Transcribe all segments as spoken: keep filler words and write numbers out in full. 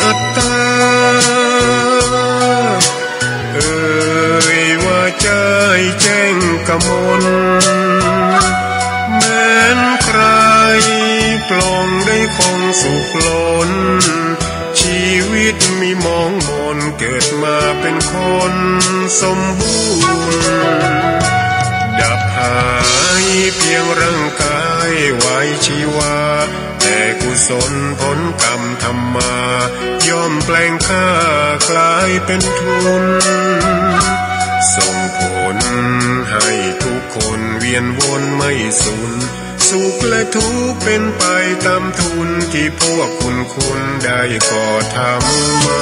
อัตตา เอ่ยว่าใจแจ้งกมล แม้นใครปลงได้คงสุขล้น ชีวิตมีมองมน เกิดมาเป็นคนสมบูรณ์ ดับหายเพียงร่างกายไว้ชีวา แต่กุศลผลกรรมทำมา ย่อมแปลงค่ากลายเป็นทุน ส่งผลให้ทุกคนเวียนวนไม่สูญ สุขและทุกข์เป็นไปตามทุน ที่พวกคุณคุณได้ก่อทำมา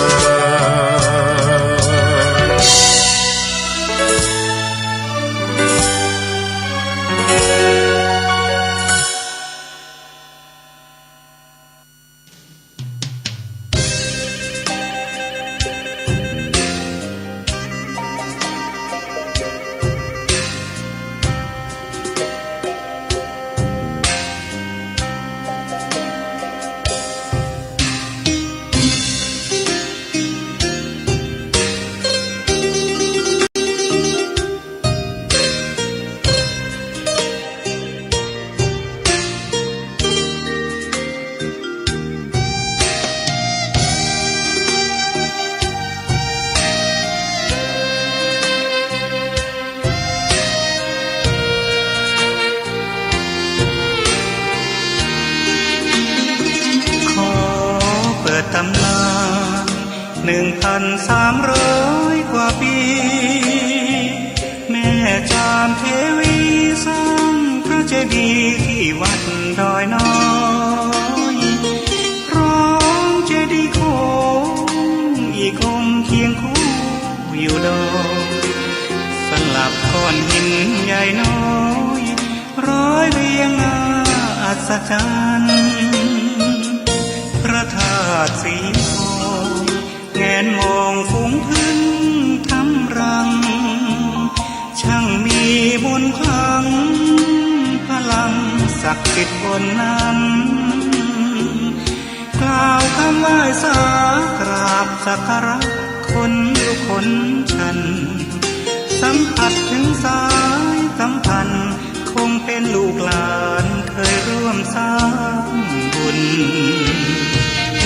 ขอเปิดตำนาน หนึ่งพันสามร้อยกว่าปี แม่จามเทวีสร้างพระเจดีย์ที่วัดดอยน้อย พร้อมเจดีย์โค้งอีกองค์เคียงคู่อยู่ดอย สลับก้อนหินใหญ่น้อย ร้อยเรียงน่าอัศจรรย์ พระธาตุสีทอง แงนมองฝูงผึ้งทำรัง ช่างมีมนต์ขลัง พลังศักดิ์สิทธิ์บนนั้น กล่าวคำไหว้สากราบสักการะ ขนลุกขนชัน สัมผัสถึงสายสัมพันธ์ คงเป็นลูกหลานเคยร่วมสร้างบุญ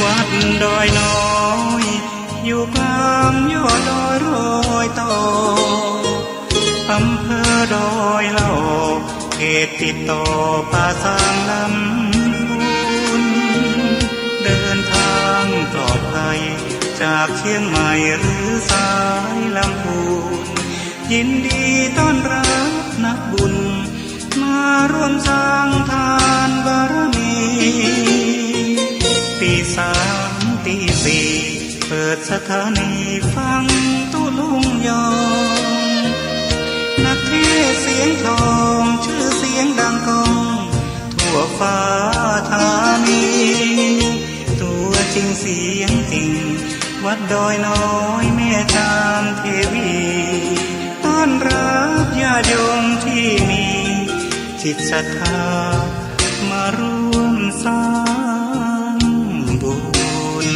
วัดดอยน้อย อยู่กลางยอดดอยรอยต่อ อำเภอดอยหล่อ เขตติดต่อป่าซางลำพูน เดินทางปลอดภัย จากเชียงใหม่หรือสายลำพูน ยินดีต้อนรับนักบุญ มาร่วมสร้างทานบารมี ตีสามตีสี่ เปิดสถานีฟังตุ๊ลุงยอง นักเทศน์เสียงทอง ชื่อเสียงดังก้อง ทั่วฟ้าธานี ตัวจริงเสียงจริง วัดดอยน้อยแม่จามเทวี ต้อนรับญาติโยมที่มีจิตศรัทธา มาร่วมสร้างบุญ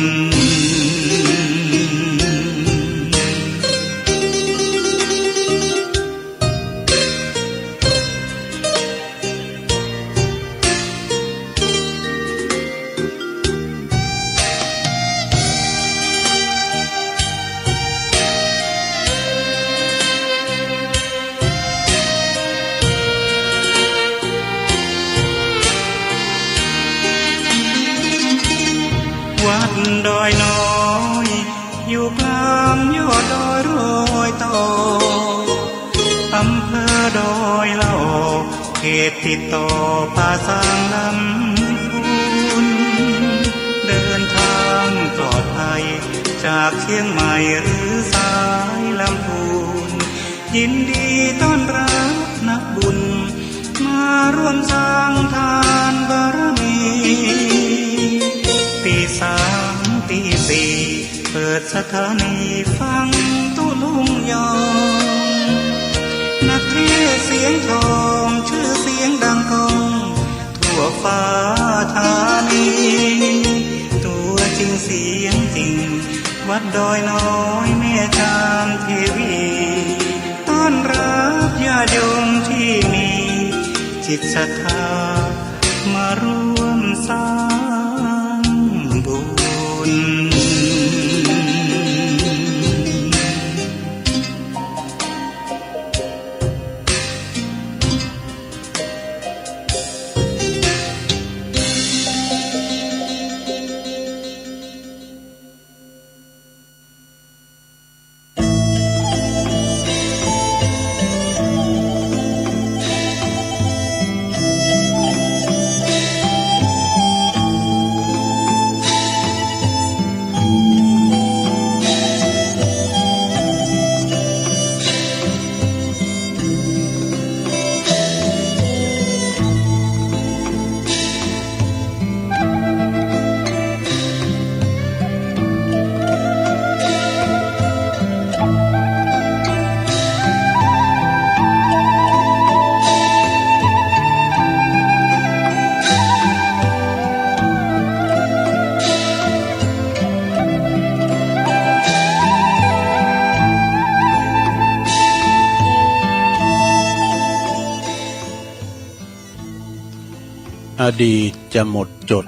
วัดดอยน้อย อยู่กลางยอดดอยรอยต่อ อำเภอดอยหล่อ เขตติดต่อป่าซางลำพูน เดินทางปลอดภัย จากเชียงใหม่หรือสายลำพูน ยินดีต้อนรับนักบุญ มาร่วมสร้างทานบารมี ตีสามตีสี่ เปิดสถานีฟังตุ๊ลุงยอง นักเทศน์เสียงทอง ชื่อเสียงดังก้อง ทั่วฟ้าธานี ตัวจริง เสียงติ่ง วัดดอยน้อยแม่จามเทวี ต้อนรับญาติโยมที่มีจิตศรัทธา มาร่วมสร้างบุญ อดีตจะหมดจด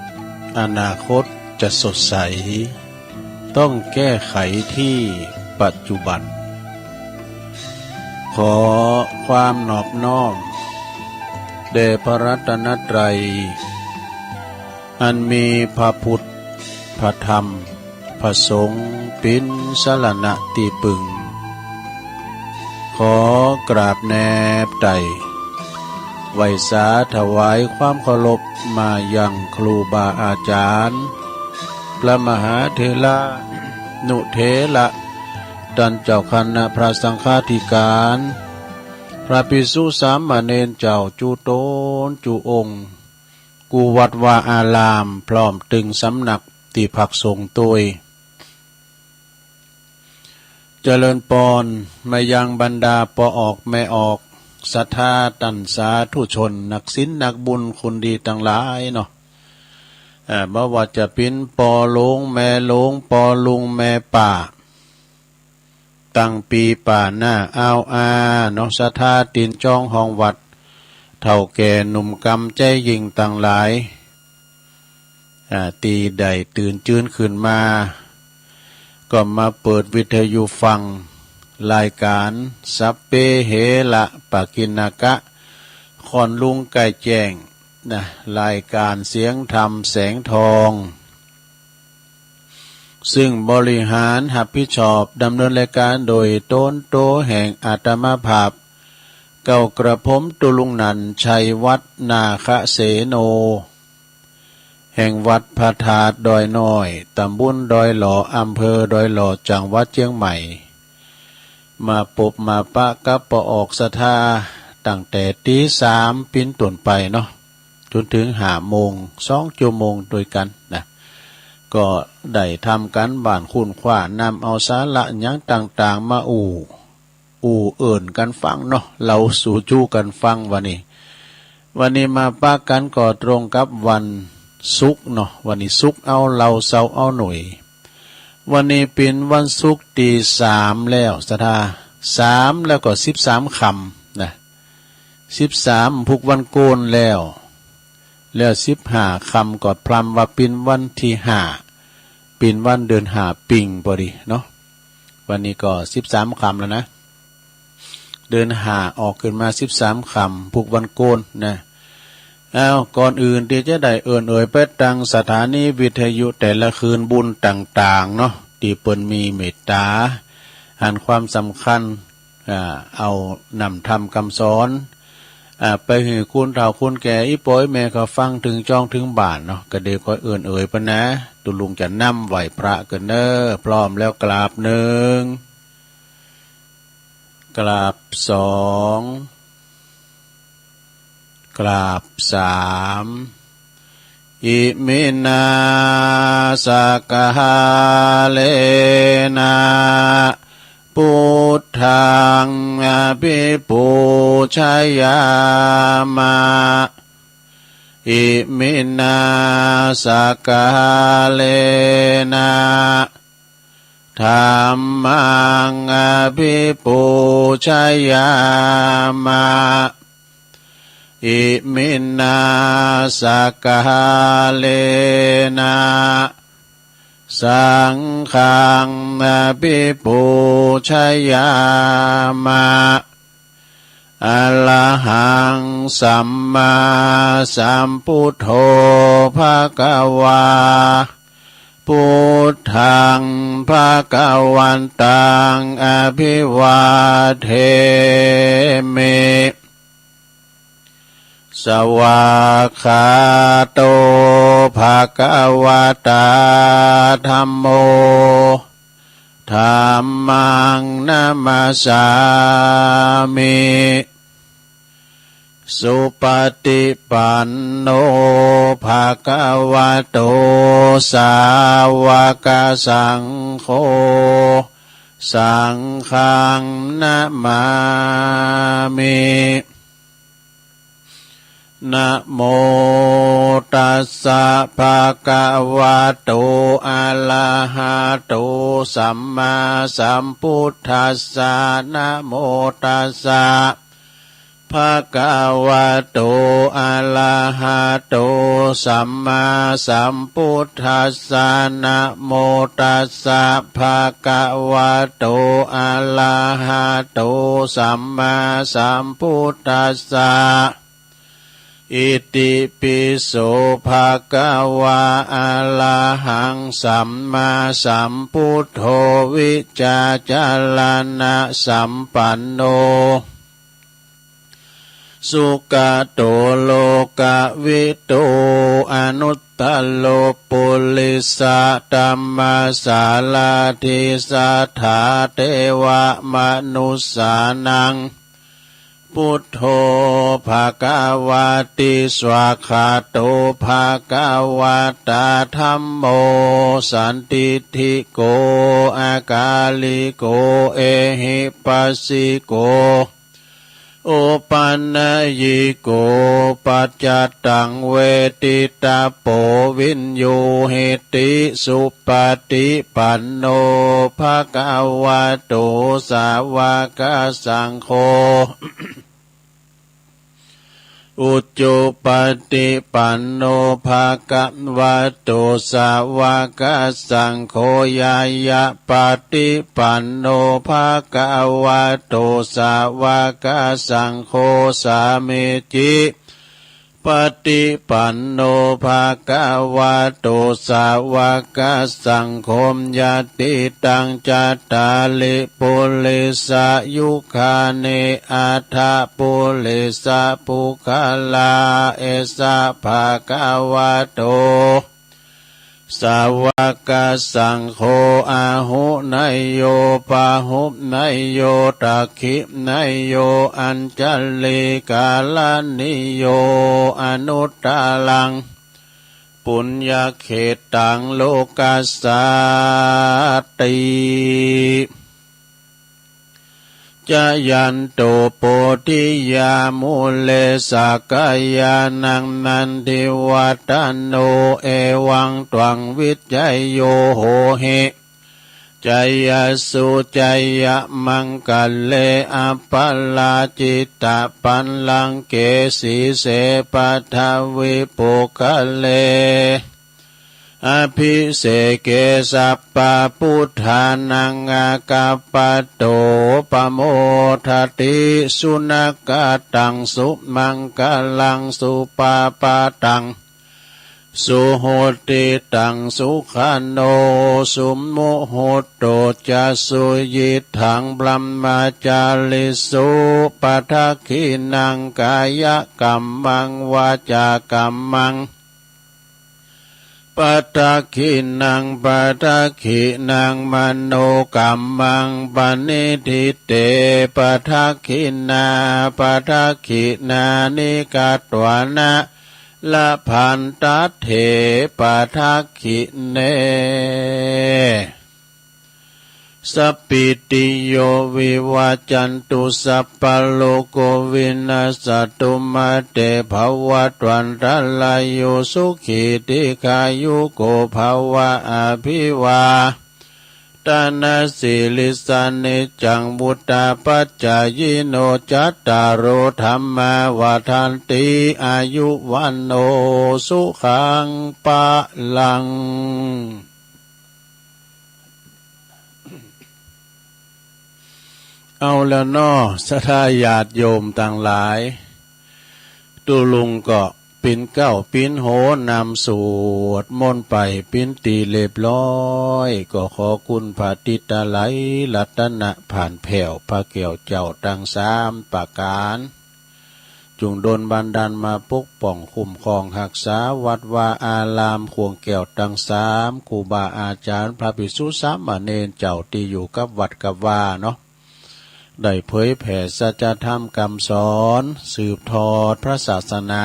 อนาคตจะสดใส ต้องแก้ไขที่ปัจจุบัน ขอความนอบน้อม แด่พระรัตนตรัย อันมีพระพุทธ พระธรรม พระสงฆ์เป๋นสรณะตี้ปึง ขอกราบแนบไต่ ไหว้สาถวายความเคารพมายังครูบาอาจารย์ พระมหาเถระ นุเถระ ต้านเจ้าคณะพระสังฆาธิการ พระภิกษุสามเณรเจ้าจุ๊ตนจุ๊องค์ กู้วัดวาอาราม พร้อมตึงสำนักตี้พักสงฆ์ตวย เจริญปอนมายังบรรดาป้อออกแม่ออก ศรัทธาต้านสาธุชน นักศีลนักบุญคนดีตังหลายเนาะ เอ่อ บ่ว่าจะเป๋นป้อหลวงแม่หลวง ป้อลุงแม่ป้า ตังปีป้าน้าอาวอาเนาะ ศรัทธาตี๋นจ้องห้องวัด เฒ่าแก่หนุ่มกำใจ๊ญิงตังหลาย อ่า ตี้ได้ตื่นจื้นขึ้นมา ก็มาเปิดวิทยุฟังรายการสัพเพเหระปะกิณณกะ ค่อนรุ่งใก้แจ้งนะ รายการเสียงธรรมแสงทอง ซึ่งบริหารรับผิดชอบดำเนินรายการโดยตนโตแห่งอาตมาภาพ เก้ากระผมตุลุงนันท์ ชัยวัฒน์ นาคเสโน แห่งวัดพระธาตุดอยน้อย ตำบลดอยหล่อ อำเภอดอยหล่อ จังหวัดเชียงใหม่ มาปบมาปะกับป้อออกศรัทธา ตั้งแต่ตี๋สามเป๋นต้นไปเนาะ จ๋นเถิงห้าโมง สองจั่วโมงตวยกั๋นนะ ก็ได้ทำก๋านบ้านค้นคว้า นำเอาสาระหยังต่างๆ มาอู้ อู้เอิ้นกั๋นฟังเนาะ เล่าสู่จู๊กั๋นฟัง วันนี้ วันนี้มาปะกั๋นก็ตรงกับวันศุกร์เนาะ วันนี้ศุกร์ เอาเหล้าเซาเอาหน่วย วันนี้เป๋นวันศุกร์ตี้สามแล้ว ศรัทธา สามแล้วก็สิบสามค่ำนะ สิบสามพุกวันโกนแล้ว แล้วสิบห้าค่ำก็พร่ำว่าเป๋นวันตี้ห้า เป๋นวันเดือนห้าปิงพอดีเนาะ วันนี้ก็สิบสามค่ำแล้วนะ เดือนห้าออกขึ้นมาสิบสามค่ำพุกวันโกนนะ เอา ก่อนอื่นตี้จะได้เอิ้นเอ่ยไปตังสถานีวิทยุแต่ละคืนบุญต่างๆ เนาะ ตี้เปิ้นมีเมตต๋า หันความสำคัญ อ่า เอานำธรรมกำสอน อ่า ไปหื้อคนเฒ่าคนแก่ อี่ป้ออี่แม่เขาฟังเถิงจ้องเถิงบ้านเนาะ ก็เดี๋ยวก็เอิ้นเอ่ยเปิ้นนะ ตุลุงจะนำไหว้พระกั๋นเน้อ พร้อมแล้วกราบหนึ่ง กราบสอง กราบสาม อิมินา สกหาเลนะ พุทธัง อภิปูชยามะ Iminā sakkārena dhammaṃ abhipūjayāma. Iminā sakkārena saṅghaṃ abhipūjayāma. Arahaṃ sammāsambuddho bhagavā. Buddhaṃ bhagavantaṃ abhivādemi. Svākkhāto bhagavatā dhammo. Dhammaṃ namassāmi. Supaṭipanno bhagavato sāvakasaṅgho. Saṅghaṃ namāmi. Namo tassa bhagavato arahato sammāsambuddhassa. Namo tassa bhagavato arahato sammāsambuddhassa. Namo tassa bhagavato arahato sammāsambuddhassa. Itipi so bhagavā arahaṃ sammāsambuddho vijjācaraṇasampanno sugato lokavidū anuttaro purisadammasārathi satthā devamanussānaṃ buddho bhagavāti. Svākkhāto bhagavatā dhammo sandiṭṭhiko akāliko ehipassiko opanayiko paccattaṃ veditabbo viññūhīti. Supaṭipanno bhagavato sāvakasaṅgho, ujupaṭipanno bhagavato sāvakasaṅgho, ñāyapaṭipanno bhagavato sāvakasaṅgho, sāmīcipaṭipanno bhagavato sāvakasaṅgho, yadidaṃ cattāri purisayugāni aṭṭha purisapuggalā, esa bhagavato sāvakasaṅgho āhuneyyo pāhuneyyo dakkhiṇeyyo añjalikaraṇīyo anuttaraṃ puññakkhettaṃ lokassāti. Jayanto bodhiyā mūle sakyānaṃ nandivaḍḍhano, evaṃ tvaṃ vijayo hohi jayassu jayamaṅgale, aparājitapallaṅke sīse paṭhavipokkhare abhiseke sabbabuddhānaṃ aggappatto pamodati. Sunakkhattaṃ sumaṅgalaṃ supabhātaṃ suhuṭṭhitaṃ, sukhaṇo sumuhutto ca suyiṭṭhaṃ brahmacārisu. Padakkhiṇaṃ kāyakammaṃ vācākammaṃ padakkhiṇaṃ, padakkhiṇaṃ manokammaṃ paṇidhī te padakkhiṇā. Padakkhiṇāni katvāna labhantatthe padakkhiṇe. สัพพิติโยวิวัจจันตุ สัพพะโรโควินัสสะตุ มาเตภวัตวันตะราโย สุขีทีฆายุโกภะวะ อะภิวาทะนะสีลิสสะ นิจจังวุฑฒาปะจายิโน จัตตาโรธัมมาวัฑฒันติ อายุวัณโณสุขังพะลัง เอาแล้วเนาะ ศรัทธาญาติโยมตังหลาย ตุ๊ลุงก็ปิ้นเก๊าปิ้นโฮนำสวดมนต์ไปปิ้นตี้เรียบร้อย ก็ขอคุณพระติตะไลรัตนะผ่านแผ้วพระแก้วเจ้าตังสามประก๋าน จุ่งดลบันดาลมาปกป้องคุ้มครองฮักษาวัดวาอาราม ข่วงแก้วตังสาม ครูบาอาจ๋ารย์ พระภิกษุสามเณรเจ้าตี้อยู่กับวัดกับวาเนาะ ได้เผยแผ่สัจธรรมกำสอน สืบทอดพระศาสนา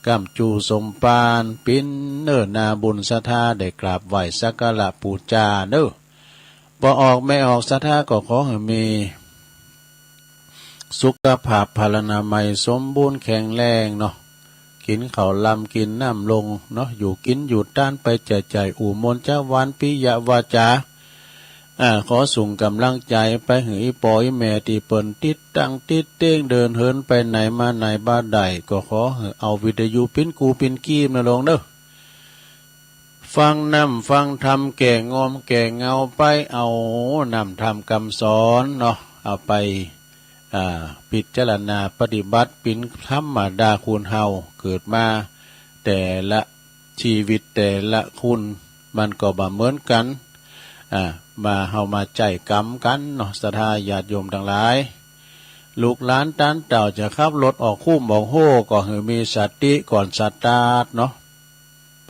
ก้ำจู้สมภาร ปิ้นเน้อนาบุญศรัทธา ได้กราบไหว้สักการะปู๋จาเน้อ ป้อออกแม่ออกศรัทธาก็ขอหื้อมี สุขภาพพลานามัยสมบูรณ์แข็งแรงเนาะ กินข้าวลำกินน้ำลงเนาะ อยู่กินอยู่ตานไปใจ้ๆ อู้ม่วนจาหวานปิยวาจา อ่า ขอส่งกำลังใจ๋ไปหื้ออีป้ออีแม่ตี้เปิ้นติดตั้งติดเต๊ง เดินเหินไปไหนมาไหนบ่ได้ ก็ขอหื้อเอาวิทยุปิ้นกู้ปิ้นกีบนะลงเน้อ ฟังน้ำฟังธรรมแก้ง่วงแก้เหงาไป เอาน้ำธรรมกำสอนเนาะ เอาไป อ่า พิจารณาปฏิบัติ ปิ้นธรรมดาคนเฮาเกิดมา แต่ละชีวิตแต่ละคนมันก็บ่เหมือนกั๋น อ่า มาเฮามาใจ๊กำกั๋นเนาะ ศรัทธาญาติโยมตังหลาย ลูกหลานต้านเต้าจะขับรถออกคุ้มออกโฮ ก็หื้อมีสติก่อนสตาร์ทเนาะ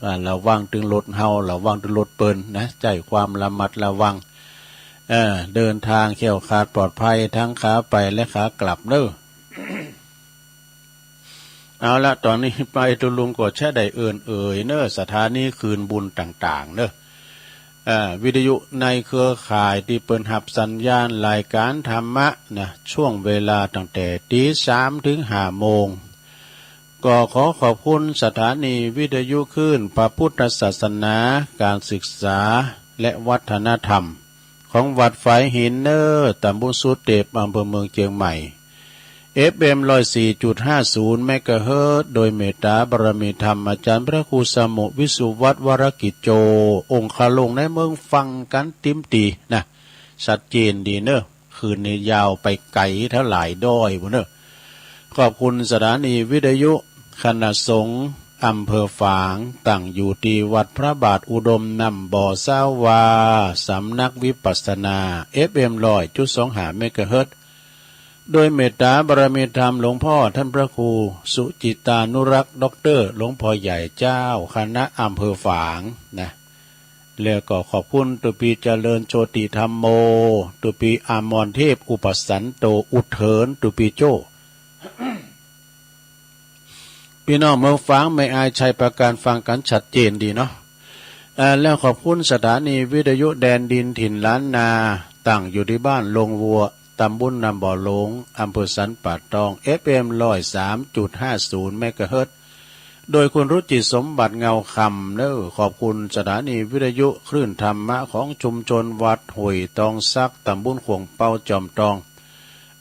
อ่า ระวังตึงรถเฮา ระวังตึงรถเปิ้นนะ ใจ๊ความระมัดระวัง เอ่อ เดินทางแคล้วคลาดปลอดภัยทั้งขาไปและขากลับเน้อ เอาละ ต๋อนนี้ไปตุ๊ลุงก็จะได้เอิ้นเอ่ยเน้อ สถานีคลื่นบุญต่างๆ เน้อ เอ่อ วิทยุในเครือข่ายตี้เปิ้นฮับสัญญาณรายการธรรมะนะ ช่วงเวลาตั้งแต่ตีสามถึงห้าโมง ก็ขอขอบคุณสถานีวิทยุคลื่นพระพุทธศาสนา การศึกษา และวัฒนธรรม ของวัดฝายหินเน้อ ตำบลสุเตพ อำเภอเมืองเจียงใหม่ เอฟเอ็ม ร้อยสี่จุดห้าศูนย์ เมกะเฮิรตซ์ โดยเมตตาบารมีธรรมอาจารย์พระครูสมุ วิสุวัฒน์ วรกิจโจ องคาลงในเมืองฟังกั๋นติมตีนะ ชัดเจนดีเน้อ คลื่นนี้ยาวไปไก๋เท่าหลายดอยปู้นเน้อ ขอบคุณสถานีวิทยุคณะสงฆ์อำเภอฝาง ตั้งอยู่ตี้วัดพระบาทอุดมน้ำบ่อซาวา สำนักวิปัสสนา เอฟเอ็ม ร้อยจุดสองห้า เมกะเฮิรตซ์ โดยเมตตาบารมีธรรมหลวงพ่อท่านพระครูสุจิตานุรักษ์ ด็อกเตอร์ หลวงพ่อใหญ่เจ้าคณะอำเภอฝางนะ แล้วก็ขอบคุณตุ๊ปีเจริญโชติธัมโม ตุ๊ปีอมรเทพอุปสันโต อุเถิญตุ๊ปีโจ้ พี่น้องเมืองฝางแม่อายชัยประการฟังกั๋นชัดเจนดีเนาะ เอ่อ แล้วขอบคุณสถานีวิทยุแดนดินถิ่นล้านนา ตั้งอยู่ตี้บ้านโรงวัว ตำบลน้ำบ่อหลง อำเภอสันป่าตอง เอฟเอ็ม ร้อยสามจุดห้าศูนย์ เมกะเฮิรตซ์ โดยคุณรุจิตสมบัติเงาคำเน้อ ขอบคุณสถานีวิทยุคลื่นธรรมะของชุมชนวัดห้วยตองสัก ตำบลข่วงเปา จอมตอง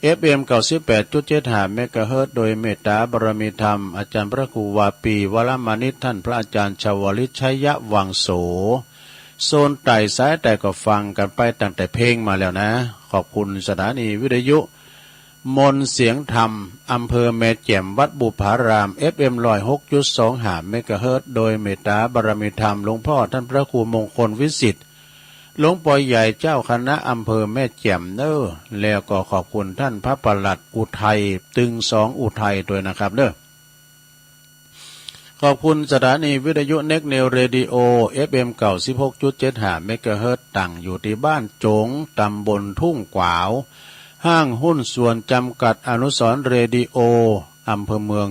เอฟเอ็ม เก้าสิบแปดจุดเจ็ดห้า เมกะเฮิรตซ์ โดยเมตตาบารมีธรรมอาจารย์พระครูวาปี วรมณิต ท่านพระอาจารย์ชวลิต ชัยวังโส โซนใต้สายใต้ก็ฟังกั๋นไปตั้งแต่เพลงมาแล้วนะ ขอบคุณสถานีวิทยุ มนต์เสียงธรรม อำเภอแม่แจ่ม วัดบุพาราม เอฟเอ็ม ร้อยหกจุดสองห้า เมกะเฮิรตซ์ โดยเมตตาบารมีธรรมหลวงพ่อท่านพระครูมงคลวิสิทธิ์ หลวงพ่อใหญ่เจ้าคณะอำเภอแม่แจ่มเน้อ แล้วก็ขอบคุณท่านพระปลัดอุทัย ตึงสองอุทัยด้วยนะครับเน้อ ขอบคุณสถานีวิทยุเน็กนิวเรดิโอ เอฟเอ็ม เก้าสิบหกจุดเจ็ดห้า เมกะเฮิรตซ์ ตั้งอยู่ตี้บ้านโจ๋ง ตำบลทุ่งกวาว ห้างหุ้นส่วนจำกัดอนุสรณ์เรดิโอ อำเภอเมือง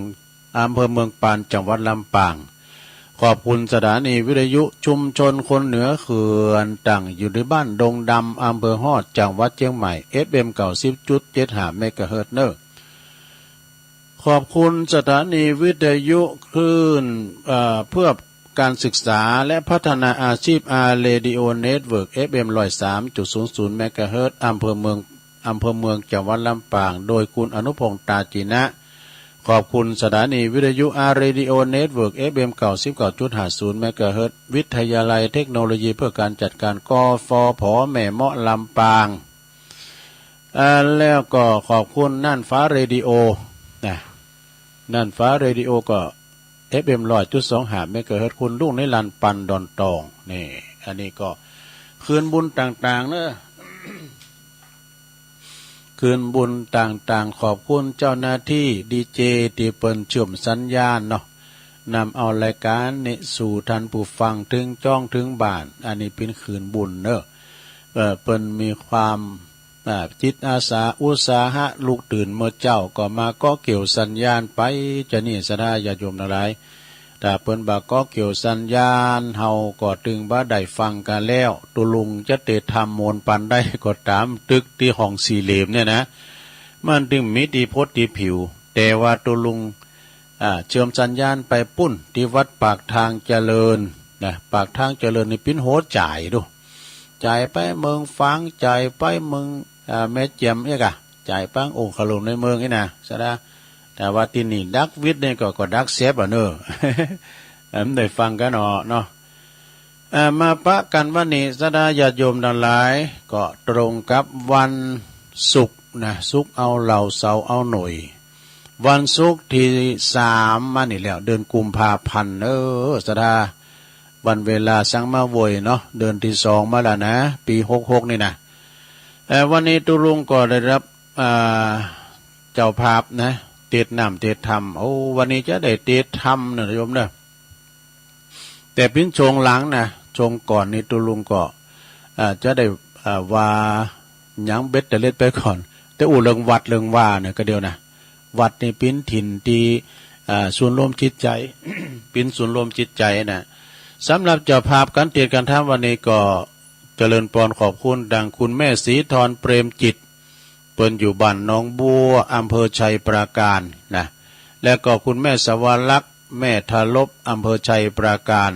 อำเภอเมืองปาน จังหวัดลำปาง ขอบคุณสถานีวิทยุชุมชนคนเหนือเขื่อน ตั้งอยู่ที่บ้านดงดำ อำเภอฮอด จังหวัดเชียงใหม่ เอฟเอ็ม เก้าสิบจุดเจ็ดห้า เมกะเฮิรตซ์เนอะ ขอบคุณสถานีวิทยุคลื่น เอ่อ เพื่อการศึกษาและพัฒนาอาชีพ อาร์ Radio Network เอฟเอ็ม ร้อยสามจุดศูนย์ศูนย์ เมกะเฮิรตซ์ อำเภอเมือง อำเภอเมือง จังหวัดลำปาง โดยคุณอนุพงษ์ ตาจีนะ ขอบคุณสถานีวิทยุ อาร์ Radio Network เอฟเอ็ม เก้าสิบเก้าจุดห้าศูนย์ เมกะเฮิรตซ์ วิทยาลัยเทคโนโลยีเพื่อการจัดการ กฟผ แม่เมาะ ลำปาง อ่า แล้วก็ขอบคุณน่านฟ้าเรดิโอนะ น่านฟ้าเรดิโอก็ เอฟเอ็ม ร้อยจุดสองห้า เมกะเฮิรตซ์ คุณลุงนิรันดร์ ปันดอนตอง นี่ อันนี้ก็คืนบุญต่างๆ เนอะ คืนบุญต่างๆ ขอบคุณเจ้าหน้าที่ดีเจ ที่เปิ้นเชื่อมสัญญาณเนาะ นำเอารายการนี้สู่ท่านผู้ฟังถึงจ้องถึงบ้าน อันนี้เป็นคืนบุญเนอะ เอ่อ เปิ้นมีความ อ่า จิตอาสาอุตสาหะ ลุกตื่นเมื่อเช้าก็มาเกาะเกี่ยวสัญญาณไป จะนี่ศรัทธาญาติโยมทั้งหลาย ถ้าเปิ้นบ่าเกาะเกี่ยวสัญญาณ เฮาก็ตึงบ่ได้ฟังกันแล้ว ตุลุงจะเตทำมวลปันได้ก็ตาม ตึกตี้ห้องสี่เหลี่ยมเนี่ยนะ มันตึงมีตี้พดตี้ผิว แต่ว่าตุลุง อ่า เชื่อมสัญญาณไปปุ้นตี้วัดปากทางเจริญนะ ปากทางเจริญนี่ปิ้นโหจ่ายดู จ่ายไปเมืองฝาง จ่ายไปเมือง อ่า แม่เจียมเอกอะ จ่ายไปองค์ขลุมในเมืองนี่นะศรัทธา แต่ว่าตี้นี่ดักวิทย์นี่ก็ ก็ดักแซบอะเนอะ เอิ่ม ได้ฟังกันเนาะเนาะ เอ่อ มาปะกันวันนี้ศรัทธาญาติโยมทั้งหลาย ก็ตรงกับวันศุกร์นะ ศุกร์เอาเหล้า เสาร์เอาหน่วย วันศุกร์ที่สามมานี่แล้ว เดือนกุมภาพันธ์ เออ ศรัทธา วันเวลาสั่งมาโวยเนาะ เดือนที่สองมาแล้วนะ ปีหกหกนี่นะ เอ่อ วันนี้ตุลุงก็ได้รับ อ่า เจ้าภาพนะ เตรียมน้ำเตรียมธรรม โอ้ วันนี้จะได้เตรียมธรรมนะโยมเนอะ แต่ปิ้นช่วงหลังนะ ช่วงก่อนนี่ตุลุงก็ อ่า จะได้ อ่า ว่าหยังเบ็ดเตล็ดไปก่อน แต่อู้เรื่องวัดเรื่องวาเนี่ยก็เดียวนะ วัดนี่ปิ้นถิ่นตี้ อ่า ศูนย์รวมจิตใจ ปิ้นศูนย์รวมจิตใจนะ สำหรับเจ้าภาพการเตรียมการธรรมวันนี้ก็เจริญปอนขอบคุณดังคุณแม่ศรีธร เปรมจิต เปิ้นอยู่บ้านหนองบัว อำเภอชัยปราการนะ และก็คุณแม่สวรักษ์ แม่ทารบ อำเภอชัยปราการ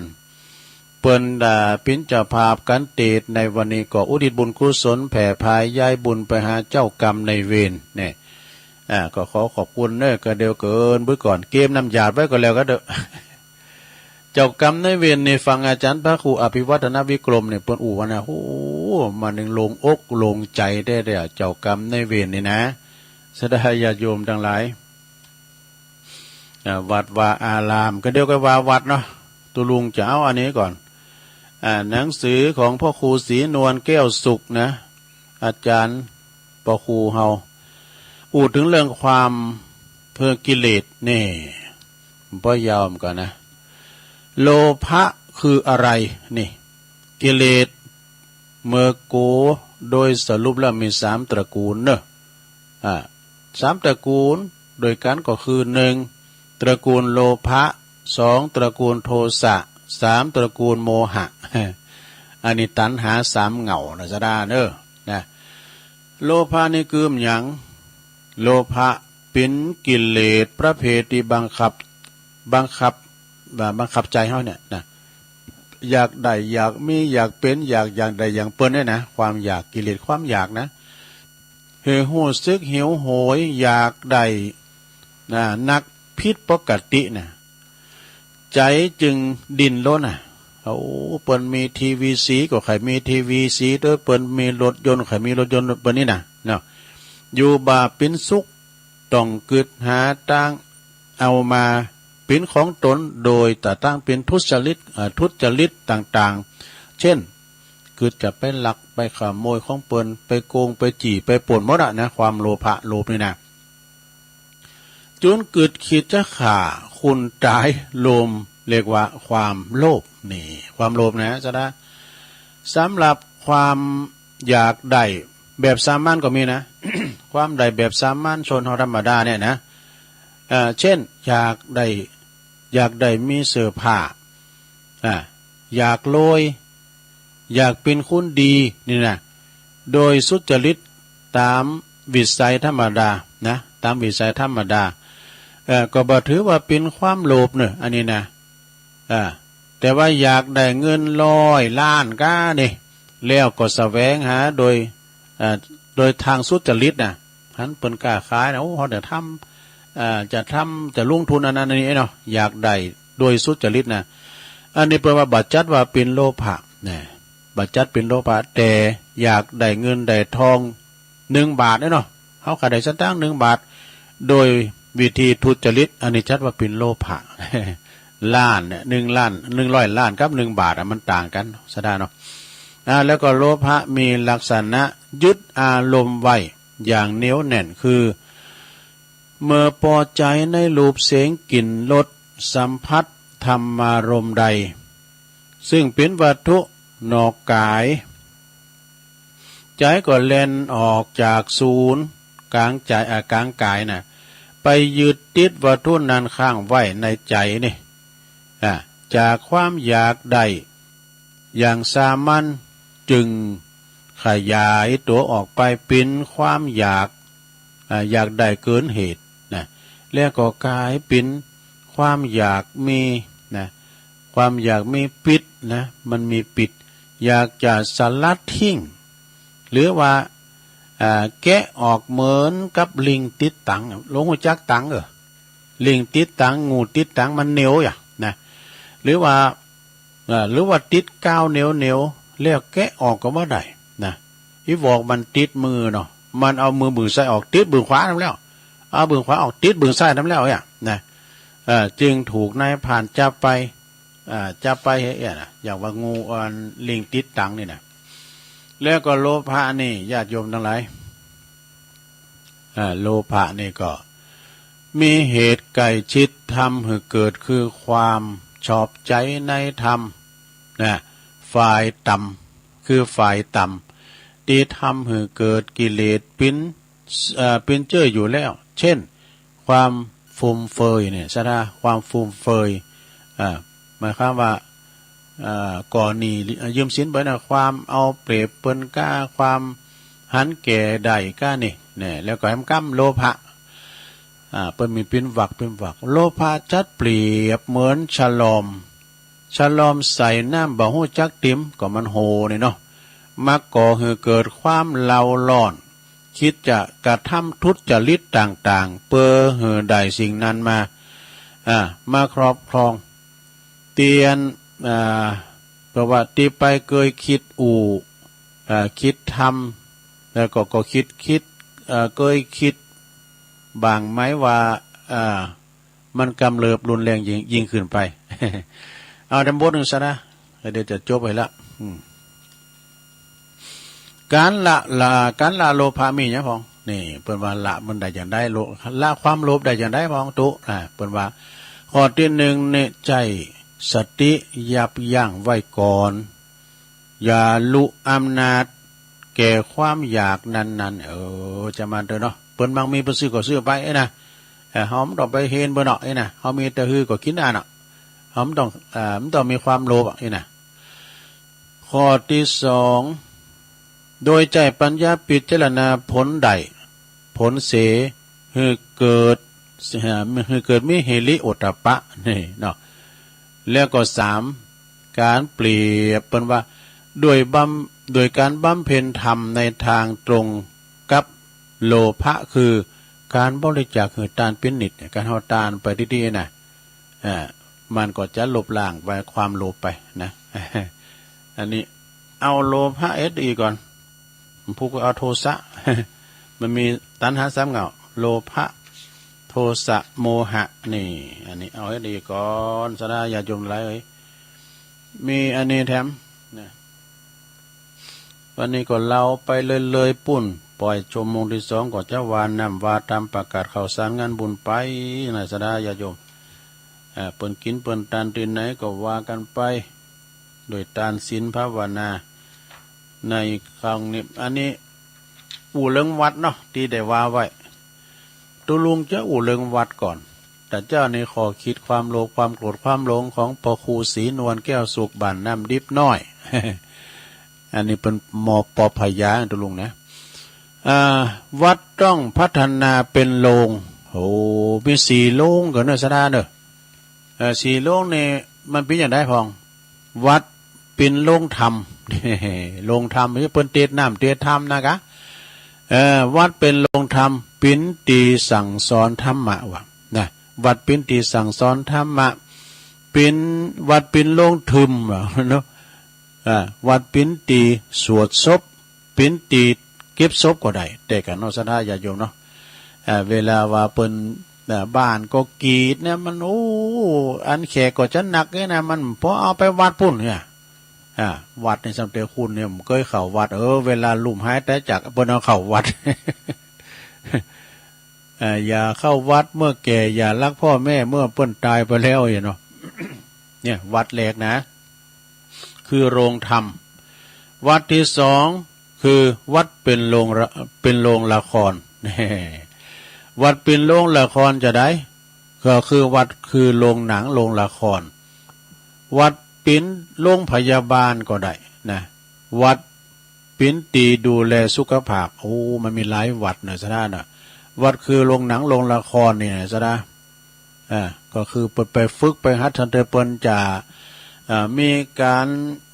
เปิ้น อ่า ปิ้นเจ้าภาพการเตรียมในวันนี้ก็อุทิศบุญกุศลแผ่พายย้ายบุญไปหาเจ้ากรรมนายเวรเนี่ย อ่า ก็ขอขอบคุณเนอะ ก็เดียวเกินไปก่อน เกมน้ำหยาดไว้ก็แล้วกันเถอะ เจ้ากรรมนายเวรนี่ฟังอาจารย์พระครูอภิวัฒนวิกรมเนี่ยเปิ้นอู้ว่านะ โอ้ มันยังโล่งอกโล่งใจแท้ๆ เจ้ากรรมนายเวรนี่นะ ศรัทธาญาติโยมทั้งหลาย อ่า วัดวาอาราม ก็เดียวกันว่าวัดเนาะ ตุลุงจะเอาอันนี้ก่อน อ่า หนังสือของพ่อครูศรีนวลแก้วสุขนะ อาจารย์พ่อครูเฮา อู้ถึงเรื่องความเพื่อกิเลสนี่ บ่ยาวเหมือนกันนะ โลภะคืออะไรนี่ กิเลสเมือโก โดยสรุปแล้วมีสามตระกูลเนอะ อ่า สามตระกูลโดยกันก็คือ หนึ่ง ตระกูลโลภะ สอง ตระกูลโทสะ สาม ตระกูลโมหะ อันนี้ตัณหาสามเหง้านะศรัทธาเนอะ นะ โลภะนี่คือหยัง โลภะเป็นกิเลสประเภทที่บังคับ บังคับ บังคับใจเฮาเนี่ยนะ อยากได้ อยากมี อยากเป็น อยากอย่างใดอย่างเปิ้นเนี่ยนะ ความอยาก กิเลสความอยากนะ หื้อฮู้สึกหิวโหย อยากได้นะ นักผิดปกตินะ ใจจึงดิ้นรนนะ โอ้ เปิ้นมีทีวีสีก็ใค่มีทีวีสีด้วย เปิ้นมีรถยนต์ใค่มีรถยนต์เปิ้นนี่นะ เนาะ อยู่บ่าเป็นสุข ต้องกึ๊ดหาตางเอามาเป็นของตน โดยตะตั้งเป็นทุจริต เอ่อ ทุจริตต่างๆ เช่น กึ๊ดจะไปลักไปขโมยของเปิ้น ไปโกง ไปจี้ ไปปล้นหมดอะนะ ความโลภะ โลภนี่นะ จุนกึ๊ดคิดจะฆ่าคนต๋ายโลม เรียกว่าความโลภ นี่ ความโลภนะศรัทธา สำหรับความอยากได้แบบสามัญก็มีนะ ความได้แบบสามัญชนเฮาธรรมดาเนี่ยนะ เอ่อ เช่น อยากได้ อยากได้มีเสื้อผ้า อ่า อยากรวย อยากเป็นคนดีนี่นะ โดยสุจริตตามวิสัยธรรมดานะ ตามวิสัยธรรมดา เอ่อ ก็บ่ถือว่าเป็นความโลภเนอะ อันนี้นะ อ่า แต่ว่าอยากได้เงินร้อยล้านก้านี่ แล้วก็แสวงหาโดย อ่า โดยทางสุจริตนะ หันเปิ้นค้าขายนะ โอ้ เฮาจะทำ อ่า จะทำ จะลงทุนอันนั้นอันนี้เนาะ อยากได้โดยสุจริตนะ อันนี้เปิ้นว่าบ่จัดว่าเป็นโลภะนะ บ่จัดเป็นโลภะ แต่อยากได้เงินได้ทอง หนึ่งบาทเนาะ เฮาก็ได้สตางค์หนึ่งบาท โดยวิธีทุจริต อันนี้จัดว่าเป็นโลภะ ล้านเนี่ย หนึ่งล้าน หนึ่งร้อยล้านกับหนึ่งบาทอะ มันต่างกัน ศรัทธาเนาะ อ่า แล้วก็โลภะมีลักษณะยึดอารมณ์ไว้อย่างเหนียวแน่น คือ เมื่อพอใจในรูปเสียงกลิ่นรสสัมผัสธรรมารมณ์ใด ซึ่งเป็นวัตถุนอกกาย ใจก็แล่นออกจากศูนย์กลางใจ อ่ะ กลางกายน่ะ ไปยึดติดวัตถุนั้นค้างไว้ในใจนี่ อ่ะ จากความอยากได้อย่างสามัญ จึงขยายตัวออกไปเป็นความอยาก อ่า อยากได้เกินเหตุนะ แล้วก็กลายเป็นความอยากมีนะ ความอยากมีปิดนะ มันมีปิด อยากจะสลัดทิ้ง หรือว่า อ่า แกะออกเหมือนกับลิงติดตัง หลวงฮู้จักตัง เออ ลิงติดตัง งูติดตัง มันเหนียวอะนะ หรือว่า อ่า หรือว่าติดกาวเหนียวๆ แล้วแกะออกก็บ่ได้นะ อีหวอกมันติดมือเนาะ มันเอามือบึงซ้ายออก ติดบึงขวานำแล้ว เอาบึงขวาออก ติดบึงซ้ายนำแล้วเนี่ยนะ เอ่อ จึงถูกนายพรานจับไป อ่า จับไปเฮ็ดเนี่ยนะ อย่างว่างูอ่อน ลิงติดตังนี่นะ แล้วก็โลภะนี่ ญาติโยมทั้งหลาย อ่า โลภะนี่ก็มีเหตุใกล้ชิดทำให้เกิดคือความชอบใจในธรรมนะ ฝ่ายต่ำ คือฝ่ายต่ำ ที่ทำให้เกิดกิเลสเป็น เอ่อ เป็นเจื้ออยู่แล้ว เช่น ความฟุ่มเฟือยเนี่ย ศรัทธา ความฟุ่มเฟือย อ่า หมายความว่า เอ่อ ก่อหนี้ยืมสินไปนะ ความเอาเปรียบเปิ้นก้า ความหันแก่ได้ก้านี่ เนี่ย แล้วก็แหมกำโลภะ อ่า เปิ้นมีเป็นวรรคเป็นวรรค โลภะจัดเปรียบเหมือนฉลอม ฉลอมใส่น้ำบ่ฮู้จักติม ก็มันโหนี่เนาะ มักก่อให้เกิดความเร่าร้อน คิดจะกระทำทุจริตต่างๆ เพื่อให้ได้สิ่งนั้นมา อ่า มาครอบครอง เตียน อ่า เพราะว่าตี้ไปเกยคิดอู้ อ่า คิดทำ แล้วก็ ก็คิด คิด เอ่อ เกยคิดบ้างไหมว่า อ่า มันกำเริบรุนแรงยิ่ง ยิ่งขึ้นไป เอาดำบทหนึ่งซะนะ แล้วเดี๋ยวจะจบให้ละ อืม การละ ละ การละโลภะมีหยังพ่อง นี่ เปิ้นว่าละมันได้จั่งใด โล ละความโลภได้จั่งใดพ่องตุ๊ อ่า เปิ้นว่า ข้อตี้หนึ่งนี่ใจ๊สติยับยั้งไว้ก่อน อย่าลุอำนาจแก่ความอยากนั้นๆ เออ จะมาเถอะเนาะ เปิ้นมักมีเปิ้นซื้อก็ซื้อไปเอ้ยนะ เออ เฮาบ่ต้องไปเห็นเปิ้นเนาะเอ้ยนะ เฮามีแต่หื้อก็กินอันเนาะ เฮาบ่ต้อง เอ่อ บ่ต้องมีความโลภอะเอ้ยนะ ข้อตี้สอง โดยใจ๊ปัญญาพิจารณาผลได้ ผลเสีย หื้อเกิด หื้อเกิดมีหิริโอตตัปปะ นี่เนาะ แล้วก็สาม การเปรียบเปิ้นว่า ด้วยบำ ด้วยการบำเพ็ญธรรมในทางตรงกับโลภะ คือการบริจาคหื้อตานเป็นนิจ การเฮาตานไปตี้ๆ นะ อ่า มันก็จะลบล้างไปความโลภไปนะ อันนี้เอาโลภะเฮ็ดดีก่อน ผู้ก็เอาโทสะ มันมีตัณหาสามเหง้า โลภะ โทสะ โมหะ นี่ อันนี้เอาให้ดีก่อน ศรัทธาญาติโยมหลายเอ้ย มีอันนี้แถมนะ วันนี้ก็เล่าไปเลยๆ ปุ้น ปล่อยชั่วโมงตี้สองก็จะว่าน้ำว่าธรรม ประกาศข่าวสารงานบุญไปนะ ศรัทธาญาติโยม อ่า เปิ้นกินเปิ้นตานตี้ไหนก็ว่ากันไป โดยตานศีลภาวนา ในครั้งนี้ อันนี้อู้เรื่องวัตรเนาะ ตี้ได้ว่าไว้ ตุ๊ลุงจะอู้เรื่องวัตรก่อน ตเจ้าในข้อคิดความโลภความโกรธความหลงของพ่อครูศรีนวลแก้วสุขบ้านน้ำดิบน้อย อันนี้เปิ้นมอปอพญาตุลุงนะ อ่า วัดต้องพัฒนาเป็นโรง โอ้ มีสี่โรงก็เนอะ สะดาเนอะ เอ่อ สี่โรงนี่มันเป็นอย่างใดพ่อง วัดเป็นโรงธรรม โรงธรรม เปิ้นเตสน้ำเตสธรรมนะกะ เอ่อ วัดเป็นโรงธรรม เป็นตี้สั่งสอนธรรมะว่ะ นะ วัดเป็นตี้สั่งสอนธรรมะ เป็น วัดเป็นโรงทึมว่ะเนาะ อ่า วัดเป็นตี้สวดศพ เป็นตี้เก็บศพก็ได้ แต่กะเนาะ ศรัทธาญาติโยมเนาะ อ่า เวลาว่าเปิ้น อ่า บ้านก็กรีดเนี่ย มัน โอ้ อันแขกก็จะหนักเนี่ยนะ มันพอเอาไปวัดปุ้นเนี่ย อ่า วัดนี่ซ้ำแต่คุณเนี่ย ผมเคยเข้าวัด เออ เวลาลุ่มหายตายจาก เปิ้นเอาเข้าวัด อ่า อย่าเข้าวัดเมื่อแก่ อย่ารักพ่อแม่เมื่อเปิ้นตายไปแล้ว เนี่ยเนาะ เนี่ย วัดแรกนะ คือโรงธรรม วัดที่สอง คือวัดเป็นโรงละ เป็นโรงละคร วัดเป็นโรงละครจะได้ ก็คือวัดคือโรงหนังโรงละคร วัดเป็นโรงพยาบาลก็ได้นะ วัดเป็นตี้ดูแลสุขภาพ โอ้ มันมีหลายวัดเนอะ ศรัทธาเนอะ วัดคือโรงหนังโรงละครนี่นะ ศรัทธา อ่า ก็คือเปิ้นไปฝึกไปหัด ตั้งแต่เปิ้นจะ อ่า มีการ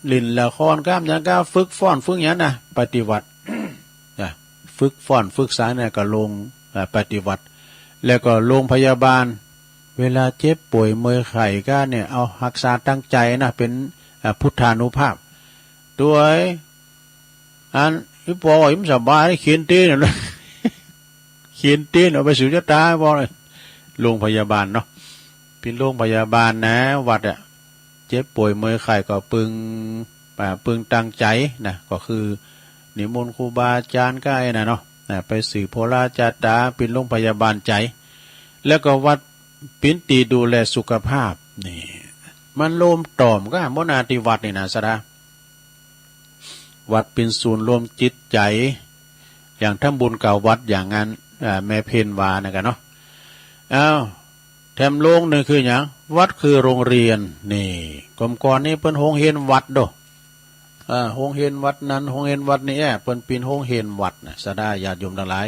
เล่นละคร กล้ามหยัง กล้าฝึกฟ้อน ฝึกหยังนะ ปฏิบัติ อ่า ฝึกฟ้อน ฝึกสางเนี่ย ก็โรง อ่า ปฏิบัติ แล้วก็โรงพยาบาล เวลาเจ็บป่วยเมื่อยไข้ก็เนี่ย เอารักษาตั้งใจนะ เป็น อ่า พุทธานุภาพ โดย อัน อีปอ อีมันสบาย เขียนตีน เขียนตีน เอาไปสู่ชะตา บอกเลย โรงพยาบาลเนาะ เป็นโรงพยาบาลนะ วัดอะ เจ็บป่วยเมื่อยไข้ก็ปึง อ่า ปึงตั้งใจนะ ก็คือนิมนต์ครูบาอาจารย์ก็ไอ้น่ะเนาะ นะ ไปสืบโหราจาตา เป็นโรงพยาบาลใจ แล้วก็วัดเป็นตี้ดูแลสุขภาพ นี่ มันโลมต่อมก็บ่นาตี้วัดนี่นะ ศรัทธา วัดเป็นศูนย์รวมจิตใจ อย่างทำบุญเก่าวัดอย่างนั้น อ่า แม่เพ็ญว่านะกะเนาะ อ้าว แถมโรงหนึ่งคือหยัง วัดคือโรงเรียน นี่ กลมก่อนนี่เปิ้นโฮงเฮียนวัดโด อ่า โฮงเฮียนวัดนั้น โฮงเฮียนวัดนี้ เปิ้นเป๋นโฮงเฮียนวัดนะ ศรัทธาญาติโยมทั้งหลาย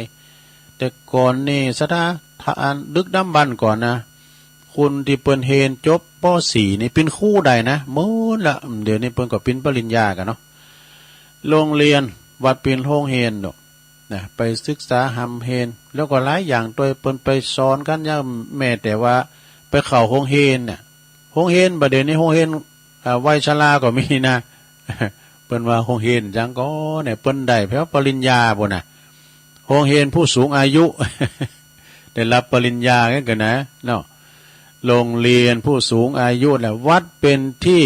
แต่ก่อนนี่ ศรัทธา ถ้าอันดึกดำบรรพ์ก่อนนะ คนตี้เปิ้นเฮียนจบ ป.สี่ นี่เป๋นครูได้นะ หมดละ เดี๋ยวนี้เปิ้นก็เป๋นปริญญากั๋นเนาะ โรงเรียน วัดเป๋นโฮงเฮียนเนาะ นะ ไปศึกษาฮ่ำเฮียน แล้วก็หลายอย่างตวย เปิ้นไปสอนกั๋น อย่างแม้แต่ว่าไปเข้าโฮงเฮียนน่ะ โฮงเฮียน บัดเดี๋ยวนี้โฮงเฮียน อ่า วัยชราก็มีนะ เปิ้นว่าโฮงเฮียนหยังก่อเนี่ย เปิ้นได้แถวปริญญาปู้นน่ะ โฮงเฮียนผู้สูงอายุ ได้รับปริญญากั๋นนะ เนาะ โรงเรียนผู้สูงอายุแหละ วัดเป็นที่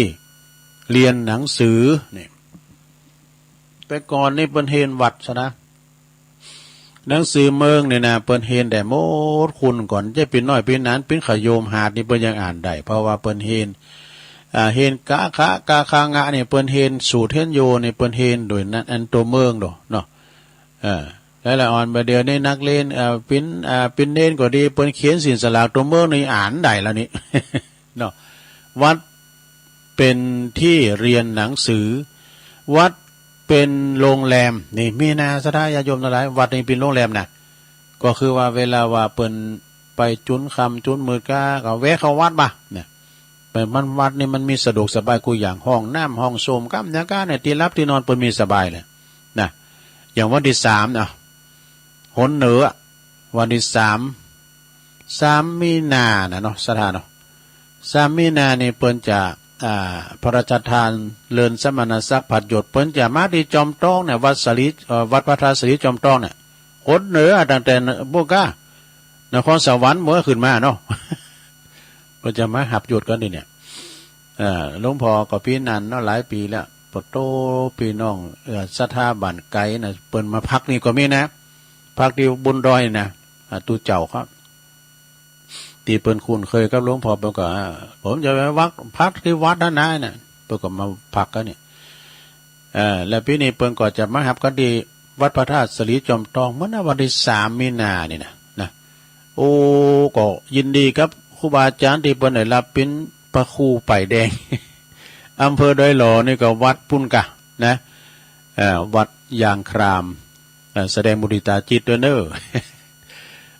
เรียนหนังสือ นี่ แต่ก่อนนี่เปิ้นเฮียนวัดซะนะ หนังสือเมืองนี่นะ เปิ้นเฮียนได้หมด คนก่อน จะเป๋นน้อยเป๋นหนาน เป๋นขะโยมหาดนี่เปิ้นยังอ่านได้ เพราะว่าเปิ้นเฮียน อ่า เฮียนกะขะ กะขะงะนี่ เปิ้นเฮียนสูตรเฮียนโยนี่ เปิ้นเฮียนโดยนั้น อันตัวเมืองโดเนาะ เออ แล้วละอ่อน บัดเดี๋ยวนี้นักเรียน เอ่อ เป๋น เอ่อ เป๋นเณรก็ดี เปิ้นเขียนศีลสลากตัวเมืองนี่อ่านได้แล้วนี่ เนาะ วัดเป็นที่เรียนหนังสือ วัดเป็นโรงแรม นี่มีนะ ศรัทธาญาติโยมทั้งหลาย วัดนี่เป๋นโรงแรมนะ ก็คือว่าเวลาว่าเปิ้นไปจุนค่ำจุนมืดก็ ก็แวะเข้าวัดบ่า เนี่ย ไปมันวัดนี่มันมีสะดวกสบายกู้อย่าง ห้องน้ำ ห้องส้วม กำยากาเนี่ย ตี้หลับตี้นอนเปิ้นมีสบายเลยนะ อย่างวันตี้สามเนาะ หนเหนือ วันตี้สาม สามมีนาน่ะเนาะ ศรัทธาเนาะ สามมีนานี่เปิ้นจะ อ่า พระราชทานเลินสมณศักดิ์ผลัดหยด เปิ้นจะมาตี้จอมทองเนี่ย วัดสาลี เอ่อ วัดพระธาตุสาลีจอมทองเนี่ย หนเหนือตั้งแต่ปู้นก้า นครสวรรค์เมื่อขึ้นมาเนาะ เปิ้นจะมาหับหยดกั๋นตี้เนี่ย เอ่อ หลวงพ่อก็ปี๋นั้นเนาะ หลายปี๋แล้ว ปะโต ปี้น้อง เอ่อ ศรัทธาบ้านไกลน่ะ เปิ้นมาพักนี่ก็มีนะ พักตี้บนดอยนี่นะ อ่า ตุ๊เจ้าครับ ตี้เปิ้นคุ้นเคยกับหลวงพ่อ เปิ้นก็ อ่า ผมจะไปวัด พักตี้วัดนั้นนะ เปิ้นก็มาพักกั๋นนี่ เอ่อ แล้วปี๋นี้เปิ้นก็จะมาหับกั๋นตี้วัดพระธาตุสาลีจอมทอง เมื่อนะ วันตี้สามมีนานี่นะ นะ โอ้ ก็ยินดีกับค ครูบาอาจารย์ตี้เปิ้นได้ฮับเป๋นพระครูป้ายแดง อำเภอดอยหล่อนี่ก็วัดปูนกานะ เอ่อ วัดยางคราม เอ่อ แสดงมุทิตาจิตด้วยเนอะ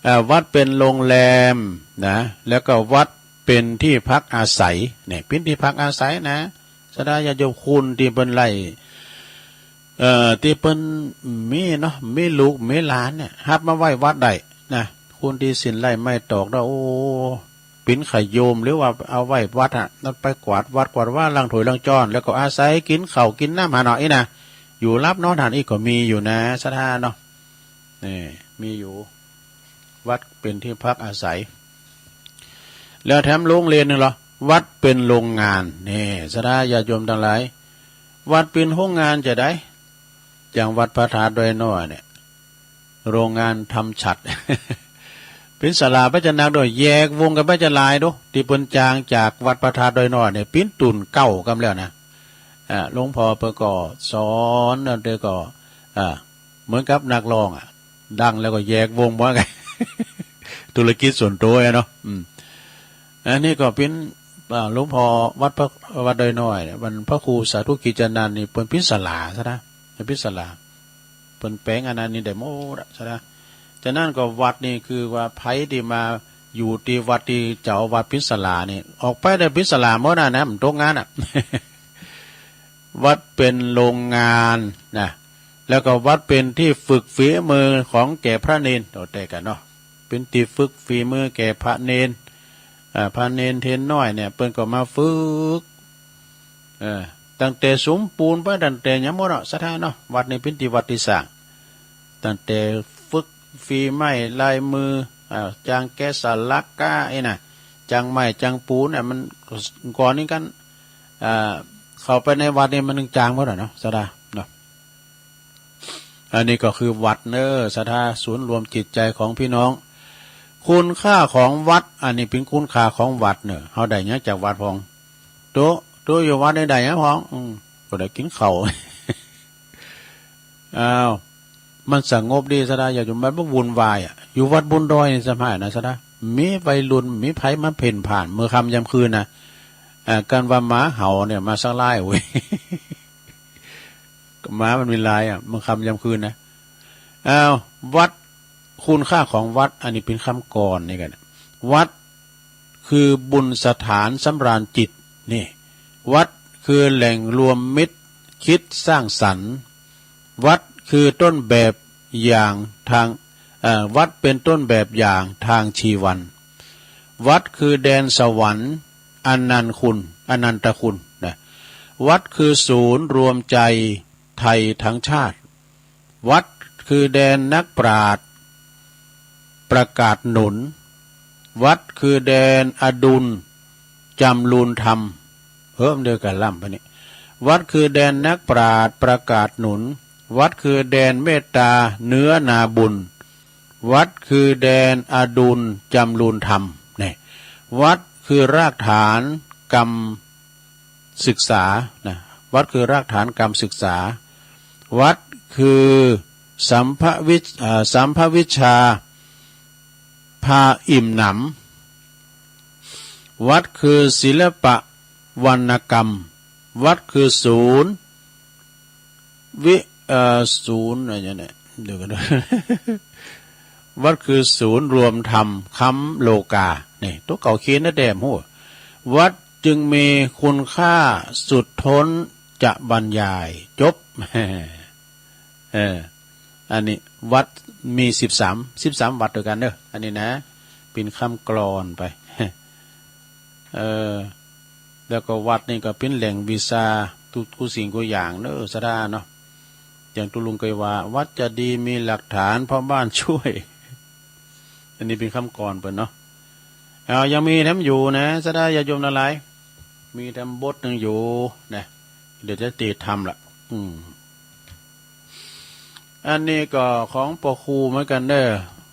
เอ่อ วัดเป๋นโรงแรมนะ แล้วก็วัดเป๋นตี้พักอาศัย เนี่ย เป๋นตี้พักอาศัยนะ ศรัทธาญาติโยม คนตี้เปิ้นไล่ เอ่อ ตี้เปิ้นมีเนาะ มีลูกมีหลานเนี่ย ฮับมาไว้วัดได้นะ คนตี้สิ้นไร่ไม้ตอกแล้ว โอ้ เป๋นขะโยม หรือว่าเอาไว้วัดอะ นั่นไปกวาดวัดกวาดวา ล้างถ้วยล้างจาน แล้วก็อาศัยกินข้าวกินน้ำหั้นเนาะ อี้นะ อยู่หลับนอนหั้นอี้ก็มีอยู่นะ ศรัทธาเนาะ นี่ มีอยู่ วัดเป๋นตี้พักอาศัย แล้วแถมโรงเรียนหนึ่งเหรอ วัดเป๋นโรงงาน นี่ ศรัทธาญาติโยมตังหลาย วัดเป๋นโรงงานจะได้ อย่างวัดพระธาตุดอยน้อยเนี่ย โรงงานทำฉัตร เป๋นศาลาไปจะหนักด้วย แยกวงกันไปจะหลายดู ตี้เปิ้นจ้างจากวัดพระธาตุดอยน้อยเนี่ย เป๋นตุ่นเก๊ากำแล้วนะ อ่า หลวงพ่อเปิ้นก็สอน แล้วเปิ้นก็ อ่า เหมือนกับนักร้องอะ ดังแล้วก็แยกวงบ่ ธุรกิจส่วนตัวอะเนาะ อืม อันนี้ก็เป๋น อ่า หลวงพ่อวัดพระ วัดดอยน้อยเนี่ย มันพระครูสาธุกิจจานันท์นี่ เปิ้นเป๋นศาลาซะนะ เป๋นศาลา เปิ้นแปลงอันนั้นนี่ได้หมดอะ ศรัทธา ฉะนั้นก็วัดนี่คือว่าใผตี้มาอยู่ตี้วัดตี้เจ้าอาวาสเป๋นศาลานี่ ออกไปได้เป๋นศาลาหมดอะนะ มันตกงานอะ วัดเป๋นโรงงานนะ แล้วก็วัดเป๋นตี้ฝึกฝีมือของแก่พระเณร โตแต่กันเนาะ เป๋นตี้ฝึกฝีมือแก่พระเณร อ่า พระเณรเณรน้อยเนี่ย เปิ้นก็มาฝึก เออ ตั้งแต่สุมปูนไป ตั้งแต่หยังหมดเนาะ ศรัทธาเนาะ วัดนี่เป๋นตี้วัดตี้สร้าง ตั้งแต่ฝึกฝีไม้ลายมือ อ่า จ้างแกะสลักกาอี้นะ จ้างไม้จ้างปูนเนี่ย มันก่อนนี้กัน อ่า เข้าไปในวัดนี่มันนึ่งจ้างหมดอะเนาะ ศรัทธาเนาะ อันนี้ก็คือวัดเนอะ ศรัทธา ศูนย์รวมจิตใจของพี่น้อง คุณค่าของวัด อันนี้เป๋นคุณค่าของวัดเนอะ เฮาได้หยังจากวัดพ่อง ตุ๊ ตุ๊อยู่วัดนี่ได้หยังพ่อง อืม ก็ได้กินข้าว อ้าว มันสงบดี ศรัทธาญาติโยม มันบ่วุ่นวายอะ อยู่วัดบนดอยนี่สบายนะ ศรัทธา มีวัยรุ่น มีใผมาเพ่นพ่าน มื้อค่ำยามคืนนะ อ่า กันว่าหมาเห่าเนี่ย มาสักหลายเว้ย หมามันมีหลายอะ มื้อค่ำยามคืนนะ อ้าว วัด คุณค่าของวัด อันนี้เป๋นคำกลอนนี่กัน วัดคือบุญสถานสำราญจิต นี่ วัดคือแหล่งรวมมิตรคิดสร้างสรรค์ วัดคือต้นแบบอย่างทาง เอ่อ วัดเป็นต้นแบบอย่างทางชีวัน วัดคือแดนสวรรค์อนันต์คุณ อนันตคุณนะ วัดคือศูนย์รวมใจไทยทั้งชาติ วัดคือแดนนักปราชญ์ประกาศหนุน วัดคือแดนอดุลจำรูนธรรม เพิ่มเดียวกันล่ำไปนี่ วัดคือแดนนักปราชญ์ประกาศหนุน วัดคือแดนเมตตาเนื้อนาบุญ วัดคือแดนอดุลจำรูนธรรม เนี่ย วัดคือรากฐานกำศึกษา นะ วัดคือรากฐานกำศึกษา วัดคือสัมภวิช เอ่อ สัมภวิชชาพาอิ่มหนำ วัดคือศิลปะวรรณกรรม วัดคือศูนย์ วิ เอ่อ ศูนย์ อะไรเนี่ย เดี๋ยวกันนะ วัดคือศูนย์รวมธรรมค้ำโลกา นี่ ตัวเก่าเขียนนะแต้มฮู้ วัดจึงมีคุณค่าสุดท้นจะบรรยาย จบ เออ อันนี้วัดมีสิบสาม สิบสามวัดด้วยกันเนอะ อันนี้นะ เป๋นคำกลอนไป เออ แล้วก็วัดนี่ก็เป๋นแหล่งวิชาทุก ทุกสิ่งทุกอย่างเนอะ ศรัทธาเนาะ อย่างตุ๊ลุงเคยว่า วัดจะดีมีหลักฐานเพราะบ้านช่วย อันนี้เป๋นคำกลอนเปิ้นเนาะ เอา ยังมีแถมอยู่นะ ศรัทธาญาติโยมทั้งหลาย มีแถมบทหนึ่งอยู่นะ เดี๋ยวจะติดทำละ อืม อันนี้ก็ของพระครูเหมือนกันเนอะ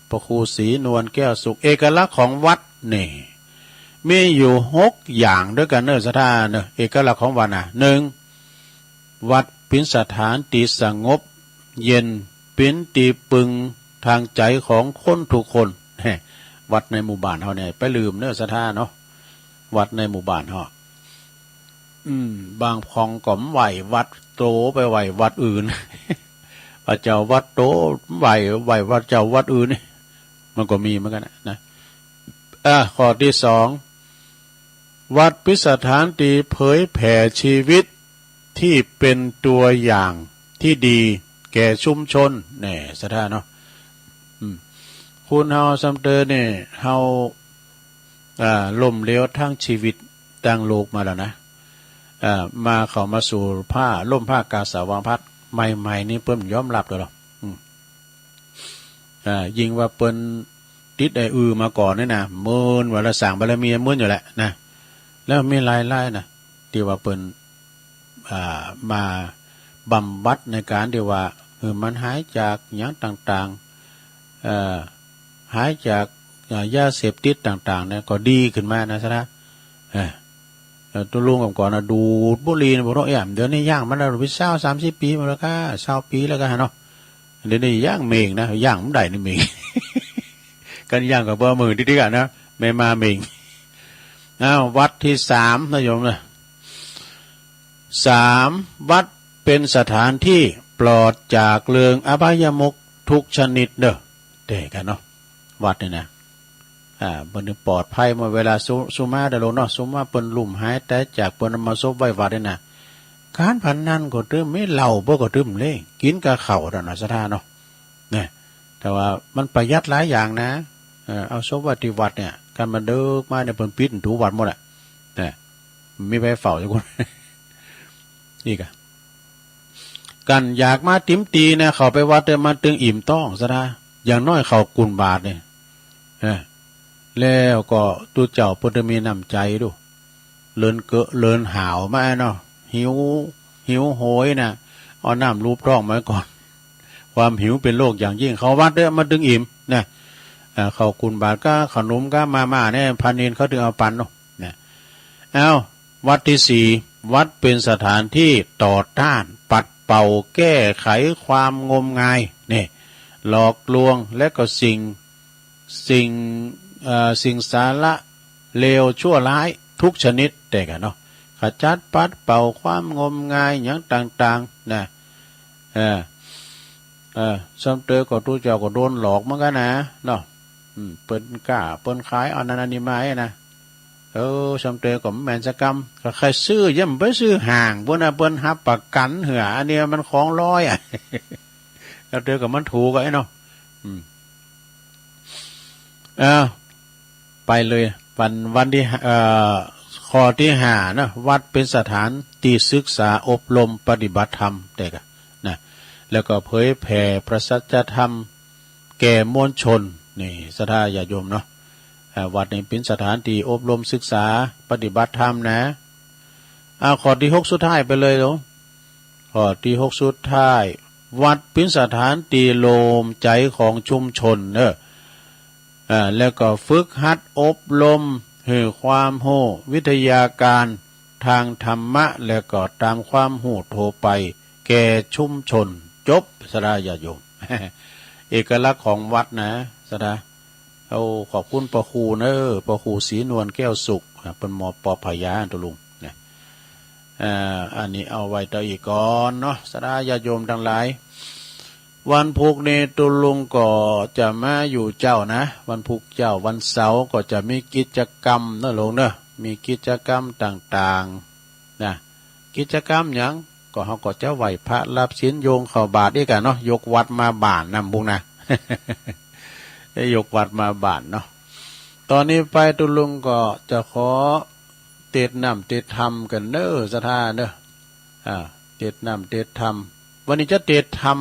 พระครูศรีนวลแก้วสุข เอกลักษณ์ของวัดนี่ มีอยู่หกอย่างด้วยกันเนอะ ศรัทธาเนอะ เอกลักษณ์ของวัดนะ หนึ่ง วัดเป๋นสถานตี้สงบเย็น เป๋นตี้ปึงทางใจของคนทุกคน แหม วัดในหมู่บ้านเฮาเนี่ย ไปลืมเน้อศรัทธาเนาะ วัดในหมู่บ้านเฮา อืม บางคองก็ไหว้วัดโต ไปไหว้วัดอื่น พระเจ้าวัดโต ไหว้ ไหว้พระเจ้าวัดอื่น มันก็มีเหมือนกันนะ นะ อ่ะ ข้อที่สอง วัดเป็นสถานที่เผยแผ่ชีวิตที่เป็นตัวอย่างที่ดีแก่ชุมชน แน่ ศรัทธาเนาะ อืม คนเฮาซ้ำเติเนี่ย เฮา อ่า ล้มเหลวทั้งชีวิตทั้งโลกมาแล้วนะ อ่า มาเข้ามาสู่ผ้า ล้มผ้ากาสาวพัสตร์ใหม่ๆ นี่เปิ้นยอมรับเด้อ อืม อ่า ยิ่งว่าเปิ้นติดไอ้อื่อมาก่อนนี่นะ เมินว่าละสร้างบารมีเมินอยู่แหละนะ แล้วมีหลายๆ นะ ที่ว่าเปิ้น อ่า มาบำบัดในการที่ว่า เออ มันหายจากหยังต่างๆ เอ่อ หายจาก อ่า ยาเสพติดต่างๆ เนี่ย ก็ดีขึ้นมานะศรัทธา เออ เอ่อ ตุ๊ลุงก่อนนะ ดูดบุหรี่นะ บ่รู้เอี่ยม เดี๋ยวนี้ยั้งมาแล้ว เป็นซาวสามสิบปีมาแล้วก้า ซาวปีแล้วก้าเนาะ เดี๋ยวนี้ยั้งเม่งนะ ยั้งบ่ได้นี่เม่ง กันยั้งก็บ่มื้อดีๆ กันนะ แม่มาเม่ง อ้าว วัดที่สามนะโยมนะ สาม วัดเป็นสถานที่ปลอดจากเรื่องอบายมุขทุกชนิดเด้อ แต่กันเนาะ วัดนี่นะ อ่า เปิ้นปลอดภัยเมื่อเวลาซุ ซุมาเด้อโลกเนาะ ซุมาเปิ้นลุ่มหายตายจาก เปิ้นเอามาศพไว้วัดนี่นะ การพนันก็ตึม มีเหล้าบ่ก็ตึมเลย กินกับข้าวเท่านั้นศรัทธาเนาะ เนี่ย แต่ว่ามันประหยัดหลายอย่างนะ เออ เอาศพไว้ที่วัดเนี่ย คันมันเดิกมาเนี่ย เปิ้นปิดประตูวัดหมดอะ เนี่ย มีไผเฝ้าจักคน อีกอะ กันอยากมาติมตีนะ เข้าไปวัดเนี่ย มันตึงอิ่มท้องศรัทธา อย่างน้อยเข้ากุนบาตรเนี่ย เออ แล้วก็ตุ๊เจ้าเปิ้นจะมีน้ำใจดู เลินเกอะเลินหาวมาเนาะ หิว หิวโหยนะ เอาน้ำลูบท้องมาก่อน ความหิวเป็นโรคอย่างยิ่ง เข้าวัดเนี่ย มันตึงอิ่มนะ เอ่อ เข้ากุนบาตรกับขนมกับมาม่าเนี่ย พระเณรเขาตึงเอาปันเนาะ นะ เอ้า วัดที่สี่ วัดเป็นสถานที่ต่อต้าน ปัดเป่า แก้ไขความงมงาย นี่ หลอกลวง และก็สิ่ง สิ่ง เอ่อ สิ่งสาระเลวชั่วร้ายทุกชนิด แต่กันเนาะ ขจัดปัดเป่าความงมงายหยังต่างๆ นะ เออ เออ ซ้ำเตอก็ตุ๊เจ้าก็โดนหลอกเหมือนกันนะ เนาะ อืม เปิ้นกล้า เปิ้นขาย เอานั้นอันนี้มาให้นะ เออ ซ้ำเตอก็บ่แม่นสักกำ ก็ใครซื้อ อย่าไปซื้อห้าง เปิ้นน่ะ เปิ้นรับประกันเหือ อันนี้มันของลอยอะ ซ้ำเตอก็มันถูกอะ ไอ้เนาะ อืม เออ ไปเลย วัน วันที่ เอ่อ ข้อที่ห้านะ วัดเป็นสถานที่ศึกษาอบรมปฏิบัติธรรม แต่กะนะ แล้วก็เผยแผ่พระสัจธรรมแก่มวลชน นี่ ศรัทธาญาติโยมเนาะ อ่า วัดนี่เป็นสถานที่อบรมศึกษาปฏิบัติธรรมนะ อ่า ข้อที่หกสุดท้ายไปเลยเนาะ ข้อที่หกสุดท้าย วัดเป็นสถานที่โลมใจของชุมชนเนอะ อ่า แล้วก็ฝึกหัดอบรมหื้อความรู้วิทยาการทางธรรมะ แล้วก็ตามความรู้ทั่วไปแก่ชุมชน จบ ศรัทธาญาติโยม เอกลักษณ์ของวัดนะ ศรัทธา โอ้ ขอบคุณพระครูเนอะ พระครูศรีนวลแก้วสุข อ่ะ เปิ้นมอบปอบพยาตุลุงนะ อ่า อันนี้เอาไว้ต่ออีกก่อนเนาะ ศรัทธาญาติโยมทั้งหลาย วันพุธนี้ตุลุงก็จะมาอยู่เจ๊านะ วันพุธเจ๊า วันเสาร์ก็จะมีกิจกรรมเนอะโยมเนอะ มีกิจกรรมต่างๆ นะ กิจกรรมหยัง ก็เฮาก็จะไหว้พระรับศีล โยงเข้าบาตรอีกอะเนาะ ยกวัดมาบ้านนำพุงนะ ยกวัดมาบ้านเนาะ ตอนนี้ไปตุลุงก็จะขอเตสน์น้ำเตสน์ธรรมกันเนอะ ศรัทธาเนอะ อ่า เตสน์น้ำเตสน์ธรรม วันนี้จะเตสน์ธรรม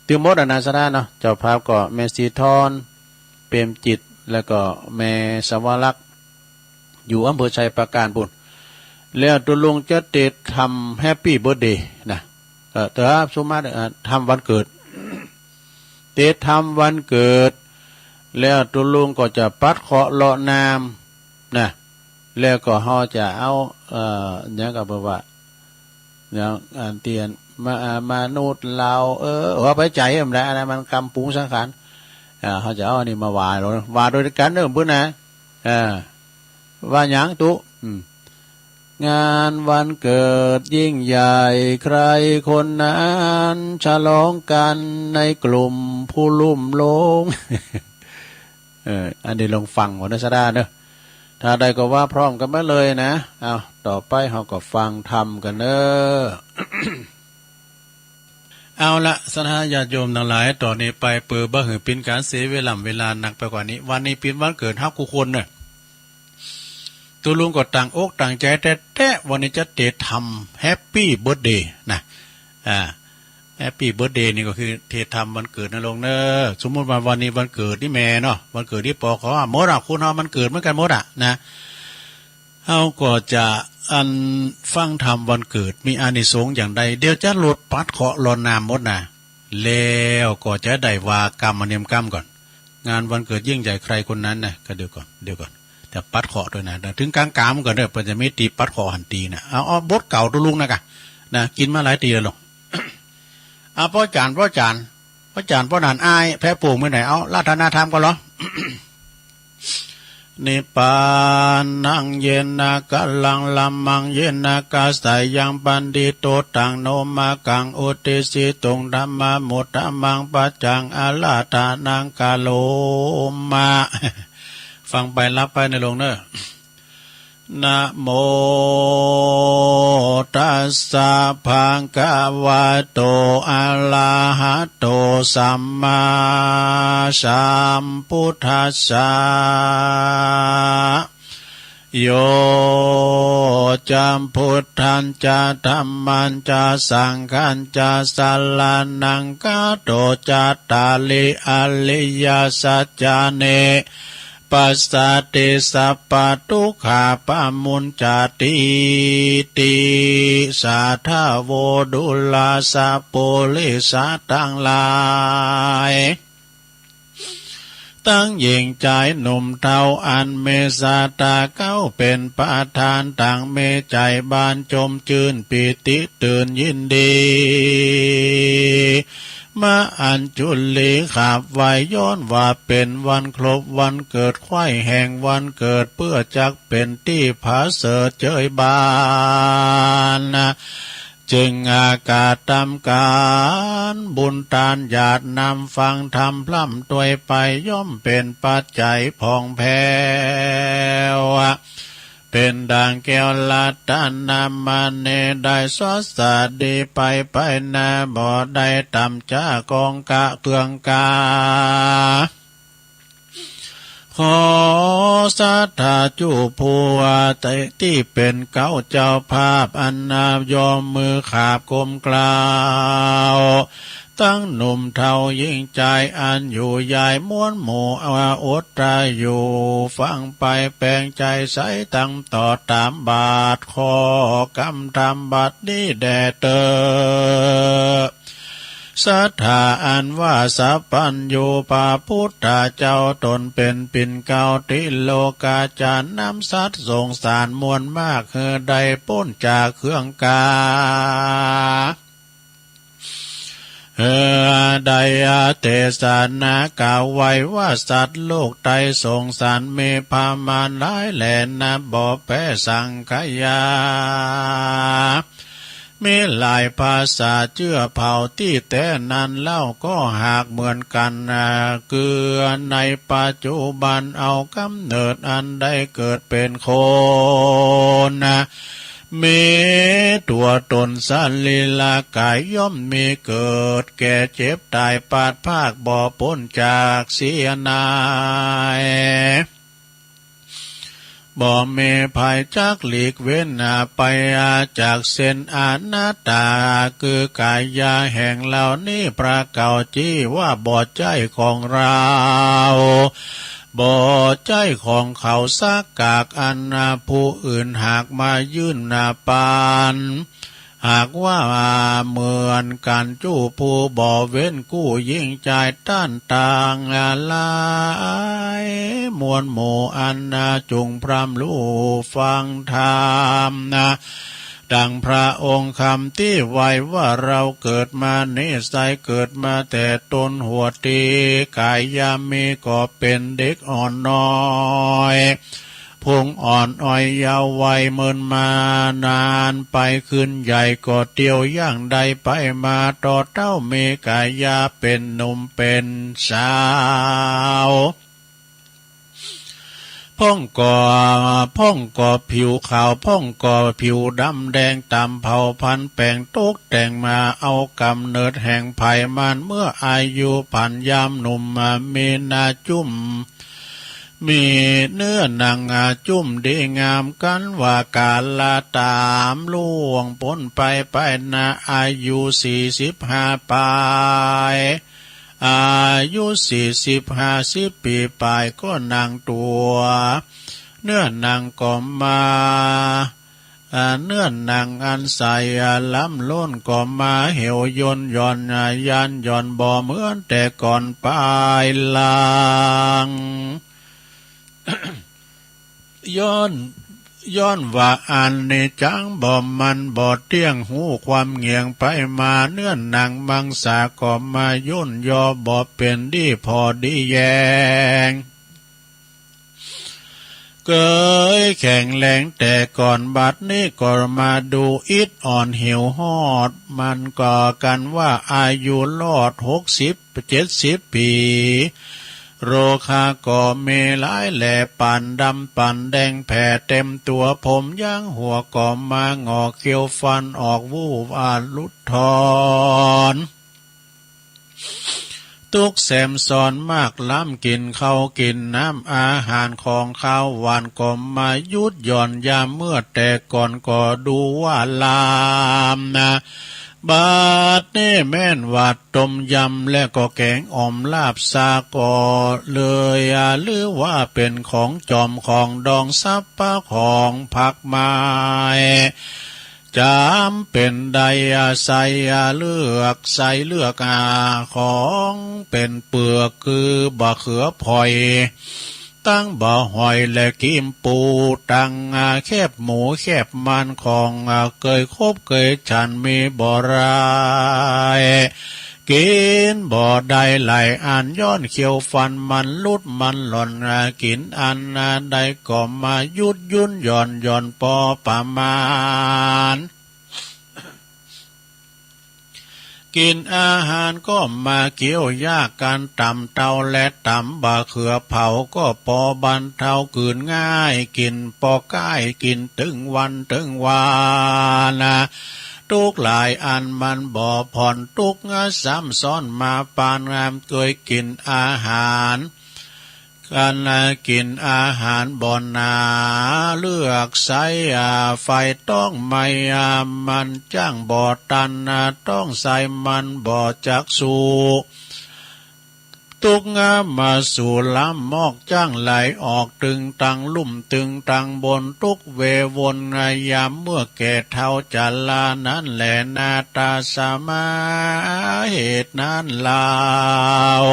ตึงหมดอะนะ ศรัทธาเนาะ เจ้าภาพก็แม่ศรีทร เปรมจิต แล้วก็แม่สวรักษ์ อยู่อำเภอชัยปราการพู้น แล้วตุลุงจะเตสน์ธรรมแฮปปี้เบิร์ธเดย์นะ เอ่อ แต่ว่าสมมุติ เอ่อ ธรรมวันเกิด เตสน์ธรรมวันเกิด แล้วตุลุงก็จะปัดเคราะห์เลาะน้ำนะ แล้วก็เฮาจะเอา เอ่อ หยังก็เปิ้นว่า อย่างอันเตียน มา อ่า มนุษย์เรา เออ หัวไปใจมันแหละ อันนั้นมันกำปรุงสังขาร อ่า เขาจะเอาอันนี้มาว่าเรา ว่าโดยกันเนอะ ปื้นนะ อ่า ว่าหยังตุ๊ อืม งานวันเกิดยิ่งใหญ่ ใครคนนั้นฉลองกันในกลุ่มผู้ลุ่มหลง เออ อันนี้ลองฟังหัวหน้าสดาเนอะ ถ้าได้ก็ว่าพร้อมกันมาเลยนะ เอา ต่อไปเราก็ฟังธรรมกันเนอะ เอาละ ศรัทธาญาติโยมทั้งหลาย ต่อนี้ไปเปือบ่หื้อเป็นการเสียเวลา เวลานักไปกว่านี้ วันนี้เป็นวันเกิดเฮากู้คนเนอะ ตุ๊ลุงก็ตั้งอกตั้งใจแต๊ๆ วันนี้จะเตะทำแฮปปี้เบิร์ธเดย์นะ อ่า แฮปปี้เบิร์ธเดย์นี่ก็คือเตะทำวันเกิดนะลุงเนอะ สมมุติว่าวันนี้วันเกิดนี่แม่เนาะ วันเกิดนี่ปอขอ หมดอะ คนเฮามันเกิดเหมือนกันหมดอะนะ เฮาก็จะอันฟังธรรมวันเกิดมีอานิสงส์อย่างใด เดี๋ยวจะลดปัดเคราะห์ลดน้ำหมดนะ แล้วก็จะได้ว่ากำอันเนียมกำก่อน งานวันเกิดยิ่งใหญ่ใครคนนั้นนะ ก็เดี๋ยวก่อน เดี๋ยวก่อน จะปัดเคราะห์ด้วยนะ ถึงกลางกามก่อนเด้อ เปิ้นจะมีตีปัดเคราะห์หันตีนะ เอา เอาบทเก่าตุ๊ลุงนะกะ นะ กินมาหลายตีแล้วหรอก อ่ะ ป้อจ๋าน ป้อจ๋าน ป้อจ๋าน ป้อหนานอ้าย แพะปลูกมื้อไหน เอา ราธนาธรรมก่อนเหรอ Nibbānaṃ yena kālaṃ, brahmaṃ yena kāsayaṃ, pandito taṃ no makaṃ, uddisituṃ dhammamuttamaṃ, paccaṃ ārādhanaṃ karoma. ฟังไปรับไปนะลุงเนอะ Namo tassa bhagavato arahato sammāsambuddhassa. Yo ca buddhañca dhammañca saṅghañca saraṇaṃ gato, cattāri ariyasaccāni passati sabbadukkhapamuñcatīti. Sādhavo dullā sapurisa taṃ lāi, taṃ yiṃ cai num tau an mi satā kau pen paṭhān, taṃ mi cai ban cum cuṇ piti tuṇ yin di. Ma añjulī khav vai yawn wa pen van khlop van keuṭ, khwai heng van keuṭ pua jak pen ti pha seu ceuˬ ban. Cuiñ akā tam kan bun taan yaat nam fang tham plam tuay pai, yom pen pac cai phong phew pen dang kew lat tan nam man ne dai sot sat di pai pai na, bo dai tam ca kong ka keung ka. Kho saththa cu phu a tai ti pen kau cau phap an na yom mui khaap kom klau, tang num thau ying cai an yu yai muon mu a ot ta yu, fang pai peng cai sai tang tod taam baat kho kam tham baat ni de teu. Saththa an wa sapan yu pa put tha cau ton pen pin kau ti lo ka caan nam sat song saan muon maak, hue dai pon ca keung ka. Hue dai a tes sa na ka wai wa sat lok tai song saan mi pha maan lai le na bo pe sang ka ya. มีหลายภาษาเจื้อเผ่าตี้แต๊นั้นเล่าก็หากเหมือนกั๋นนา คือในปัจจุบันเอากำเนิดอันได้เกิดเป็นคนนา มีตั๋วต๋นสรีรกายย่อมมีเกิดแก่เจ็บต๋ายปราดพรากบ่ป๊นจากเสียนาย บ่มีภัยจักหลีกเว้นไปจากเส้นอนัตตา คือกายาแห่งเหล่านี้ประเก่า จีว่าบ่ใจ้ของเราบ่ใจ้ของเขาสักกากอัน ผู้อื่นหากมายื่นปัน หากว่าเหมือนกั๋น จู้ผู้บ่เว้นกู้ยิ่งจ่ายต้านต่างหลาย มวลหมู่อันนาจุ่งพร่ำรู้ฟังธรรมนา ดังพระองค์คำตี้ไว้ว่า เราเกิดมานี้ไซร้เกิดมาแต่ตนหัวตี้ กายามีก็เป็นเด็กอ่อนน้อย พุงอ่อนอ่อยเยาว์วัย เมินมานานไป ขึ้นใหญ่ก็เตียวย่างได้ไปมา ต่อเต้ามีกายาเป็นหนุ่มเป็นสาว พ่องก็ พ่องก็ผิวขาว พ่องก็ผิวดำแดง ต๋ามเผ่าพันธุ์แปลงตกแต่งมา เอากำเนิดแห่งไผมัน เมื่ออายุผ่านยามหนุ่มมา มีหน้าจุ้ม มีเนื้อหนังอาจุ้มดีงาม กันว่ากาละต๋ามล่วงป๊นไป ไปนาอายุสี่สิบห้าปลาย อายุสี่สิบห้าสิบปีปลายก็หนังตั๋ว เนื้อหนังก็มา อ่า เนื้อหนังอันใส อ่า ล้ำล้นก็มาเหี่ยวย่นหย่อน อ่า ยานหย่อนบ่เหมือนแต่ก่อนปลายหลัง ย้อน ย้อนว่าอันนี้จังบ่มันบ่เตี้ยง ฮู้ความเหงี่ยงไปมา เนื้อหนังมังสาก็มาย่นย่อบ่เป็นดีพอดีแยง เกยแข็งแรงแต่ก่อน บัดนี้ก็มาดูอิดอ่อนหิวฮอด มันก็กันว่าอายุรอดหกสิบเจ็ดสิบปี โรคาก็มีหลายแหล่ ปานดำปานแดงแผ่เต็มตัว ผมยางหัวก็มาหงอก เขี้ยวฟันออก วูบอาลุดทอน ตุ๊กแซมซ้อนมากล้ำ กินข้าวกินน้ำ อาหารของคาวหวานก็มาหยุดหย่อน ยามเมื่อแต่ก่อนก็ดูว่าลามนะ บัดนี้แม่นว่าต้มยำ และก็แกงอ่อมลาบซาก็เลย อ่า หรือว่าเป็นของจอมของดอง สับปะของผักไม้ จ๋ำเป็นได้อาศัยเลือกใส่เลือกหา ของเป็นเปลือกคือบ่าเขือพลอย ตั้งบ่าหอยและกิมปู ตั้งแคบหมูแคบมัน ของเกยคบเกยฉันมีบ่ได้ กินบ่ได้หลายอัน ย้อนเขี้ยวฟันมันหลุดมันหล่อน กินอันใดก็มาหยุดหยุ่นหย่อนหย่อนปอประมาณ กินอาหารก็มาเคี้ยวยาก การต๋ำเตาและต๋ำบ่าเขือเผา ก็ปอบรรเทากลืนง่าย กินปอก้ายกินตึงวันตึงวานะ ตุ๊กหลายอันมันบ่ผ่อน ตุ๊กงาซ้ำซ้อนมาปานงาม เกยกินอาหาร การกินอาหารบ่หนา เลือกใส่ อ่า ไฟต้องไหม้ อ่า มันจั่งบ่ตัน อ่า ต้องใส่มันบ่จักสู้ ตุ๊กงามาสู่ลำมอก จั่งไหลออกตึงตังลุ่มตึงตังบน ตุ๊กเววน อ่า ยามเมื่อแก่เฒ่าชรานั้นแหละนา ตาสมาเหตุนั้นลาว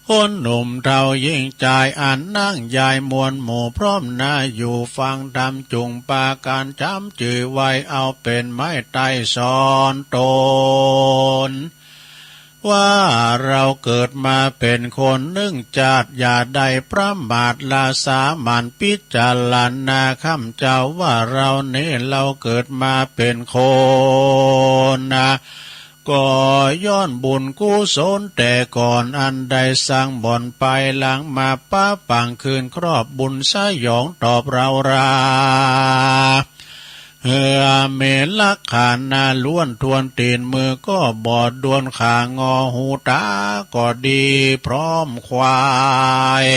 คนหนุ่มเฒ่าหญิงจาย อันนั่งยายมวลหมู่พร้อมหน้า อยู่ฟังธรรมจุ่งปากั๋น จ๋ำจื้อไว้เอาเป๋นไม้ไต้สอนตน ว่าเราเกิดมาเป๋นคนนึ่งจาติ อย่าได้ประมาท ละสามัญพิจารณา ข้าพเจ้าว่าเรานี้ เราเกิดมาเป๋นคนนะ ก็ย้อนบุญกุศลแต่ก่อน อันได้สร้างบ่อนไปหลังมา ปะปังคืนครอบบุญสยองตอบเรารา เหือเมลักขานาล้วนทวน ตีนมือก็บ่ด้วน ขางอหูต๋าก็ดีพร้อมควาย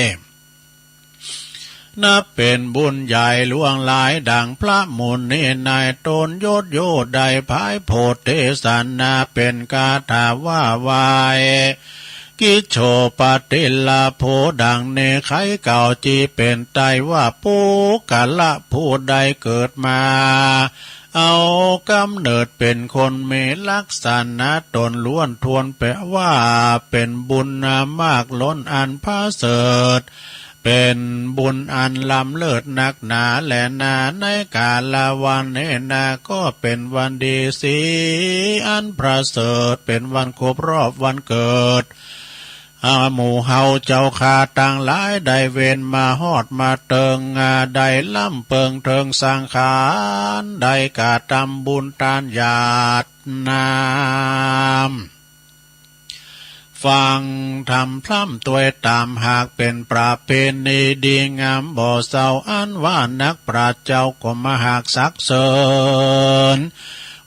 นับเป๋นบุญใหญ่หลวงหลาย ดังพระมุนีนายตนยศโยได้ ผายโพธิเทศนาเป๋นคาถาว่าไว้ กิจโฉปฏิลาโภ ดังนี้ ไขเก่าจีเป๋นไตว่า ปุคคละผู้ใดเกิดมา เอากำเนิดเป๋นคน มีลักษณะตนล้วนทวน แปลว่าเป๋นบุญมากล้นอันประเสริฐ เป๋นบุญอันล้ำเลิศนักหนาแลนา ในกาละวันนี้นา ก็เป๋นวันดีสีอันประเสริฐ เป๋นวันครบรอบวันเกิด อา หมู่เฮาเจ้าข้าตังหลาย ได้เวนมาฮอดมาเติง อา ได้ล้ำเปิงเถิงสังขาร ได้กระตำบุญตานหยาดน้ำ ฟังธรรมพร่ำตวยต๋าม หากเป๋นประเพณีดีงามบ่เศร้า อันว่านักปราชญ์เจ้าก็มาหากสรรเสริญ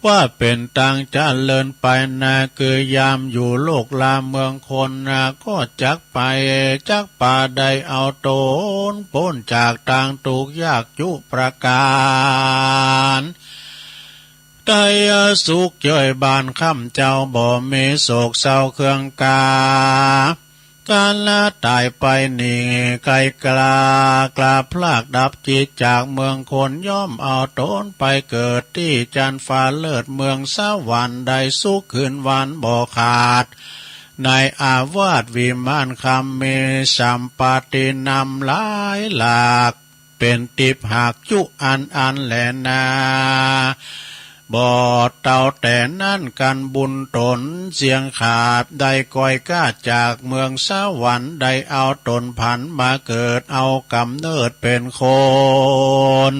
ว่าเป๋นตางเจริญไปนา คือยามอยู่โลกลาเมืองคนนา ก็จักไปจักปาได้เอาต๋นป๊นจากตางตุ๊กข์ยากจุประก๋าน ไตยสุขเย้ยบ้านค่ำเจ้า บ่มีโศกเศร้าเครื่องกา ก๋านละต๋ายไปนี้ไกลกล้า กล้าพลากดับจิตจากเมืองคน ย่อมเอาต๋นไปเกิดตี้จันทร์ฟ้าเลิศเมืองสวรรค์ ได้สุขคืนวันบ่ขาด ในอาวาสวิมานคำ มีสัมปตินำหลายหลาก เป๋นติ๊บหากจุอันอันแลนา บ่เต้าแต่นั้นกั๋นบุญต๋นเสี้ยงขาด ได้ก้อยก้าจากเมืองสวรรค์ ได้เอาต๋นผันมาเกิดเอาก๋ำเนิดเป๋นคน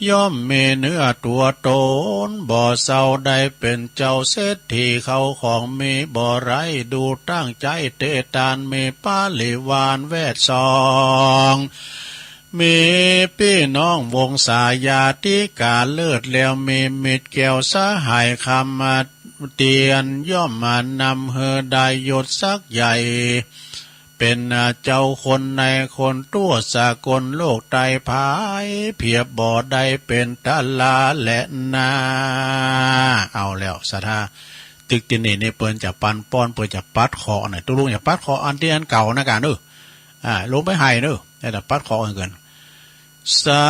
ย่อมมีเนื้อตั๋วต๋นบ่เศร้า ได้เป๋นเจ้าเศรษฐี เข้าของมีบ่ไร้ ดูตั้งใจ๊เตตาน มีปริวารแวดส่อง มีปี้น้องวงศาญาติกาเลิศแล้ว มีมิตรแก้วสหายคำเตียน ย่อมมานำหื้อได้ยศศักดิ์ใหญ่ เป๋นเจ้าคนนายคน ทั่วสากลโลกไตรภาย เปรียบบ่ได้เป๋นตาราแลนา เอาแล้วศรัทธา ตึกตี้นี่นี่เปิ้นจะปันป้อน เปิ้นจะปัดเคราะห์นะ ตุ๊ลุงอย่าปัดเคราะห์อันตี้อันเก่านะก๋าเนอะ อ่า ลงไปไห้เนอะ แต่ปัดเคราะห์อันเกิน สั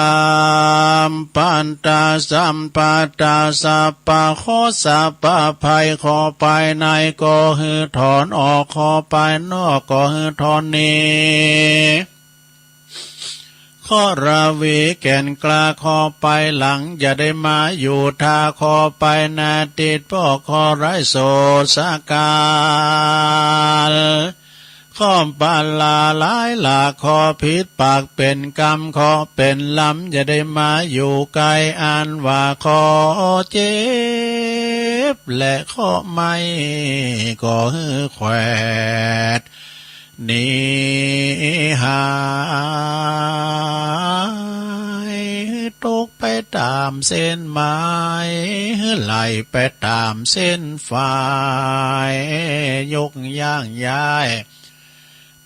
พพันตาสัพพะตาสัพพะเคราะห์สัพพะภัย เคราะห์ภายในก็หื้อถอนออก เคราะห์ภายนอกก็หื้อถอนหนี เคราะห์ราวีแก่นกล้า เคราะห์ภายหลังอย่าได้มาอยู่ท่า เคราะห์ภายหน้าติดป้อ เคราะห์ร้ายโสดสกาล เคราะห์ปาลาหลายหลาก เคราะห์ผิดปากเป๋นกรรม เคราะห์เป๋นลำอย่าได้มาอยู่ใก้ อันว่าเคราะห์เจ็บและเคราะห์ไหม้ ก็หื้อแขวดหนีหาย ตกไปต๋ามเส้นหมาย ไหลไปต๋ามเส้นฝาย ยกย่างย้าย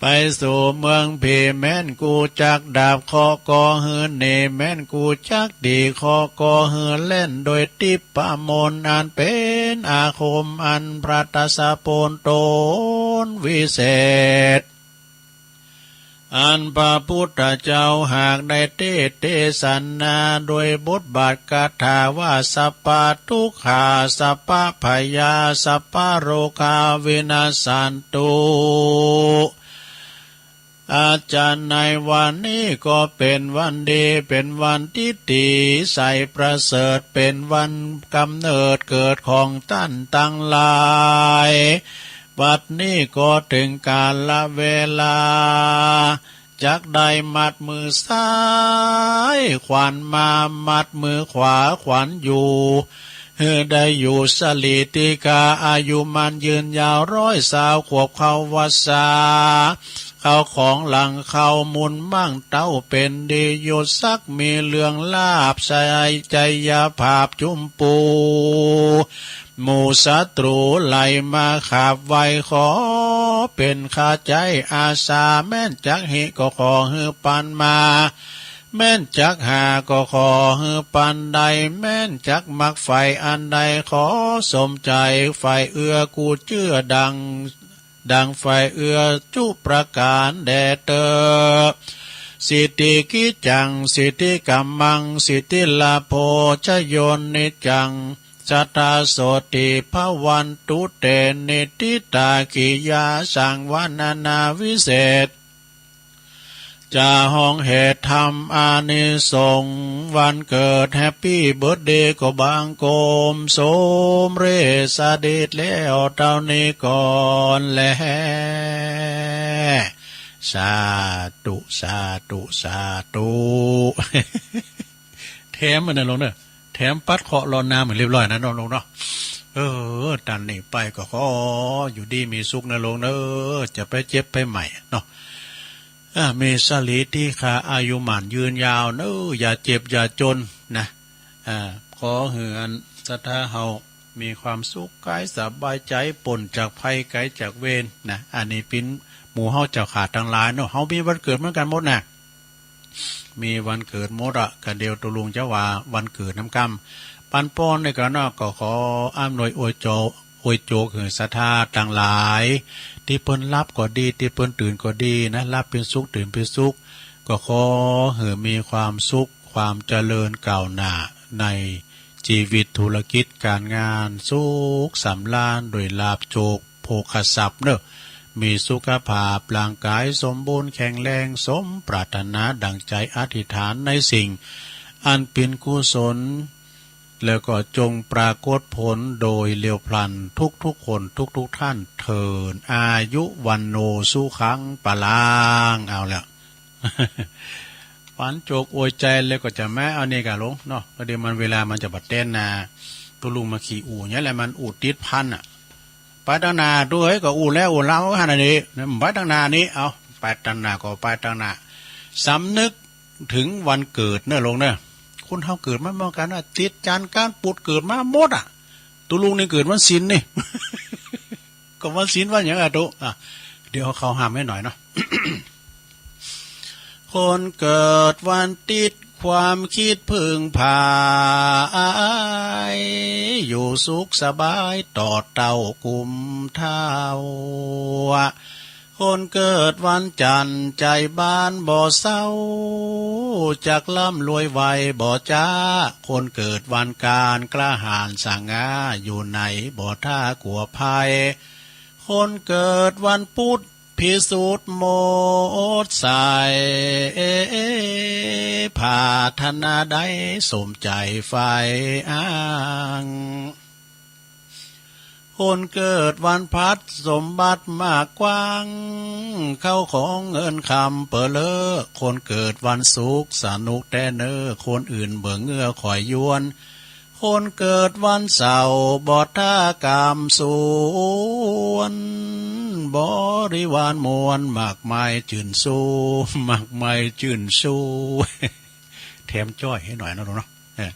ไปสู่เมืองผี แม่นกูจักดาบเคราะห์ก็หื้อหนี แม่นกูจักตีเคราะห์ก็หื้อแล่น โดยทิพย์มนต์อันเป๋นอาคม อันพระตาสะโพนต๋นวิเศษ อันพระพุทธเจ้าหากได้เตสน์เตสนา โดยบทบาทคาถาว่า สัพพะทุกขา สัพพะพยา สัพพะโรคา วินัสสันตุ อาจารย์ ในวันนี้ก็เป๋นวันดี เป๋นวันที่ดีใสประเสริฐ เป๋นวันกำเนิดเกิดของต้านตังหลาย บัดนี้ก็เถิงกาละเวลา จักได้มัดมือซ้ายขวัญมา มัดมือขวาขวัญอยู่ หื้อได้อยู่สลีติกา อายุมั่นยืนยาวร้อยซาวขวบเข้าวัสสา เข้าของหลังเข้ามุนมั่งเต้าเป๋นดี ยศศักดิ์มีเลื่องลาภ ชัยชัยภาพจุมปู หมู่ศัตรูไหลมาขาบไหว้ ขอเป๋นข้าใจ๊อาสา แม่นจักหิก็ขอหื้อปันมา แม่นจักหาก็ขอหื้อปันได้ แม่นจักมักใฝ่อันใด ขอสมใจ๋ใฝ่เอื้อกูเจื้อดัง ดังใฝ่เอื้อจุประก๋านแด่เต๊อ สิทธิกิจจัง สิทธิกัมมัง สิทธิลาโภชโย นิจจัง สัทธาโสติภวันตุเต นิทธิตากิยาสังวรรณนาวิเศษ จะฮ้องแห่ธรรมอานิสงส์วันเกิด Happy Birthday ก็บังคมสมเร็จสำเร็จแล้วเต้านี้ก่อนแล สาธุ สาธุ สาธุ แถมอันนั้นลงเนอะ แถมปัดเคราะห์รดน้ำให้เรียบร้อยนะเนาะลุงเนาะ เออ ตันนี้ไปก็ขออยู่ดีมีสุขนะลุงเนอะ จะไปเจ็บไปใหม่เนาะ อ่า มีสรีที่ขาอายุหมั้นยืนยาวเนอะ อย่าเจ็บอย่าจนนะ อ่า ขอให้อันศรัทธาเฮามีความสุขกายสบายใจ ปลดจากภัยไกลจากเวรนะ อันนี้เปิ้นหมู่เฮาเจ้าข้าตังหลายเนาะ เฮามีวันเกิดเหมือนกันหมดนะ มีวันเกิดหมดอะ กะเดียวตุลุงจะว่าวันเกิดนำกำ ปันป้อนในกะเนาะ ก็ขออำนวยอวยโจ อวยโจกหื้อศรัทธาตังหลาย ตี้เปิ้นหลับก็ดี ตี้เปิ้นตื่นก็ดีนะ หลับเป๋นสุข ตื่นเป๋นสุข ก็ขอหื้อมีความสุข ความเจริญก้าวหน้าในชีวิตธุรกิจการงาน สุขสำราญด้วยลาภโชค โภคทรัพย์เนอะ มีสุขภาพร่างกายสมบูรณ์แข็งแรง สมปรารถนาดังใจอธิษฐานในสิ่งอันเป๋นกุศล แล้วก็จงปรากฏผลโดยเร็วพลันทุกๆคนทุกๆท่านเถิด อายุวัณโณสุขังพลัง เอาแล้ว ปันโจกอวยใจแล้วก็จะมาเอานี่กะลุงเนาะ ก็เดี๋ยวมันเวลามันจะบ่เต้นนะ ตุลุงมาขี่อู่เนี่ยแหละ มันอู่ติดพันอะ ไปตังหน้าดูเฮ้ย ก็อู้แล้วอู้เล่าขนาดนี้นะ ไปตังหน้านี้ เอา ไปตังหน้าก็ไปตังหน้า สำนึกถึงวันเกิดเนอะลุงเนอะ คนเฮาเกิดมาเหมือนกันนะ ติดจานการปุดเกิดมาหมดอะ ตุลุงนี่เกิดวันศีลนี่ ก็วันศีลวันหยังอะตุ อ่ะ เดี๋ยวเขาห้ามให้หน่อยเนาะ คนเกิดวันติดความคิดพึ่งพา อยู่สุขสบายต่อเต้ากุมเฒ่า คนเกิดวันจันทร์ใจบานบ่เศร้า จักร่ำรวยไวบ่จ๊า คนเกิดวันกานกล้าหาญสง่า อยู่ไหนบ่ท่ากลัวภัย คนเกิดวันพุธ พิสุทธิ์หมดใส ปรารถนาใดสมใจใฝ่อ้าง คนเกิดวันพฤหัสสมบัติมากกว้าง เข้าของเงินคำเป๋อเล้อ คนเกิดวันศุกร์สนุกแต๊เน้อ คนอื่นบ่เงื้อคอยยวน คนเกิดวันเสาร์บ่ท่ากำสวน บริวารมวลมากมายจื้นชู้ มากมายจื้นชู้ แถมจ้อยให้หน่อยนะลุงเนาะ เออ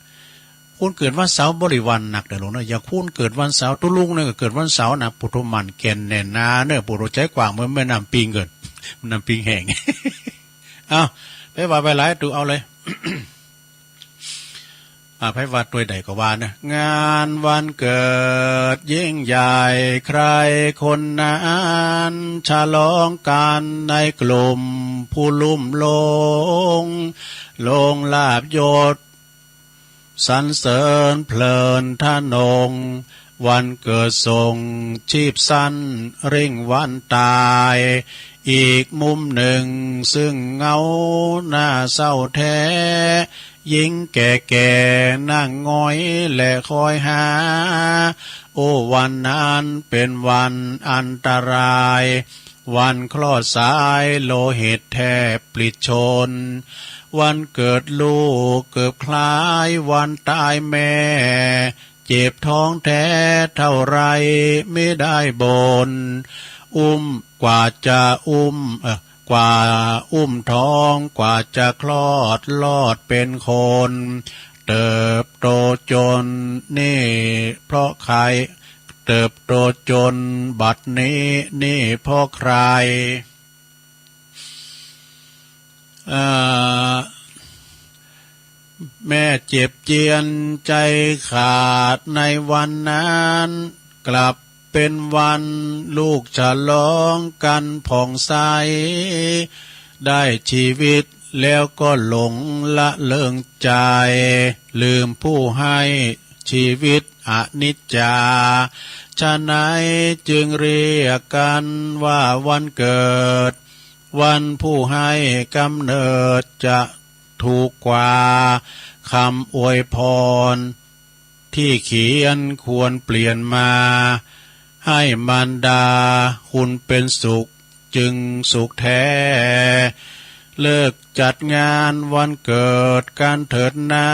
คนเกิดวันเสาร์บริวารหนักเด้อลุงเนาะ อย่างคนเกิดวันเสาร์ ตุ๊ลุงเนี่ยก็เกิดวันเสาร์นะ ปู่โตหมั่นแก่นแน่นหนาเนอะ ปู่โตใจกว้างเหมือนแม่น้ำปิงเกิน น้ำปิงแห้ง เอา ไปว่าไปหลาย ตุ๊ เอาเลย อ่า ไผว่าตัวยใดก็ว่านะ งานวันเกิดยิ่งใหญ่ ใครคนนั้นฉลองกัน ในกลุ่มผู้ลุ่มหลง ลงลาภยศ สรรเสริญเพลินทะนง วันเกิดส่งชีพสั้น เร่งวันตาย อีกมุมหนึ่งซึ่งเหงาหน้าเศร้าแท้ หญิงแก่ๆนั่งหงอยและคอยหา โอ้ วันนั้นเป็นวันอันตราย วันคลอดสายโลหิตแทบปลิดชน วันเกิดลูกเกือบคล้ายวันตายแม่ เจ็บท้องแท้เท่าไรไม่ได้บ่น อุ้มกว่าจะอุ้ม เอ่อ กว่าอุ้มท้อง กว่าจะคลอด รอดเป็นคน เติบโตจนนี่เพราะใคร เติบโตจนบัดนี้นี่เพราะใคร เอ่อ แม่เจ็บเจียนใจขาดในวันนั้น กลับเป็นวันลูกฉลองกันผ่องใส ได้ชีวิตแล้วก็หลงละเลิงใจ ลืมผู้ให้ชีวิตอนิจจา ฉะไหนจึงเรียกกันว่าวันเกิด วันผู้ให้กำเนิดจะถูกกว่าคำอวยพรที่เขียนควรเปลี่ยนมา ให้มารดาคุณเป็นสุขจึงสุขแท้ เลิกจัดงานวันเกิดกันเถิดนา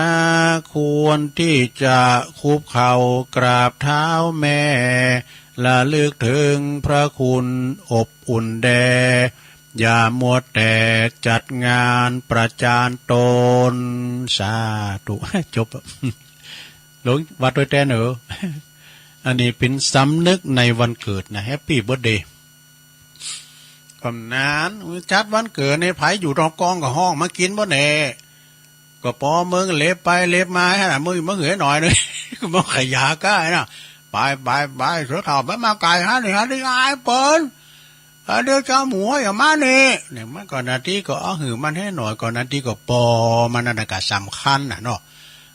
ควรที่จะคุกเข่ากราบเท้าแม่ ระลึกถึงพระคุณอบอุ่นแด่ อย่ามัวแต่จัดงานประจานตน สาธุ จบ ลงวัดด้วยแตนเออ อันนี้เป็นสำนึกในวันเกิดนะ แฮปปี้เบิร์ธเดย์ ก็นาน จัดวันเกิดในไผอยู่ตองกองก็ฮ้องมากินบ่แน่ ก็ปอเมืองเหล็บไปเหล็บมา หั่นน่ะ มึงมาเหลือหน่อยหนึ่ง ก็มาขยาก้าน่ะ ไปไปไป เสือเฒ่าไปมาไก่ฮะนี่ฮะ นี่อายเปิ้น อ่า เดี๋ยวเจ้าหมูอย่ามานี่ เนี่ย มันก็นาทีก็เอาหื้อมันให้หน่อย ก็นาทีก็ปอมันนั่นน่ะก็สำคัญน่ะเนาะ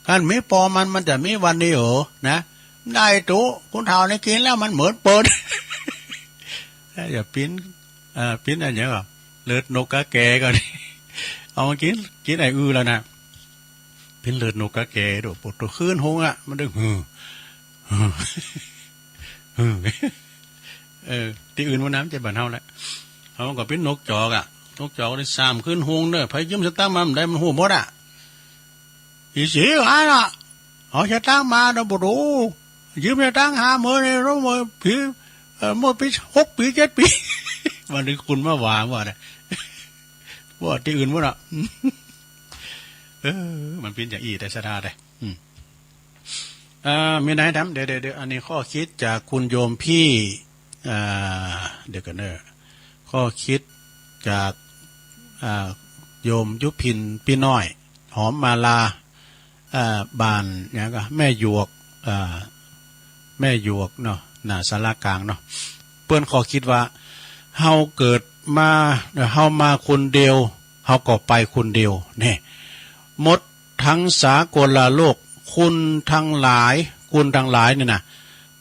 คันมีปอมัน มันจะมีวันนี้เหรอนะ ได้ตุ๊ คุณเฒ่านี่กินแล้วมันเหมือนเปิ้น อย่าปิ้น อ่า ปิ้นอันเนี้ยก็ เลือดนกกาแกก็ เอามากิน กินไอ้อื้อแล้วนะ ปิ้นเลือดนกกาแกโดด ปวดตัวคืนหงอ่ะ มันดึง หือ หือ หือ เออ ตี้อื่นมันน้ำใจบ้านเฮาแหละ เฮาก็ปิ้นนกจอกอ่ะ นกจอกได้สามคืนหงเด้อ ไผยืมสตางค์มาบ่ได้ มันฮู้หมดอ่ะ อีสีหายละ เอาสตางค์มาเด้อบ่ดู ยืมสตางค์ห้าหมื่นนี่ รู้มื้อผี เอ่อ เมื่อปี หกปี เจ็ดปี วันนี้คุณมาว่า ว่าน่ะ ว่าตี้อื่นหมดอ่ะ เออ มันปิ้นอย่างอี้แต่ศรัทธาเด้อ อืม อ่า มีไหนถาม เดี๋ยว เดี๋ยว เดี๋ยว อันนี้ข้อคิดจากคุณโยมพี่ อ่า เดี๋ยวก่อนเนอะ ข้อคิดจาก อ่า โยมยุพินพี่น้อย หอมมาลา อ่า บ้านหยังก็ แม่หยวก อ่า แม่หยวกเนาะ หน้าศาลากลางเนาะ เปิ้นข้อคิดว่า เฮาเกิดมา เฮามาคนเดียว เฮาก็ไปคนเดียว แน่ หมดทั้งสากลโลก คนทั้งหลาย คนทั้งหลายนี่นะ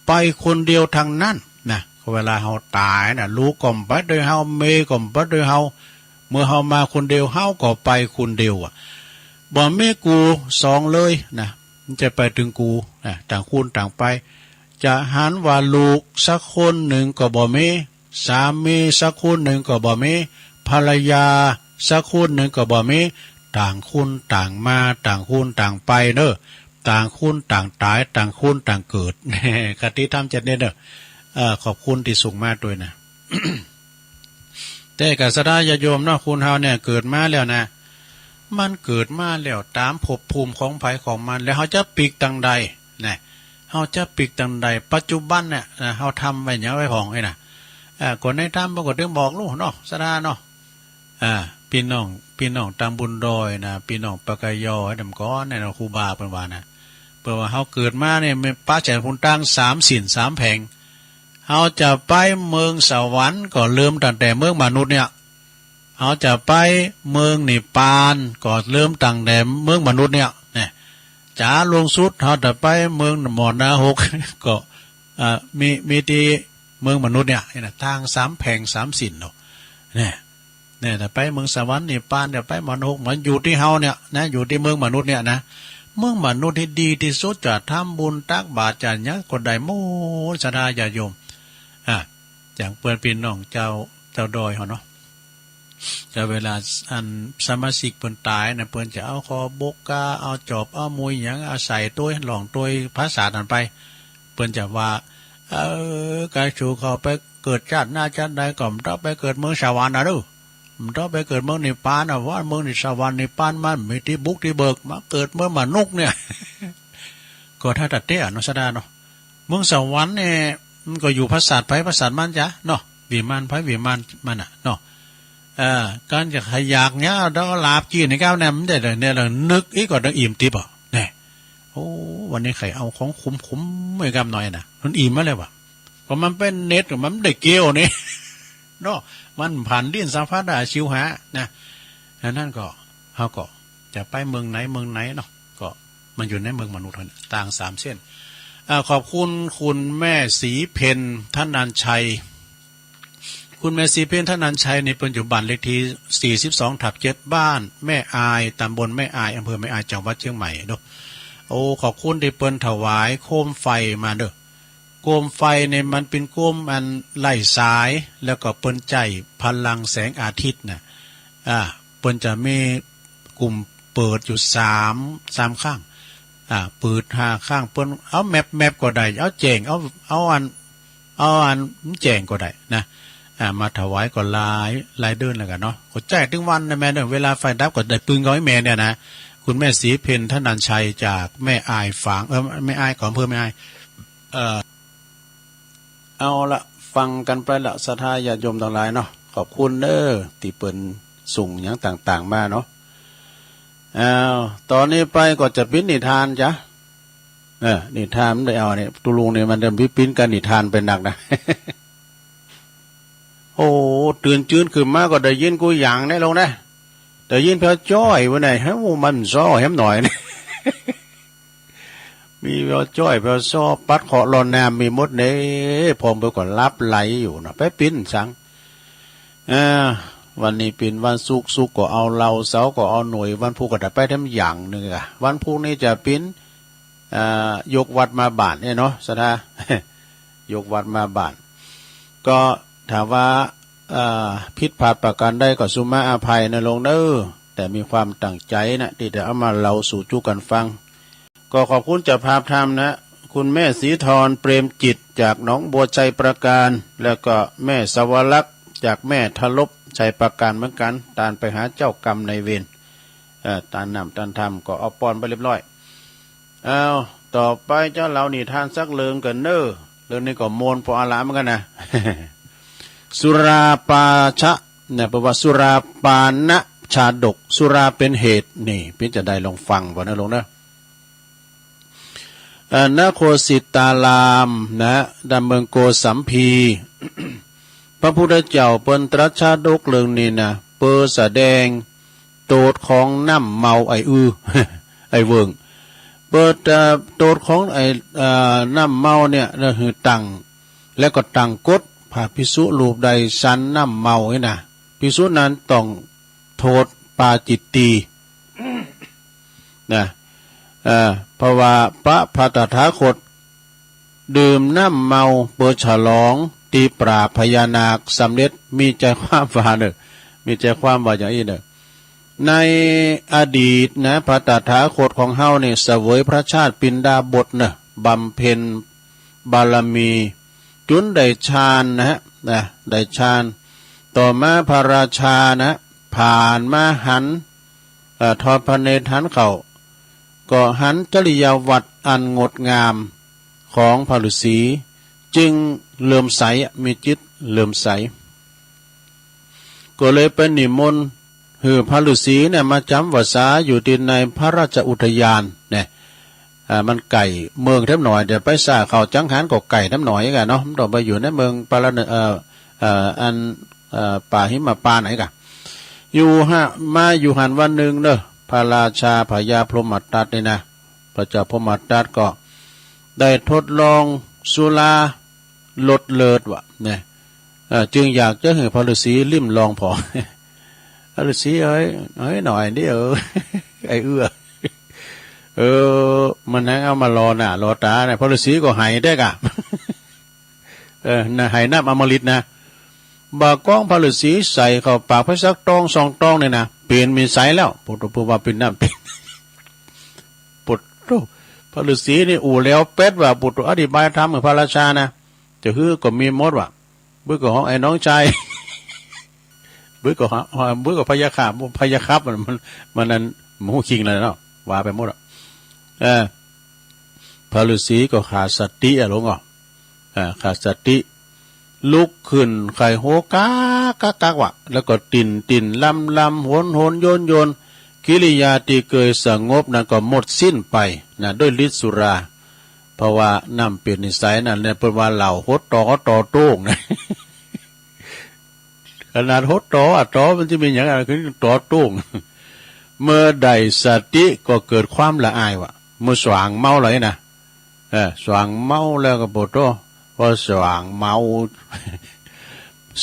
ไปคนเดียวทั้งนั้นนะ เวลาเฮาต๋ายนะ ลูกก็บ่ไปด้วยเฮา เมียก็บ่ไปด้วยเฮา เมื่อเฮามาคนเดียว เฮาก็ไปคนเดียวอะ บ่มีกู้สองเลยนะ มันจะไปตึงกู้นะ ต่างคนต่างไป จะหันว่าลูกสักคนหนึ่งก็บ่มี สามีสักคนหนึ่งก็บ่มี ภรรยาสักคนหนึ่งก็บ่มี ต่างคนต่างมา ต่างคนต่างไปเนอะ ต่างคนต่างต๋าย ต่างคนต่างเกิด คติธรรมเจ็ดเนี่ยเนอะ เอ่อ ขอบคุณที่ส่งมาด้วยนะ แต่ก็ศรัทธาญาติโยมเนาะ คนเฮาเนี่ยเกิดมาแล้วนะ มันเกิดมาแล้วต๋ามภพภูมิของไผของมัน แล้วเฮาจะปิ๊กตังใดนะ เฮาจะปิ๊กตังใด ปัจจุบันเนี่ยนะ เฮาทำไว้หยังไว้พ่องไอ้น่ะ อ่า คนในธรรมเปิ้นก็ถึงบอกลูกเนาะ ศรัทธาเนาะ อ่า พี่น้อง พี่น้องตามบุญดอยนะ พี่น้องปากกยอ ไอ้นำก้อนเนี่ยเนาะ ครูบาเปิ้นว่านะ เปิ้นว่าเฮาเกิดมาเนี่ย แม่นปะแสนพุนตังสามศีลสามแผง เฮาจะไปเมืองสวรรค์ก็เริ่มตั้งแต่เมืองมนุษย์เนี่ย เฮาจะไปเมืองนิพพานก็เริ่มตั้งแต่เมืองมนุษย์เนี่ย เนี่ย จ๋าลงสุด เฮาจะไปเมืองหมอนรกก็ เอ่อ มี มีตี้เมืองมนุษย์เนี่ย นี่นะ ต่างสามแผงสามศีลเนาะ เนี่ย เนี่ย จะไปเมืองสวรรค์นิพพาน จะไปหมอนรก มันอยู่ตี้เฮาเนี่ยนะ อยู่ตี้เมืองมนุษย์เนี่ยนะ เมืองมนุษย์ที่ดีที่สุด จะทำบุญตักบาตร จะหยังก็ได้หมด ศรัทธาญาติโยม อ่ะ อย่างเปิ้นพี่น้องเจ้า เจ้าดอยเฮาเนาะ แต่เวลาอันสมาชิกเปิ้นต๋ายนะ เปิ้นจะเอาขอบบกกา เอาจอบ เอามุยหยัง เอาใส่โตย หล่องโตย ผสาทนั่นไป เปิ้นจะว่า เออ ใครสูเข้าไปเกิดชาติหน้าชาติใดก็บ่ต้องไปเกิดเมืองสวรรค์นะเด้อ บ่ต้องไปเกิดเมืองนิพพานนะ ว่าเมืองนิสวรรค์นิพพานมันมีตี้บุกตี้เบิก มาเกิดเมืองมนุษย์เนี่ย ก็ถ้าตัดเตี้ยเนาะ ศรัทธาเนาะ เมืองสวรรค์เนี่ย มันก็อยู่ผสาทไผผสาทมันจ้ะเนาะ วิมานไผวิมานมันน่ะเนาะ เอ่อ การจะขยักเนี่ย แล้วก็หลาบกินนี่ก้าวเนี่ย มันได้เลยเนี่ย เรานึกอีกก็ต้องอิ่มติบอ่ะ เนี่ย โอ้ วันนี้ใครเอาของขมๆ ไว้กำหน่อยนะ มันอิ่มมาแล้วว่ะ เพราะมันเป็นเน็ต มันได้เกลียวนี่ เนาะ มันผ่านลิ้นสัมผัสได้ ชิวหานะ อันนั้นก็ เฮาก็จะไปเมืองไหนเมืองไหนเนาะ ก็มันอยู่ในเมืองมนุษย์เท่านั้น ต่างสามเส้น อ่า ขอบคุณคุณแม่ศรีเพ็ญ ธนัญชัย คุณแม่ศรีเพ็ญ ธนัญชัย นี่เปิ้นอยู่บ้านเลขที่สี่สิบสองทับเจ็ด บ้านแม่อาย ตำบลแม่อาย อำเภอแม่อาย จังหวัดเชียงใหม่เนาะ โอ้ ขอบคุณที่เปิ้นถวายโคมไฟมาเนาะ โคมไฟนี่มันเป๋นโคมอันไร้สาย แล้วก็เปิ้นใจ๊พลังแสงอาทิตย์น่ะ อ่า เปิ้นจะมีกุ่มเปิดอยู่สาม สามข้าง อ่า เปิดห้าข้าง เปิ้นเอาแมบๆ ก็ได้ เอาแจ้ง เอา เอาอัน เอาอันแจ้งก็ได้นะ อ่า มาถวายก็หลาย หลายเดือนแล้วกั๋นเนาะ ก็ใจ๊ตึงวันนะแม่เนาะ เวลาไฟดับก็ได้ปึงเอาให้แม่เนี่ยนะ คุณแม่ศรีเพ็ญ ธนัญชัย จากแม่อายฝาง เออ แม่อาย ของอำเภอแม่อาย เอ่อ เอาละ ฟังกั๋นไปละ ศรัทธาญาติโยมตังหลายเนาะ ขอบคุณเด้อ ตี้เปิ้นส่งหยังต่างๆ มาเนาะ อ้าว ต๋อนนี้ไปก็จะปิ้นนิทานจ้ะ เออ นิทานมันได้เอาเนี่ย ตุลุงเนี่ยมันจะปิ้นกับนิทานไปนักนะ โอ้ ตื่นจื้นขึ้นมาก็ได้ยินกู้อย่างนะลุงนะ ได้ยินแผวจ้อยว่าไง เฮ้ย มันซ้อแหมหน่อยนะ มีแผวจ้อยแผวซ้อ ปัดเคราะห์ลอน้ำมีหมดเนี่ย พอเปิ้นก็หลับไหลอยู่นะ ไปปิ้นสัง เออ วันนี้ปิ้นวันศุกร์ ศุกร์ก็เอาเหล้า เสาร์ก็เอาหน่วย วันพุธก็ได้ไปแถมอย่างหนึ่งอะ วันพุธนี้จะปิ้น เอ่อ ยกวัดมาบ้านเนี่ยเนาะ ศรัทธา ยกวัดมาบ้าน ก็ถ้าว่า เอ่อ ผิดพลาดประการใดก็สุมาอภัยนะลุงเด้อ แต่มีความตั้งใจนะ ที่จะเอามาเล่าสู่จุกั๋นฟัง ก็ขอบคุณเจ้าภาพธรรมนะ คุณแม่ศรีธร เปรมจิต จากหนองบัวไชยปราการ แล้วก็แม่สวรักษ์ จากแม่ทลบ ไชยปราการเหมือนกั๋น ตานไปหาเจ้ากรรมนายเวร เอ่อ ตานน้ำตานธรรมก็เอาป้อนไปเรียบร้อย เอา ต่อไปจะเล่านิทานสักเรื่องกั๋นเน้อ เรื่องนี้ก็ม่วนปออะละเหมือนกั๋นนะ สุราปาชะ เนี่ย แปลว่าสุราปานะชาดก สุราเป็นเหตุ นี่ ปิ้นจะได้ลองฟังบ่นะลุงนะ เอ่อ ณ โคสิตารามนะ ดำเมืองโกสัมพี พระพุทธเจ้าเปิ้นตรัสชาดกเรื่องนี้นะ เปิ้นแสดงโตษของน้ำเมาไอ้อื้อ ไอ้เวิ้ง เปิ้น เอ่อ โตษของไอ้ เอ่อ น้ำเมาเนี่ย ก็คือตั้ง แล้วก็ตั้งกฎ พระภิกษุรูปใดฉันน้ำเมานี่นะ ภิกษุนั้นต้องโทษปาจิตตีย์ นะ เอ่อ เพราะว่าพระ พระตถาคต ดื่มน้ำเมาเปื้อฉลองตีปราบพญานาคสำเร็จ มีใจความว่าเนอะ มีใจความว่าอย่างอี้เนอะ ในอดีตนะ พระตถาคตของเฮานี่เสวยพระชาติปิณฑาบทเนอะ บำเพ็ญบารมี จุนได้ฌานนะฮะ นะ ได้ฌาน ต่อมาพระราชานะ ผ่านมาหัน เอ่อ ทอดพระเนตรหันเขา ก็หันจริยาวัตรอันงดงามของพระฤาษี จึงเลื่อมใสอะ มีจิตเลื่อมใส ก็เลยไปนิมนต์หื้อพระฤาษีเนี่ยมาจำพรรษาอยู่ที่ในพระราชอุทยานเนี่ย อ่า มันไก๋เมืองแถมหน่อย เดี๋ยวไปซ่าเข้าจังหันก็ไก๋แถมหน่อยกั๋นเนาะ มันต้องไปอยู่ในเมืองปาราณ เอ่อ เอ่อ อัน เอ่อ ป่าหิมพานต์ไหนกะ อยู่ฮะ มาอยู่หั้นวันหนึ่งเนอะ พระราชาพญาพรหมทัตนี่นะ พระเจ้าพรหมทัตก็ได้ทดลองสุราลดเลิศว่ะ เนี่ย เอ่อ จึงอยากจะให้พระฤาษีลิ้มลองผ่อ พระฤาษีเอ้ย เอ้ยหน่อยเดียว ไอ้เอื้อ เออ มันนั่งเอามาลอหน้าลอต๋าเนี่ย พระฤาษีก็ไหได้กะ เออ นะ ไหน้ำอมฤตนะ บ่าก้องพระฤาษีใส่เข้าปากไปสักตองสองตองเนี่ยนะ เปลี่ยนเป็นใสแล้ว ปุตตะ เปิ้นว่าเป็นน้ำ เปลี่ยน ปุตตะ พระฤาษีนี่อู้แล้วเป็ดว่า ปุตตะ อธิบายธรรมกับพระราชานะ จะหื้อก็มีหมดว่ะ บึกก็ของไอ้น้องชาย บึกก็หา บึกก็พยาคาต พยาครับ มัน มัน มันนั่น หมูคิงเลยเนาะ ว่าไปหมดอ่ะ เออ พระฤาษีก็ขาดสติอะหลวงอ่ะ อ่า ขาดสติ ลุกขึ้นไข้โฮก๊ากก๊ากก๊ากว่ะ แล้วก็ติ่นติ่นลำลำ หนหนโยนโยน กิริยาที่เคยสงบนั้นก็หมดสิ้นไปนะ ด้วยฤทธิ์สุรา เพราะว่าน้ำเปลี่ยนนิสัยนั่นเนี่ย เปิ้นว่าเหล้าหดต่อก็ต่อโต้งนะ ขนาดหดต่ออะ ต่อมันจะมีอย่างไร คือต่อโต้ง เมื่อได้สติก็เกิดความละอายว่ะ เมื่อสว่างเมาเลยนะ เออ สว่างเมาแล้วก็ปวดโต้ พอสว่างเมา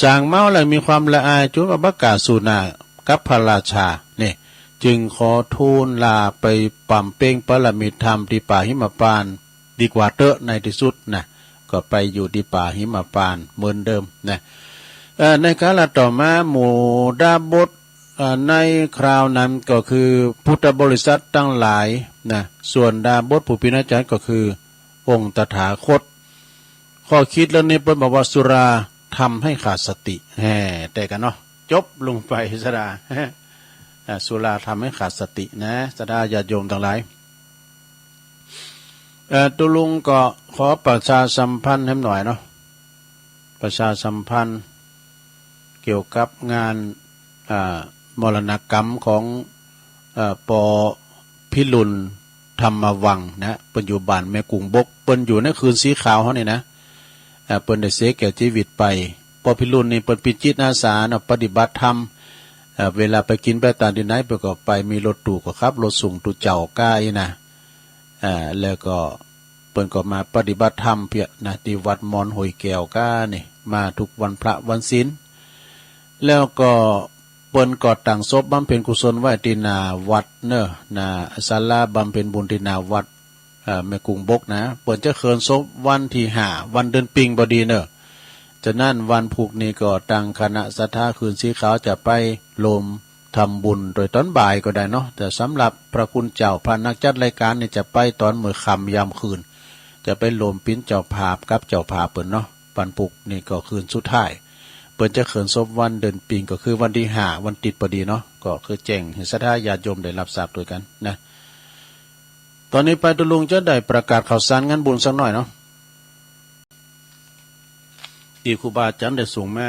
สั่งเมาแล้วมีความละอายจนว่าบ่กล้าสู้หน้ากับพระราชา นี่ จึงขอทูลลาไปบำเพ็ญบารมีธรรมที่ป่าหิมพานต์ดีกว่าเต๊อะ ในที่สุดนะ ก็ไปอยู่ที่ป่าหิมพานต์เหมือนเดิมนะ เอ่อ ในกาลต่อมาหมู่ดาบส เอ่อ ในคราวนั้นก็คือพุทธบริษัททั้งหลายนะ ส่วนดาบสผู้เป็นอาจารย์ก็คือองค์ตถาคต ข้อคิดเรื่องนี้เปิ้นบอกว่าสุราทำให้ขาดสติ แหม แต่กันเนาะ จบลงไปซะดา อ่า สุราทำให้ขาดสตินะ ศรัทธาญาติโยมทั้งหลาย เอ่อ ตุลุงก็ขอประชาสัมพันธ์ให้หน่อยเนาะ ประชาสัมพันธ์เกี่ยวกับงาน อ่า มรณกรรมของ เอ่อ ปอพิรุณ ธรรมวังค์นะ เปิ้นอยู่บ้านแม่กุงบก เปิ้นอยู่ในคืนสีขาวเฮานี่นะ เอ่อ เปิ้นได้เสียแก่ชีวิตไป ปอพิรุณนี่เปิ้นเป็นจิตอาสาเนาะ ปฏิบัติธรรม เอ่อ เวลาไปกินไปตานที่ไหน เปิ้นก็ไป มีรถตู้ก็ขับรถส่งตุ๊เจ้าก้าอี้นะ เอ่อ แล้วก็เปิ้นก็มาปฏิบัติธรรมเปียะนะ ที่วัดมอนห้วยแก้วก้านี่ มาทุกวันพระวันศีล แล้วก็เปิ้นก็ตั้งศพบำเพ็ญกุศลไว้ที่หน้าวัดเนอะ หน้าศาลาบำเพ็ญบุญที่หน้าวัด เอ่อ แม่กุงบกนะ เปิ้นจะเขินศพวันที่ห้า วันเดือนปิงพอดีเนอะ ฉะนั้นวันพุธนี้ก็ตั้งคณะศรัทธาคืนสีขาวจะไปโฮมทำบุญโดยตอนบ่ายก็ได้เนาะ แต่สำหรับพระคุณเจ้าพระนักจัดรายการนี่จะไปตอนมื้อค่ำยามคืน จะไปโฮมเป็นเจ้าภาพกับเจ้าภาพเปิ้นเนาะ วันพุธนี่ก็คืนสุดท้าย เปิ้นจะเขินศพวันเดือนปิงก็คือวันที่ห้า วันติดพอดีเนาะ ก็คือแจ้งให้ศรัทธาญาติโยมได้รับทราบด้วยกันนะ ตอนนี้ไปตุลุงจะได้ประกาศข่าวสารงานบุญสักหน่อยเนาะ ที่ครูบาอาจารย์ได้ส่งมา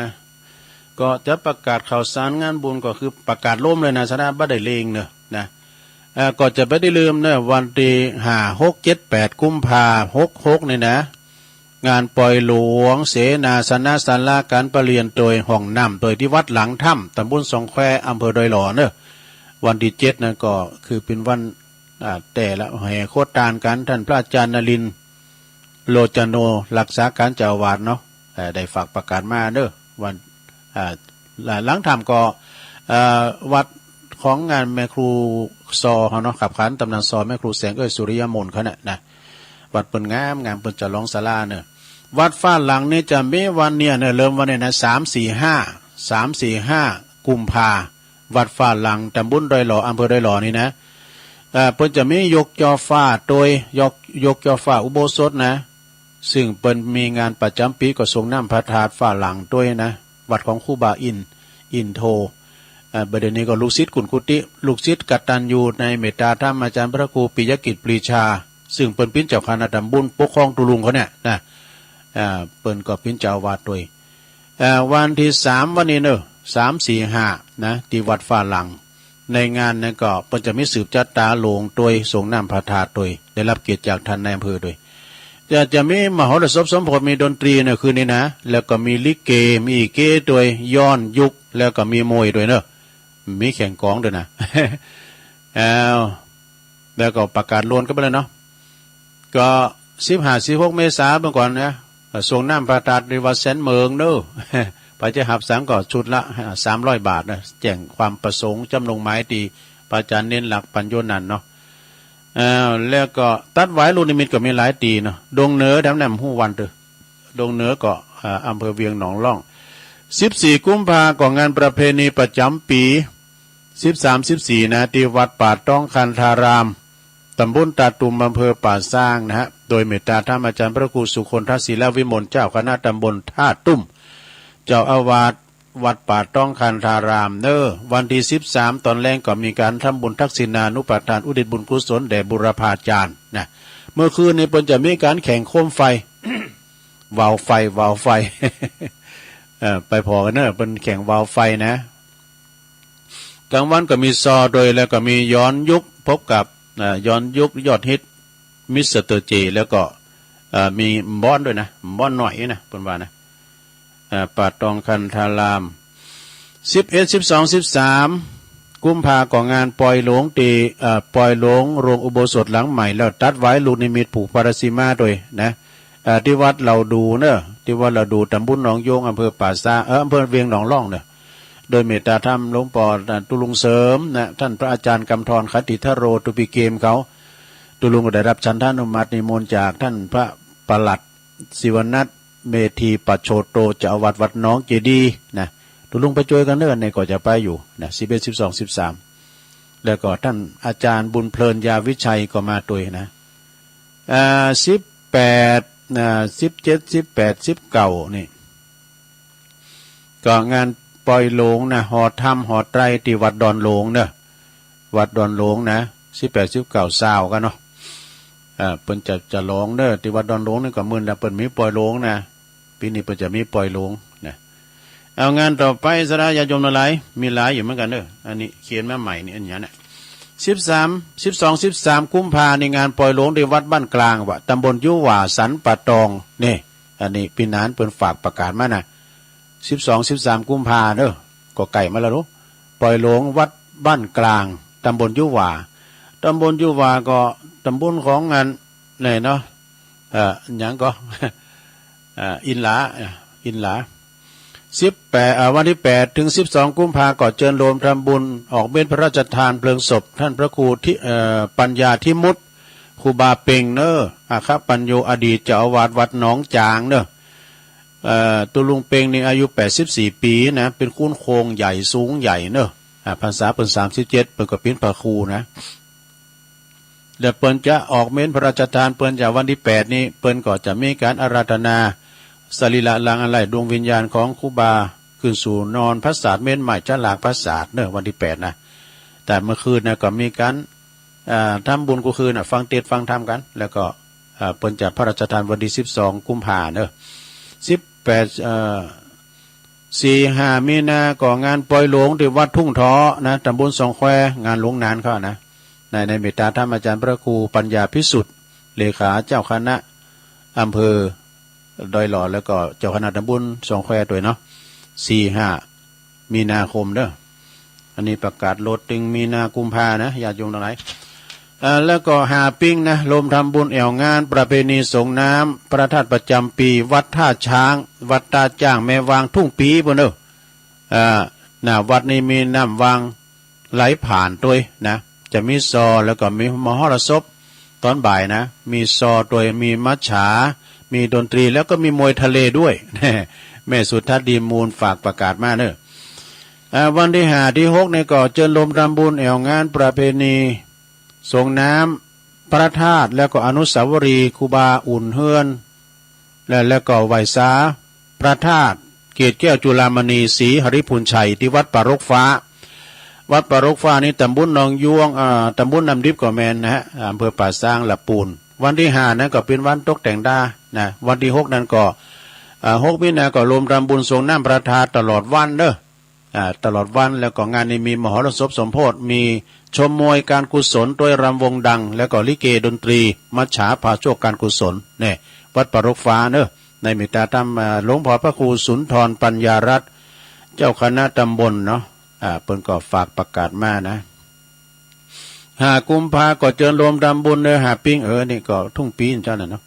ก็จะประกาศข่าวสารงานบุญก็คือประกาศโฮมเลยนะ ศรัทธาบ่ได้เล็งเนอะนะ เอ่อ ก็จะบ่ได้ลืมเนอะ วันที่ห้า หก เจ็ด แปด กุมภา หกหก นี่นะ งานปอยหลวงเสนาสนะศาลาการประเรียนโดยห้องน้ำโดยที่วัดหลังถ้ำ ตำบลสองแคว อำเภอดอยหล่อเนอะ วันที่เจ็ดนั่นก็คือเป็นวัน อ่า แต่ละแห่โคตานกัน ท่านพระอาจารย์นรินทร์ โลจโน รักษาการเจ้าอาวาสเนาะ เอ่อ ได้ฝากประกาศมาเนอะ วัน อ่า หลังถ้ำก็ เอ่อ วัดของงานแม่ครูซอเฮาเนาะ ขับขานตำนานซอแม่ครูแสงเอ้ยสุริยมนต์เขาเนี่ยนะ วัดเปิ้นงามงาม เปิ้นจะลองศาลาเนอะ วัดฟ้าหลังนี่จะมีวันเนี่ยเนอะ เริ่มวันเนี่ยนะ สาม สี่ ห้า สาม สี่ ห้า กุมภา วัดฟ้าหลัง ตำบลดอยหล่อ อำเภอดอยหล่อนี่นะ เอ่อ เปิ้นจะมียกจ่อฟ้าโดย ยก ยกจ่อฟ้าอุโบสถนะ ซึ่งเปิ้นมีงานประจำปีก็สรงน้ำพระธาตุฟ้าหลังโดยนะ วัดของครูบาอินทร์ อินโท เอ่อ บัดเดี๋ยวนี้ก็ลูกศิษย์กุนกุฏิ ลูกศิษย์กตัญญูในเมตตาธรรมอาจารย์พระครูปิยกิจปรีชา ซึ่งเปิ้นเป็นเจ้าคณะตำบลปกครองตุลุงเขาเนี่ยนะ เอ่อ เปิ้นก็เป็นเจ้าอาวาสโดย เอ่อ วันที่สาม วันนี้เนอะ สาม สี่ ห้า นะ ที่วัดฟ้าหลัง ในงานนั้นก็เปิ้นจะมีสืบชะตาหลวงโดยสรงน้ำพระธาตุโดย ได้รับเกียรติจากท่านนายอำเภอโดย จะ จะมีมหรสพสมโพธิ มีดนตรีในคืนนี้นะ แล้วก็มีลิเก มีอีเก้โดย ย้อนยุค แล้วก็มีมวยโดยเนอะ มีแข่งกลองโดยนะ อ้าว แล้วก็ประกาศลวนกันไปเลยเนาะ ก็สิบห้า สิบหก เมษาเบิ่งก่อนนะ สรงน้ำพระธาตุที่วัดแสนเมิงเนอะ ไปจะหับสังก็ชุดละ สามร้อย บาทนะ แจ้งความประสงค์จำนงหมายที่พระอาจารย์เน้นหลักปัญโยนันท์เนาะ อ้าว แล้วก็ตัดหวายลูกนิมิตก็มีหลายตี้เนาะ ดงเหนือแถวนั้นฮู้วันเตอ ดงเหนือก็ อ่า อำเภอเวียงหนองล่อง สิบสี่ กุมภาก็งานประเพณีประจำปี สิบสาม สิบสี่ นะ ที่วัดป่าตองคันธาราม ตำบลตาตุ่ม อำเภอป่าซางนะฮะ โดยเมตตาธรรมอาจารย์พระครูสุคนทศิลวิมล เจ้าคณะตำบลท่าตุ่ม เจ้าอาวาสวัดป่าตองคันธารามเนอะ วันที่สิบสาม ตอนแลงก็มีการทำบุญทักษิณานุปทานอุทิศบุญกุศลแด่บูรพาจารย์นะ เมื่อคืนนี้เปิ้นจะมีการแข่งโคมไฟ วาวไฟ วาวไฟ เอ่อ ไปผ่อกันเนอะ เปิ้นแข่งวาวไฟนะ กลางวันก็มีซอโดย แล้วก็มีย้อนยุคพบกับ เอ่อ ย้อนยุคยอดฮิต มิสเตอร์เจ แล้วก็ เอ่อ มีหม่ำบ้อนด้วยนะ หม่ำบ้อนหน่อยนะ เปิ้นว่านะ เอ่อ ป่าตองคันธาราม สิบเอ็ด สิบสอง สิบสาม กุมภาก็งานปอยหลวงตี้ เอ่อ ปอยหลวงโรงอุโบสถหลังใหม่ แล้วตัดหวายลูกนิมิตผูกพระราชิมาโดยนะ เอ่อ ที่วัดเหล่าดูเนอะ ที่วัดระดู่ ตำบลหนองโยง อำเภอป่าซาง เอ่อ อำเภอเวียงหนองล่องเนี่ย โดยเมตตาธรรมหลวงปอ อ่า ตุลุงเสริมนะ ท่านพระอาจารย์กำธร ขันติธโร ตุปีเกมเขา ตุลุงก็ได้รับฉันทานุมัตินิมนต์จากท่านพระปลัด ศิวนัท เมธีปัจโชโต เจ้าอาวาสวัดหนองเจดีย์นะ ตุลุงไปช่วยกันเนอะ เนี่ยก็จะไปอยู่นะ สิบเอ็ด สิบสอง สิบสาม แล้วก็ท่านอาจารย์บุญเพลิน ยาวิชัย ก็มาด้วยนะ อ่า สิบแปด อ่า สิบเจ็ด สิบแปด สิบเก้า นี่ ก็งานปล่อยหลวงนะ หอธรรมหอไตร ที่วัดดอนหลวงเนอะ วัดดอนหลวงนะ สิบแปด สิบเก้า ซาวกั๋นเนาะ อ่า เปิ้นจะ จะหลวงเนอะ ที่วัดดอนหลวงนี่ก็มื้อนั้นเปิ้นมีปล่อยหลวงนะ ปี๋นี้เปิ้นจะมีปล่อยหลวงนะ เอางานต่อไป ศรัทธาญาติโยมทั้งหลาย มีหลายอยู่เหมือนกันเนอะ อันนี้เขียนมาใหม่นี่ อันนี้นะ สิบสาม สิบสอง สิบสาม กุมภานี่ งานปล่อยหลวงที่วัดบ้านกลางวะ ตำบลยุหว่า สันป่าตอง นี่ อันนี้พี่หนานเปิ้นฝากประกาศมานะ สิบสอง สิบสาม กุมภาเนอะ ก็ใกล้มาแล้วเนาะ ปล่อยหลวงวัดบ้านกลาง ตำบลยุหว่า ตำบลยุหว่าก็ตำบลของอันไหนเนาะ เอ่อ หยังก็ เอ่อ อินหลา เอ่อ อินหลา สิบแปด เอ่อ วันที่แปดถึงสิบสอง กุมภาก็เจิญโฮมทำบุญออกเมรุพระราชทานเพลิงศพท่านพระครูที่ เอ่อ ปัญญาธิมุต ครูบาเพ็งเนอะ อัคคปัญโญ อดีตเจ้าอาวาสวัดหนองจางเนอะ เอ่อ ตุ๊ลุงเพ็งนี่อายุแปดสิบสี่ปี๋นะ เป๋นคุณโครงใหญ่สูงใหญ่เนอะ อ่า พรรษาเปิ้นสามสิบเจ็ด เปิ้นก็เป๋นพระครูนะ แล้วเปิ้นจะออกเมรุพระราชทาน เปิ้นจะวันที่แปดนี้ เปิ้นก็จะมีการอาราธนา สรีระร่างอันไร้ดวงวิญญาณของครูบา ขึ้นสู่นอนปราสาทเมรุใหม่ จะหลากปราสาทเนอะ วันที่แปดนะ แต่เมื่อคืนนะก็มีการ อ่า ทำบุญกู้คืนน่ะ ฟังเทศน์ฟังธรรมกั๋น แล้วก็ อ่า เปิ้นจะพระราชทานวันที่สิบสอง กุมภาเนอะ สิบแปด เอ่อ สี่ห้า มีนาก็งานปล่อยหลวงที่วัดทุ่งท้อนะ ตำบลสองแคว งานหลวงหนานเขานะ ใน ในเมตตาธรรมอาจารย์พระครูปัญญาภิสุทธิ์ เลขาเจ้าคณะอำเภอดอยหล่อ แล้วก็เจ้าคณะตำบลสองแควด้วยเนาะ สี่ห้า มีนาคมเด้อ อันนี้ประกาศโลดตึงมีนากุมภานะ ญาติโยมทั้งหลาย เอ่อ แล้วก็ห้าปิ้งนะ โฮมทำบุญแอ่วงานประเพณีสรงน้ำพระธาตุประจำปี๋ วัดท่าช้าง วัดท่าจ้าง แม่วางทุ่งปี๋ปู้นเด้อ เอ่อ หน้าวัดนี้มีน้ำวางไหลผ่านตวยนะ จะมีซอ แล้วก็มีมหรสพ ตอนบ่ายนะ มีซอตวย มีมัจฉา มีดนตรี แล้วก็มีมวยทะเลด้วย แม่สุทัศน์ ดีมูล ฝากประกาศมาเนอะ อ่า วันที่ห้า ที่หก นี่ก็เจิญโฮมทำบุญแอ่วงานประเพณีสรงน้ำพระธาตุ แล้วก็อนุสาวรีย์ครูบาอุ่นเฮือน และ แล้วก็ไหว้สาพระธาตุเกศแก้วจุฬามณี ศรีหริภุญชัย ที่วัดป่ารกฟ้า วัดป่ารกฟ้านี่ตำบลหนองยวง อ่า ตำบลน้ำดิบก็แม่นนะฮะ อำเภอป่าซาง ละปูน วันที่ห้านั้นก็เป๋นวันตกแต่งดานะ วันที่หกนั้นก็ อ่า หกมีนาก็โฮมทำบุญสรงน้ำพระธาตุตลอดวันเนอะ อ่า ตลอดวัน แล้วก็งานนี้มีมหรสพสมโพธิ มีชมมวยการกุศลตวยรำวงดัง แล้วก็ลิเกดนตรี มัจฉาพาโชคการกุศล เนี่ย วัดป่ารกฟ้าเนอะ ในเมตตาธรรม อ่า หลวงพ่อพระครูสุนทรปัญญารัตน์ เจ้าคณะตำบลเนาะ อ่า เปิ้นก็ฝากประกาศมานะ ห้ากุมภาก็เจิญโฮมทำบุญเนอะ ห้าปิ้ง เออ นี่ก็ทุ่งปี๋เจ้าน่ะเนาะ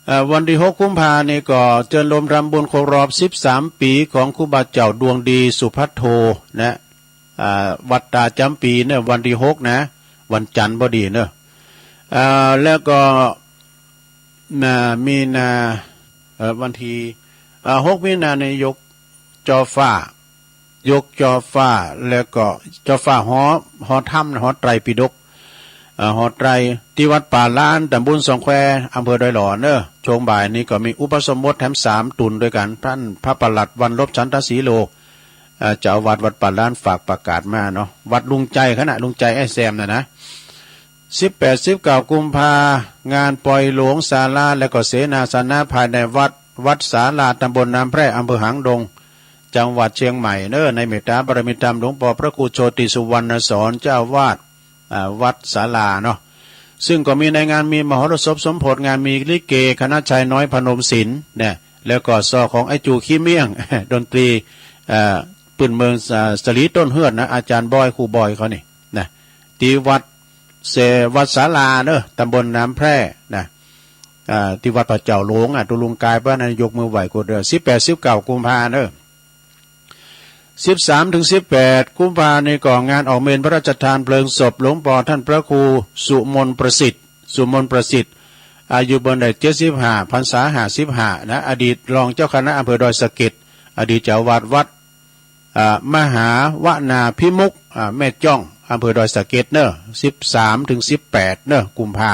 เอ่อ วันที่หกกุมภานี่ก็เจิญโฮมทำบุญครบรอบสิบสามปี๋ของครูบาเจ้าดวงดีสุภัทโทนะ อ่า วัดตาจำปี๋เนอะ วันที่หกนะ วันจันทร์พอดีเนอะ อ่า แล้วก็ อ่า มีนา เอ่อ วันที่ อ่า หกมีนานี่ยกจอฟ้า ยกจอฟ้า แล้วก็จอฟ้าหอ หอธรรม หอไตรปิฎก เอ่อ หอไตร ที่วัดป่าล้าน ตำบลสองแคว อำเภอดอยหล่อเนอะ ช่วงบ่ายนี้ก็มีอุปสมบทแถมสามตูนด้วยกั๋น ท่านพระปลัดวรรณรบ ฉันทศรีโล เอ่อ เจ้าอาวาสวัดป่าล้านฝากประกาศมาเนาะ วัดลุงใจ คณะลุงใจ ไอ้แซมน่ะนะ สิบแปด สิบเก้ากุมภา งานปล่อยหลวงศาลา และก็เสนาสนะภายในวัด วัดศาลา ตำบลน้ำแพร่ อำเภอหางดง จังหวัดเชียงใหม่เนอะ ในเมตตาบารมีธรรมหลวงพ่อพระครูโชติสุวรรณสอน เจ้าอาวาส อ่า วัดศาลาเนาะ ซึ่งก็มีในงานมีมหรสพสมโพธิ งานมีลิเก คณะชายน้อยพนมศิลป์เนี่ย แล้วก็ซอของไอ้จูขี้เมี่ยง ดนตรี อ่า ปื้นเมือง อ่า สลีต้นเฮือดนะ อาจารย์บอย ครูบอยเขานี่นะ ที่วัด เส วัดศาลาเนอะ ตำบลน้ำแพร่นะ อ่า ที่วัดพระเจ้าหลวงอ่ะ ตูลุงกายป้านั้นยกมือไหว้กูเด้อ สิบแปด สิบเก้า กุมภาเนอะ สิบสาม ถึง สิบแปด กุมภานี่ก็งานออกเมรุพระราชทานเพลิงศพหลวงปอท่านพระครูสุมนประสิทธิ์ สุมนประสิทธิ์ อายุเปิ้นได้ เจ็ดสิบห้า พรรษา ห้าสิบห้า นะ อดีตรองเจ้าคณะอำเภอดอยสะเก็ด อดีตเจ้าอาวาสวัด อ่า มหาวนาภิมุข อ่า แม่จ้อง อำเภอดอยสะเก็ดเนอะ สิบสาม ถึง สิบแปด เนอะ กุมภา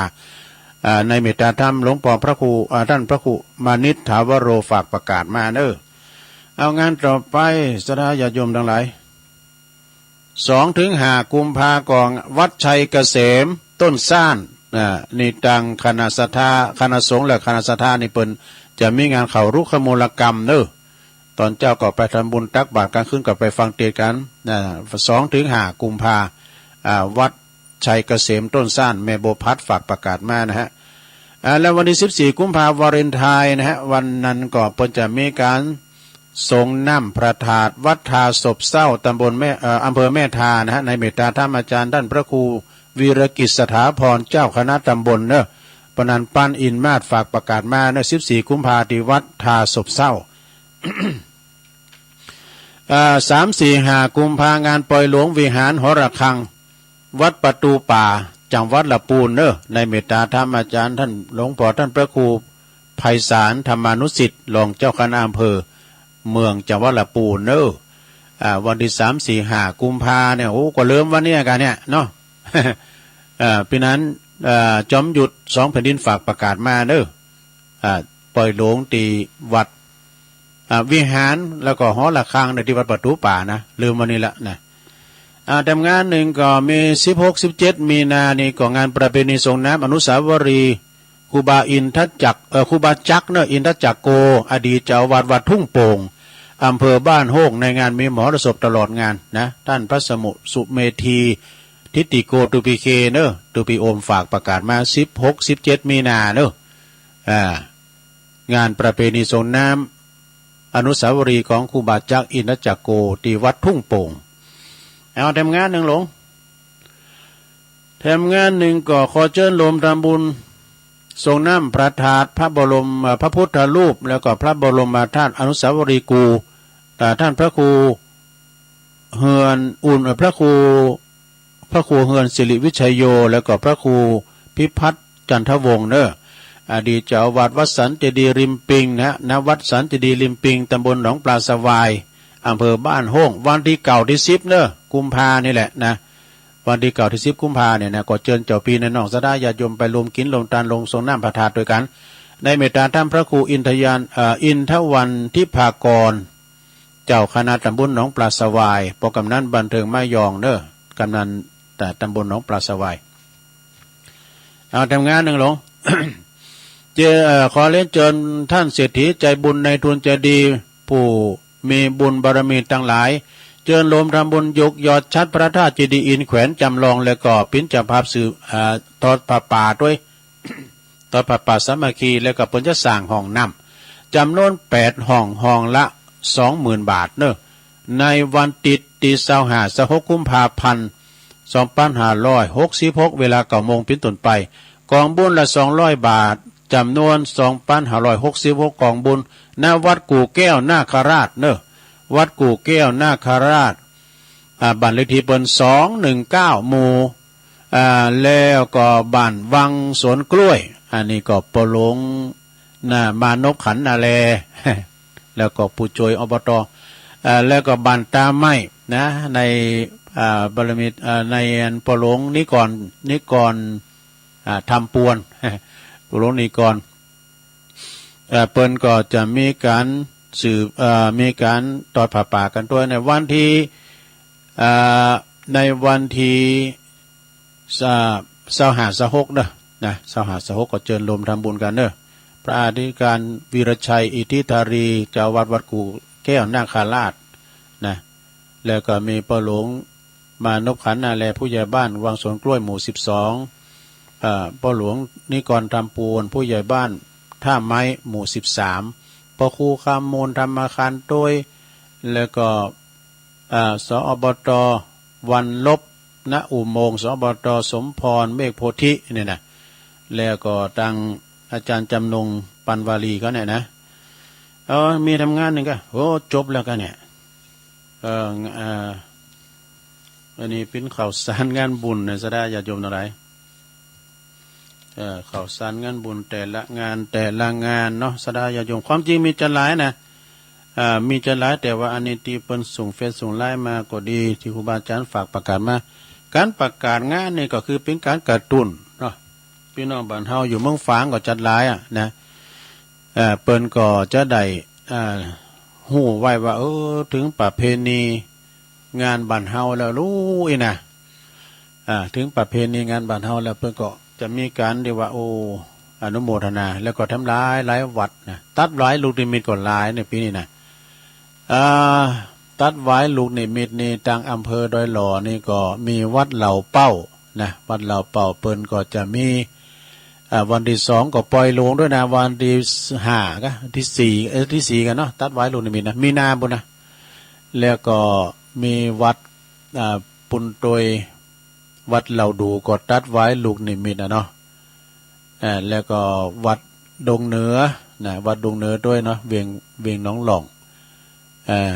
อ่า ในเมตตาธรรมหลวงปอพระครู อ่า ท่านพระครูมานิตถาวโรฝากประกาศมาเนอะ เอางานต่อไป ศรัทธาญาติโยมทั้งหลาย สองถึงห้า กุมภา ก็วัดชัยเกษม ต้นซ่าน อ่า นี่ตังคณะศรัทธา คณะสงฆ์และคณะศรัทธานี่เปิ้นจะมีงานเข้ารุกขมูลกรรมเนอะ ตอนเจ๊าก็ไปทำบุญตักบาตร กลางคืนก็ไปฟังเทศน์กันนะ สองถึงห้า กุมภา อ่า วัดชัยเกษมต้นซ่าน แม่บัวพัดฝากประกาศมานะฮะ อ่า แล้ววันที่ สิบสี่ กุมภา วาเลนไทน์นะฮะ วันนั้นก็เปิ้นจะมีการสรงน้ำพระธาตุวัดท่าศพเศร้า ตำบลแม่ เอ่อ อำเภอแม่ทานะฮะ ในเมตตาธรรมอาจารย์ท่านพระครูวีรกิจสถาพร เจ้าคณะตำบลเนอะ ปนัญปันอินมาศฝากประกาศมาเนอะ สิบสี่ กุมภา ที่วัดท่าศพเศร้า อ่า สาม สี่ ห้า กุมภา งานปล่อยหลวงวิหารหอระฆัง วัดประตูป่า จังหวัดละปูนเนอะ ในเมตตาธรรมอาจารย์ท่านหลวงปอท่านพระครูไพศาลธรรมานุสิทธิ์ รองเจ้าคณะอำเภอเมืองจังหวัดละปูนเนอะ อ่า วันที่ สาม สี่ ห้า กุมภาเนี่ย โอ้ ก็เริ่มวันเนี้ยกั๋นเนี่ยเนาะ อ่า ปี๋นั้น อ่า จอมยุทธสองแผ่นดินฝากประกาศมาเนอะ อ่า ปล่อยหลวงตี้วัด อ่า วิหาร แล้วก็หอระฆังในตี้วัดประตูป่านะ ลืมวันนี้ละนะ อ่า แถมงานหนึ่งก็มี สิบหก สิบเจ็ด มีนานี่ก็งานประเพณีส่งน้ำอนุสาวรีย์ครูบาอินทจักร เอ่อ ครูบาจักรเนอะ อินทจักรโก อดีตเจ้าอาวาสวัดทุ่งโป่ง อำเภอบ้านโฮก ในงานมีมหรสพตลอดงานนะ ท่านพระสมุสุเมธี ทิติโก ตูปีเคเนอะ ตูปีโอมฝากประกาศมา สิบหก สิบเจ็ด มีนาเนอะ อ่า งานประเพณีส่งน้ำอนุสาวรีย์ของครูบาจักรอินทจักรโก ตี้วัดทุ่งโป่ง เอาแถมงานหนึ่งหลวง แถมงานหนึ่งก็ขอเจิญโฮมทำบุญส่งน้ำพระธาตุพระบรม เอ่อ พระพุทธรูป แล้วก็พระบรมธาตุอนุสาวรีย์ครู อ่า ท่านพระครู เฮือนอุ่น เอ่อ พระครู พระครูเฮือนสิริวิชัยโย แล้วก็พระครูพิพัฒน์จันทวงศ์เนอะ อดีตเจ้าอาวาสวัดสันเจดีย์ริมปิงนะ ณ วัดสันเจดีย์ริมปิง ตำบลหนองปลาสวาย อำเภอบ้านโฮก วันตี้เก้าตี้สิบเนอะ กุมภานี่แหละนะ วันตี้เก้าตี้สิบกุมภาเนี่ยนะ ก็เจิญเจ้าปี้น้องศรัทธาญาติโยมไปรวมกิ๋นรวมทานรวมส่งน้ำพระธาตุด้วยกั๋น ในเมตตาธรรมพระครูอินทยาน เอ่อ อินทวันทิพากร เจ้าคณะตำบลหนองปลาสวาย ปอกำนันบันเทิงไม้ยองเนอะ กำนันแต่ตำบลหนองปลาสวาย เอาแถมงานหนึ่งหลวง เจ- เอ่อ ขอเรียนเชิญท่านเศรษฐีใจบุญนายทุนใจดี ผู้มีบุญบารมีทั้งหลาย เจิญโฮมทำบุญยกยอดฉัตรพระธาตุเจดีย์อินแขวนจำลอง แล้วก็เป๋นเจ้าภาพสืบ เอ่อ ทอดผ้าป่าด้วย ทอดผ้าป่าสามัคคี แล้วก็เปิ้นจะสร้างห้องน้ำ จำนวนแปดห้อง ห้องละสองหมื่นบาทเนอะ ในวันอาทิตย์ตี้ซาวห้า ซาวหก กุมภาพันธ์ สองพันห้าร้อยหกสิบหก เวลาเก้าโมงเป๋นต้นไป กองบุญละสองร้อยบาท จำนวนสองพันห้าร้อยหกสิบหกกองบุญ ณ วัดกู่แก้วนาคราชเนอะ วัดกู่แก้วนาคราช อ่า บ้านเลขที่เปิ้น สองหนึ่งเก้า หมู่ อ่า แล้วก็บ้านวังสวนกล้วย อันนี้ก็ป้อหลวง นะ มานพขันธ์นาแล แล้วก็ผู้ช่วย อบต อ่า แล้วก็บ้านตาไม้นะ ใน อ่า บารมี อ่า ในอันป้อหลวงนิกร นิกร อ่า ธรรมปวน ป้อหลวงนิกร เอ่อ เปิ้นก็จะมีการสืบ เอ่อ มีการทอดผ้าป่ากันด้วยในวันที่ เอ่อ ในวันที่ ซา- ซาวห้า ซาวหกเนอะ นะ ซาวห้า ซาวหก ก็เจิญโฮมทำบุญกันเนอะ พระอธิการวีรชัย อิทธิธารี เจ้าวัดวัดกู่แก้วนาคราชนะ แล้วก็มีป้อหลวงมานพขันธ์นาแล ผู้ใหญ่บ้านวังสวนกล้วยหมู่สิบสอง เอ่อ ป้อหลวงนิกรธรรมปวน ผู้ใหญ่บ้านท่าไม้หมู่สิบสาม ป้อครูคำมูลธรรมคารโตย แล้วก็ อ่า ส อบต วันลบ ณ อุโมงค์ ส อบต สมพร เมฆโพธิ เนี่ยนะ แล้วก็ตัง อาจารย์จำนง ปันวารีก็เนี่ยนะ เออ มีทำงานหนึ่งก็ โอ้ จบแล้วก็เนี่ย เออ เออ อันนี้ปิ้นข่าวสารงานบุญนะ ศรัทธาญาติโยมทั้งหลาย เอ่อ ข่าวสารงานบุญแต่ละงาน แต่ละงานเนาะ ศรัทธาญาติโยม ความจริงมีจะหลายนะ เอ่อ มีจะหลาย แต่ว่าอันนี้ตี้เปิ้นส่งเฟซส่งไลน์มาก็ดี ตี้ครูบาอาจารย์ฝากประกาศมา การประกาศงานนี่ก็คือเป็นการกระตุ้นเนาะ พี่น้องบ้านเฮาอยู่เมืองฝางก็จัดหลายอะนะ เอ่อ เปิ้นก็จะได้ เอ่อ ฮู้ไว้ว่า เออ ถึงประเพณีงานบ้านเฮาแล้วลูกอีนะ อ่า ถึงประเพณีงานบ้านเฮาแล้วเปิ้นก็จะมีการเรียกว่า โอ้ อนุโมทนา แล้วก็ทำหลายหลายวัดนะ ตัดหวายลูกนิมิตก็หลายในปีนี้นะ อ่า ตัดหวายลูกนิมิตนี่ตางอำเภอดอยหล่อนี่ก็มีวัดเหล่าเป้านะ วัดเหล่าเป้าเปิ้นก็จะมี อ่า วันที่สองก็ปล่อยโลงด้วยนะ วันที่ห้าก็ที่สี่ เอ้ย ที่สี่กันเนาะ ตัดหวายลูกนิมิตนะ มีนาบุญนะ แล้วก็มีวัด อ่า ปุนโตย วัดเหล่าดูก็ตัดหวายลูกนิมิตนะเนาะ อ่า แล้วก็วัดดงเหนือนะ วัดดงเหนือด้วยเนาะ เวียง เวียงหนองหล่อง อ่า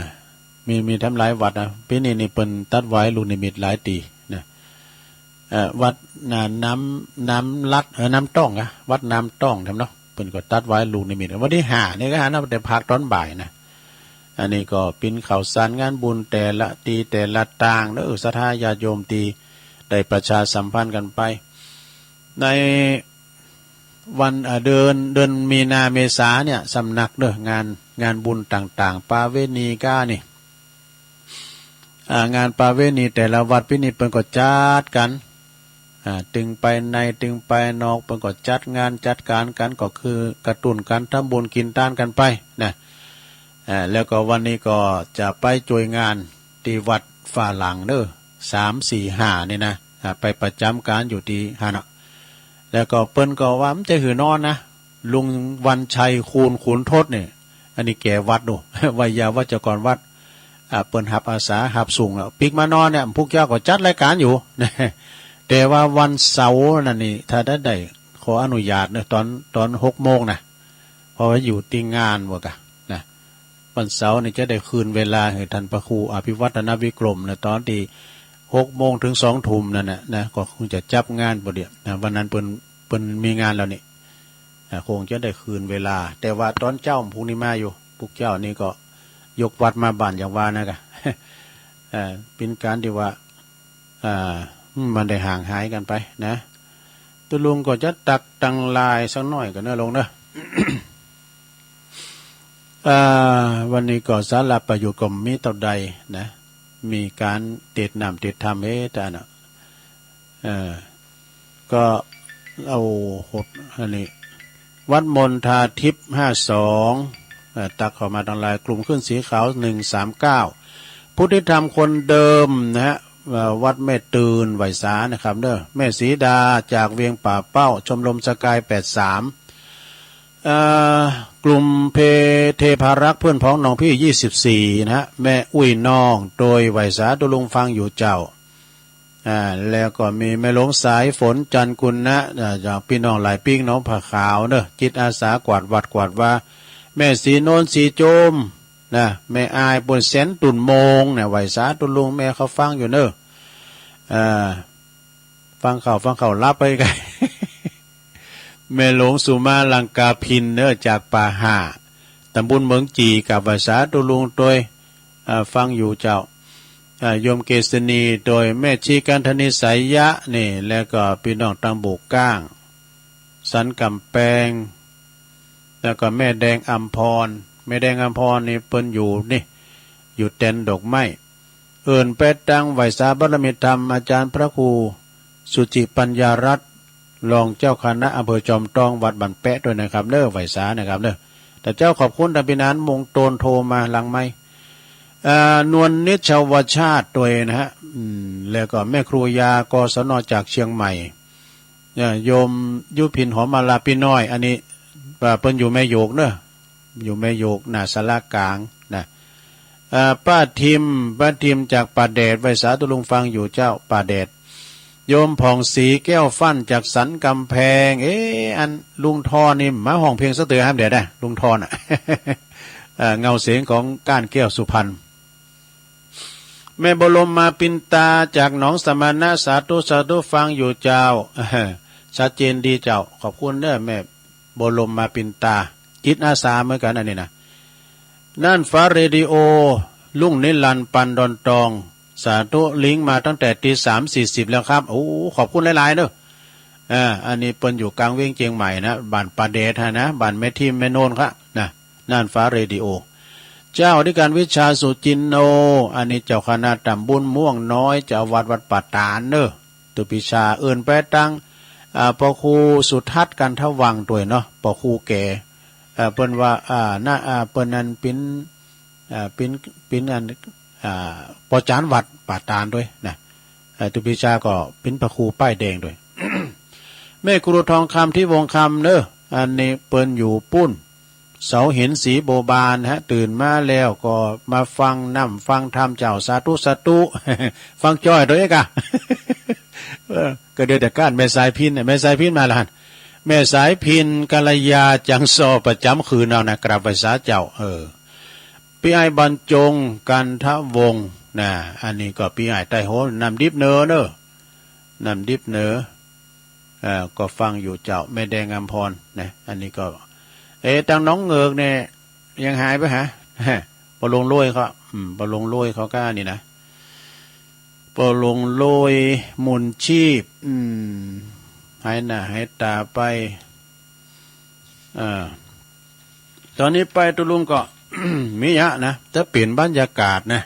มี มีทำหลายวัดนะ ปีนี้นี่เปิ้นตัดหวายลูกนิมิตหลายตี้นะ เอ่อ วัดน่ะ น้ำ น้ำลัด เออ น้ำต้องนะ วัดน้ำต้องทำเนาะ เปิ้นก็ตัดหวายลูกนิมิต วันที่ห้านี่ก็หานะ แต่ภาคตอนบ่ายนะ อันนี้ก็ปิ้นข่าวสารงานบุญแต่ละตี้แต่ละตางเด้อ ศรัทธาญาติโยมตี้ได้ประชาสัมพันธ์กันไป ในวัน เอ่อ เดือน เดือนมีนาเมษาเนี่ย สำนักเด้อ งาน งานบุญต่างๆ ประเวณีก้านี่ อ่า งานประเวณีแต่ละวัดปีนี้เปิ้นก็จัดกัน อ่า ตึงไปในตึงไปนอก เปิ้นก็จัดงานจัดการกัน ก็คือกระตุ้นกันทำบุญกินตานกันไปนะ อ่า แล้วก็วันนี้ก็จะไปช่วยงานตี้วัดฝาหลังเด้อ สาม สี่ ห้า นี่นะ อ่า ไปประจำการอยู่ตี้หั้นน่ะ แล้วก็เปิ้นก็ว่ามันจะหือนอนนะ ลุงวันชัย คูณขุนทศเนี่ย อันนี้แก่วัดโน่ ไวยาวัจกรวัด อ่า เปิ้นหับอาสาหับส่งแล้ว ปิ๊กมานอนเนี่ย พวกเจ้าก็จัดรายการอยู่ แต่ว่าวันเสาร์นั่นนี่ ถ้าได้ ได้ขออนุญาตเนอะ ตอน ตอนหกโมงนะ เพราะว่าอยู่ตี้งานว่ากันนะ วันเสาร์นี่จะได้คืนเวลาให้ท่านพระครูอภิวัฒนวิกรมนะ ตอนตี้หกโมงถึงสองทุ่มนั่นน่ะนะ ก็คงจะจับงานบ่เดี่ยวนะ วันนั้นเปิ้น เปิ้นมีงานแล้วนี่ อ่า คงจะได้คืนเวลา แต่ว่าตอนเจ๊าพรุ่งนี้มาอยู่ พวกเจ้านี่ก็ยกวัดมาบ้านอย่างว่านะกะ เอ่อ เป็นการที่ว่า อ่า มันได้ห่างหายกันไปนะ ตุ๊ลุงก็จะตักตังลายสักหน่อยกันเนอะลุงเนอะ อ่า วันนี้ก็สาระประโยชน์ก็มีเต้าใดนะ มีการเตศน์น้ำเตศน์ธรรมเฮ้ยท่านน่ะ เอ่อ ก็เอาหดอันนี้ วัดมณฑาทิพย์ ห้าสอง เอ่อ ตักเข้ามาตังลาย กลุ่มขึ้นสีขาว หนึ่งสามเก้า พุทธิธรรมคนเดิมนะฮะ เอ่อ วัดแม่ตื่น ไหว้สานะครับเด้อ แม่สีดาจากเวียงป่าเป้า ชมรมสกาย แปดสาม เอ่อ กลุ่มเพ เทพารักษ์เพื่อนพ้องน้องพี่ ยี่สิบสี่ นะฮะ แม่อุ้ยน้อง โดยไหว้สาตุ๊ลุงฟังอยู่เจ้า อ่า แล้วก็มีแม่หลวงสายฝน จันทร์กุณนะ อ่า จากพี่น้องหลายปิ้งหนองผาขาวเนอะ จิตอาสากวาดวัดกวาดวา แม่สีโนนสีโจมนะ แม่อาย ปนแสนตุ่นโมงเนี่ย ไหว้สาตุ๊ลุงแม่เขาฟังอยู่เนอะ อ่า ฟังข่าว ฟังข่าว หลับไปไกล แม่หลวงสุมาลังกาพินเนอะ จากป่าห่า ตำบลเมืองจี่ กับไหว้สาตุ๊ลุงโดย อ่า ฟังอยู่เจ้า อ่า โยมเกษณี โดยแม่ชีกันธนิสายะนี่ แล้วก็พี่น้องตังบุกก้าง สันกำแปง แล้วก็แม่แดงอัมพร แม่แดงอัมพรนี่เปิ้นอยู่นี่ อยู่แตนดอกไม้ เอิ้นไปตังไหว้สาบารมีธรรมอาจารย์พระครูสุจิปัญญารัตน์ รองเจ้าคณะอำเภอจอมทองวัดบ้านแปะด้วยนะครับเด้อ ไหว้สานะครับเด้อ แต่เจ้าขอบคุณทางพี่นานมงโตนโทรมาหลังไมค์ อ่า นวลนิชวชาติด้วยนะฮะ อืม แล้วก็แม่ครูยา กศน จากเชียงใหม่ เนี่ย โยมยุพินหอมมาลาพี่น้อย อันนี้ อ่า เปิ้นอยู่แม่โยกเนอะ อยู่แม่โยก หน้าศาลากลางนะ อ่า ป้าทิม ป้าทิมจากป่าแดด ไหว้สาตุ๊ลุงฟังอยู่เจ้า ป่าแดด โยมผ่องศรีแก้วฟั่นจากสันกำแพง เอ๊ะ อันลุงทอนนี่มาฮ้องเพลงสักเตื้อห้ามแดดนะ ลุงทอนน่ะ เอ่อ เงาเสียงของก้านแก้วสุพรรณ แม่บรมมาปินตาจากหนองสมณะ สาธุ สาธุ ฟังอยู่เจ้า ชัดเจนดีเจ้า ขอบคุณเด้อแม่บรมมาปินตา จิตอาสาเหมือนกันอันนี้นะ น่านฟ้าเรดิโอ ลุงนิรันดร์ ปันดอนตอง สาธุ ลิงก์มาตั้งแต่ตีสามสี่สิบแล้วครับ โอ้ ขอบคุณหลายๆ เนอะ อ่า อันนี้เปิ้นอยู่กลางเวียงเจียงใหม่นะ บ้านป่าแดดฮะนะ บ้านแม่ทิมแม่โนนครับนะ น่านฟ้าเรดิโอ เจ้าอธิการวิชาสุจินโน อันนี้เจ้าคณะตำบลม่วงน้อย เจ้าวัดวัดป่าตาดเนอะ ตุ๊ปิชา เอิ้นไปตัง อ่า ปอครูสุทัศน์ กันทวังค์ตวยเนาะ ปอครูแก่ เอ่อ เปิ้นว่า อ่า นะ อ่า เปิ้นอันเป๋น อ่า เป๋น เป๋นอัน อ่า ปอจารย์วัดป่าตาดตวยนะ เอ่อ ตุ๊ปิชาก็เป๋นพระครูป้ายแดงตวย แม่ครูทองคำ ทิพย์วงศ์คำเนอะ อันนี้เปิ้นอยู่ปู้น เสาหินสีบัวบานฮะ ตื่นมาแล้วก็มาฟังน้ำฟังธรรมเจ้า สาธุ สาธุ ฟังจ้อยตวยเอกอะ เออ ก็เดี๋ยวแต่ก้านแม่สายพิณน่ะ แม่สายพิณมาแล้วหั่น แม่สายพิณ กัลยา จังซอ ประจ๋ำคืนเอานะ กราบไหว้สาเจ้า เออ ปี้อ้ายบรรจง กันทวงศ์ นะ อันนี้ก็ปี้อ้ายใต้โหนน้ำดิบเหนือเนอะ น้ำดิบเหนือ เอ่อ ก็ฟังอยู่เจ้า แม่แดงอำพร นะ อันนี้ก็ เอ๊ะ ตังหนองเงือกเนี่ย ยังหายไปหา ปอหลวงโลยเขา อืม ปอหลวงโลยเขาก็นี่นะ ปอหลวงโลย หมุนชีพ อืม หายหน้าหายตาไป อ่า ตอนนี้ไปตุลุงก็ มีเยอะนะ จะเปลี่ยนบรรยากาศนะ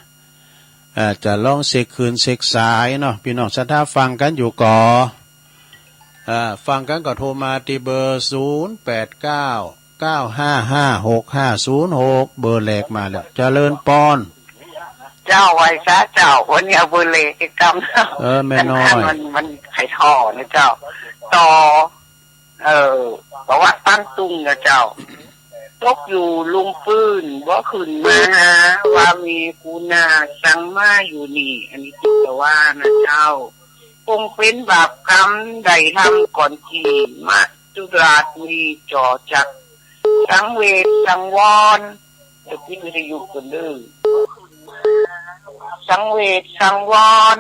อ่า จะลองเช็คคลื่นเช็คสายเนาะ พี่น้องศรัทธาฟังกันอยู่ก่อ อ่า ฟังกันก็โทรมาที่เบอร์ ศูนย์แปดเก้า เก้าห้าห้า หกห้าศูนย์หก เบอร์แรกมาแล้ว เจริญปอน เจ้า ไหว้สาเจ้า วันนี้เอาเบอร์แรกอีกกำ เออ แม่น้อย มัน มันไขท่อนะเจ้า ต่อ เอ่อ ประวัติตั้งตุ้งนะเจ้า ตกอยู่ลุ่มปื้น บ่ขึ้นมาหา ว่ามีกูนาสั่งมาอยู่นี่ อันนี้จิตว่านะเจ้า คงเป็นบาปกรรมได้ทำก่อนที่มัจจุราชมีจ่อจัก สังเวชสังวร เดี๋ยวปิดวิทยุก่อนเด้อ สังเวชสังวร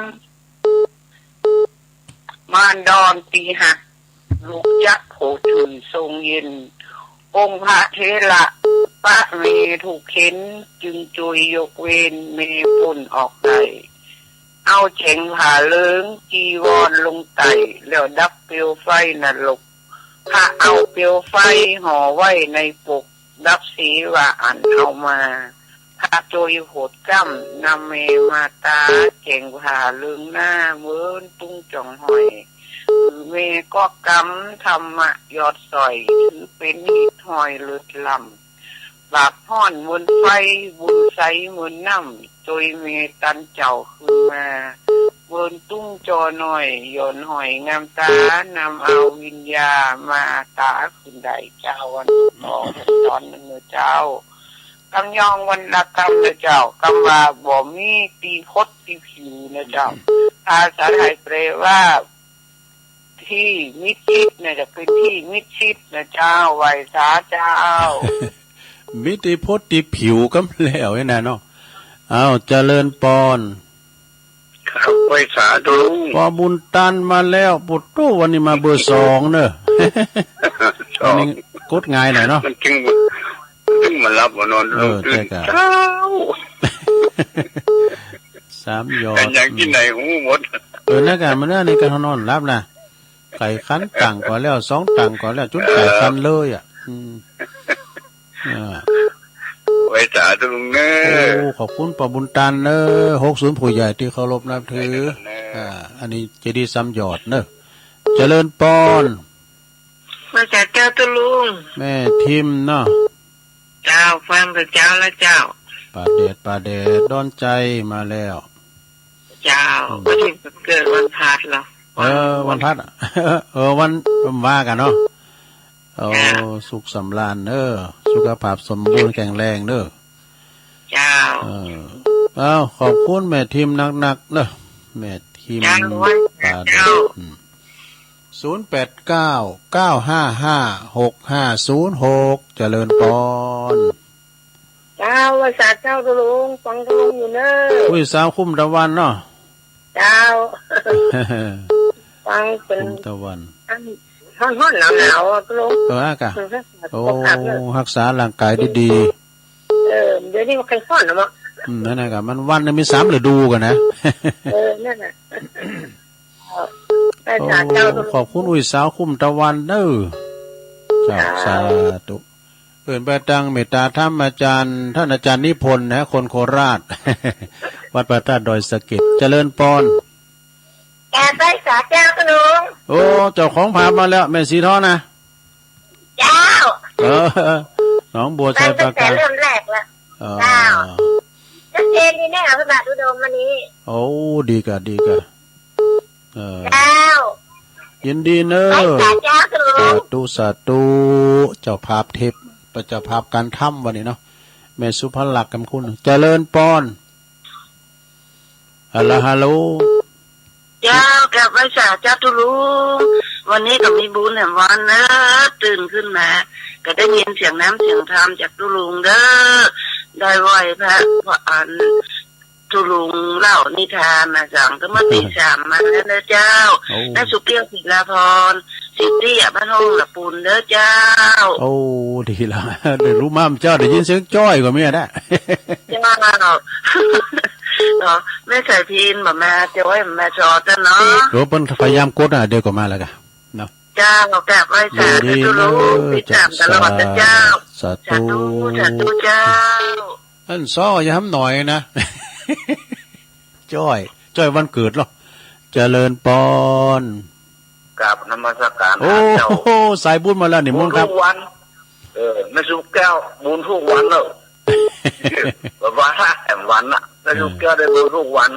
ม่านดอนตี้ฮัก ลูกจักผู้ถือทรงเย็น องค์พระเถระปะเมทุกข์เข็ญ จึงช่วยยกเว้นเมพ้นออกได้ เอาแจ้งผ้าเหลืองจีวรลงไต้ แล้วดับเปลวไฟนรก พระเอาเปลวไฟห่อไว้ในปก ดับเสวะอันเอามา พระโจยโหดกล้ำ นำแม่มาตา แจ้งผ้าเหลืองหน้า เหมือนตุ้งจ่องห้อย คือแม่ก็กำธรรมะยอดสอย ถือเป็นหิดห้อยเลิศล้ำ บาปฮ้อนเหมือนไฟ บุญใสเหมือนน้ำ โจยแม่ตันเจ้าขึ้นมา เหมือนตุ้งจ่อน้อย ย้อนห้อยงามตา นำเอาวิญญามาตาขึ้นได้ เจ้าวันออกตอนหนึ่งเจ้า กำยองวันละกำนะเจ้า กำว่าบ่มีตี้พดตี้ผิวนะเจ้า ภาษาไทยแปลว่า ที่มิดชิดนะเจ้า เป็นที่มิดชิดนะเจ้า ไหว้สาเจ้า มีตี้พดตี้ผิวกำแล้วนี่นะเนาะ อ้าว เจริญปอน ครับ ไหว้สาธุลุง ปอบุญตันมาแล้ว ปุตโต วันนี้มาเบอร์สองเนอะ สอง วันนี้กดง่ายหน่อยเนาะ มันจึง มันจึงมาหลับมานอน เออ ลุงตื่น ใช่ครับ เช้า สามหยอด กันอย่างที่ไหนหูหมด เออ นั่นกัน มันนั่นนี่กันนอนหลับนะ ไก่ขันตังก่อนแล้ว สองตังก่อนแล้ว จุดไก่ขันเลยอ่ะ อืม อ่า ไหว้สาธุลุงเนอะ โอ้ ขอบคุณป้าบุญตันเนอะ หกศูนย์ ผู้ใหญ่ที่เคารพนับถือ ไหว้สาธุเนอะ อ่า อันนี้เจดีย์สามหยอดเนอะ เจริญปอน ไหว้สาเจ้าตุลุง แม่ทิมเนาะ เจ้า ฟังแต่เจ้าละเจ้า ป่าแดด ป่าแดด ดอนใจมาแล้ว เจ้า อืม วันนี้เกิดวันพฤหัสเหรอ เออ วันพฤหัสอะ เออ วัน วันว่ากันเนาะ โอ้ เจ้า สุขสำราญเด้อ สุขภาพสมบูรณ์แข็งแรงเด้อ เจ้า เออ เอ้า ขอบคุณแม่ทิมนักๆเด้อ แม่ทิ อิม เจ้า ไหว้สา ปาด เจ้า อืม ศูนย์แปดเก้า เก้าห้าห้า หกห้าศูนย์หก เจริญปอน เจ้า ไหว้สาเจ้า ตุ๊ลุง ฟังตุ๊ลุงอยู่เนอะ อุ้ย สาวคุ้มตะวันเนาะ เจ้า ฟังเป็น คุ้มตะวัน อันฮ้อนๆ หนาวๆ ตุ๊ลุง เออ อากาศ เออ โอ้ รักษาร่างกายดีๆ เออ เดี๋ยวนี้มันใครฮ้อนนะเนาะ อืม นั่นน่ะครับ มันวันหนึ่งมีสามฤดูกันนะ เออ นั่นน่ะ เออ ไหว้สาเจ้า โอ้ ตุ๊ลุง ขอบคุณ อุ้ย สาวคุ้มตะวันเด้อ เจ้า เจ้า สาธุ เอิ้นไปตางเมตตาธรรมอาจารย์ ท่านอาจารย์นิพนธ์นะ คนโคราช วัดพระธาตุดอยสะเก็ด เจริญปอน กราบไหว้สาเจ้า ตุ๊ลุง โอ้ เจ้าของภาพมาแล้ว แม่สีทองนะ เจ้า เออ หนองบัวไชยปราการ ตั้งแต่เริ่มแรกละ เออ เจ้า ชัดเจนดีแน่ พระบาทอุดมวันนี้ โอ้ ดีกะ ดีกะ เออ เจ้า ยินดีเนอะ ไหว้สาเจ้า ตุ๊ลุง สาธุ สาธุ เจ้าภาพเทป เจ้าภาพการทำวันนี้เนาะ แม่สุภลักษณ์ กำคุณ เจริญปอน ฮัลโหล ฮัลโหล เจ้า กราบไหว้สาเจ้า ตุ๊ลุง วันนี้ก็มีบุญแหมวันเนอะ ตื่นขึ้นมา ก็ได้ยินเสียงน้ำเสียงธรรมจากตุ๊ลุงเด้อ ได้ไหว้พระ พระอัน ตุ๊ลุงเล่านิทานนะจัง ก็เมื่อตีสามมาแล้วเนอะเจ้า โอ้ ณ สุเกี้ยว ศิลาพร สิตี้ บ้านห้องละปูนเด้อเจ้า โอ้ ดีละ ได้รู้มาเจ้า ได้ยินเสียงจ้อยก็มีนะ เจ้า เนาะ แม่สายพินบอกมา เจ้าไว้มาชอเจ้าเนาะ เดี๋ยวเปิ้นพยายามกดนะ เดี๋ยวก็มาแล้วกะเนาะ เจ้า กราบไหว้สา ยินดี เจ้าตุ๊ลุง เนอะ ติดตามตลอดนะเจ้า สาธุ สาธุ สาธุเจ้า อันซ้ออย่าห้ำหน่อยนะ จ้อย จ้อยวันเกิดเหรอ เจริญปอน กราบนมัสการ โอ้ เจ้า โห สายบุญมาแล้วนี่ บุญทุกวัน มนต์ครับ เออ แม่สุแก้ว บุญทุกวันเนอะ แบบว่าแหมวันน่ะ แม่สุแก้วได้บุญทุกวัน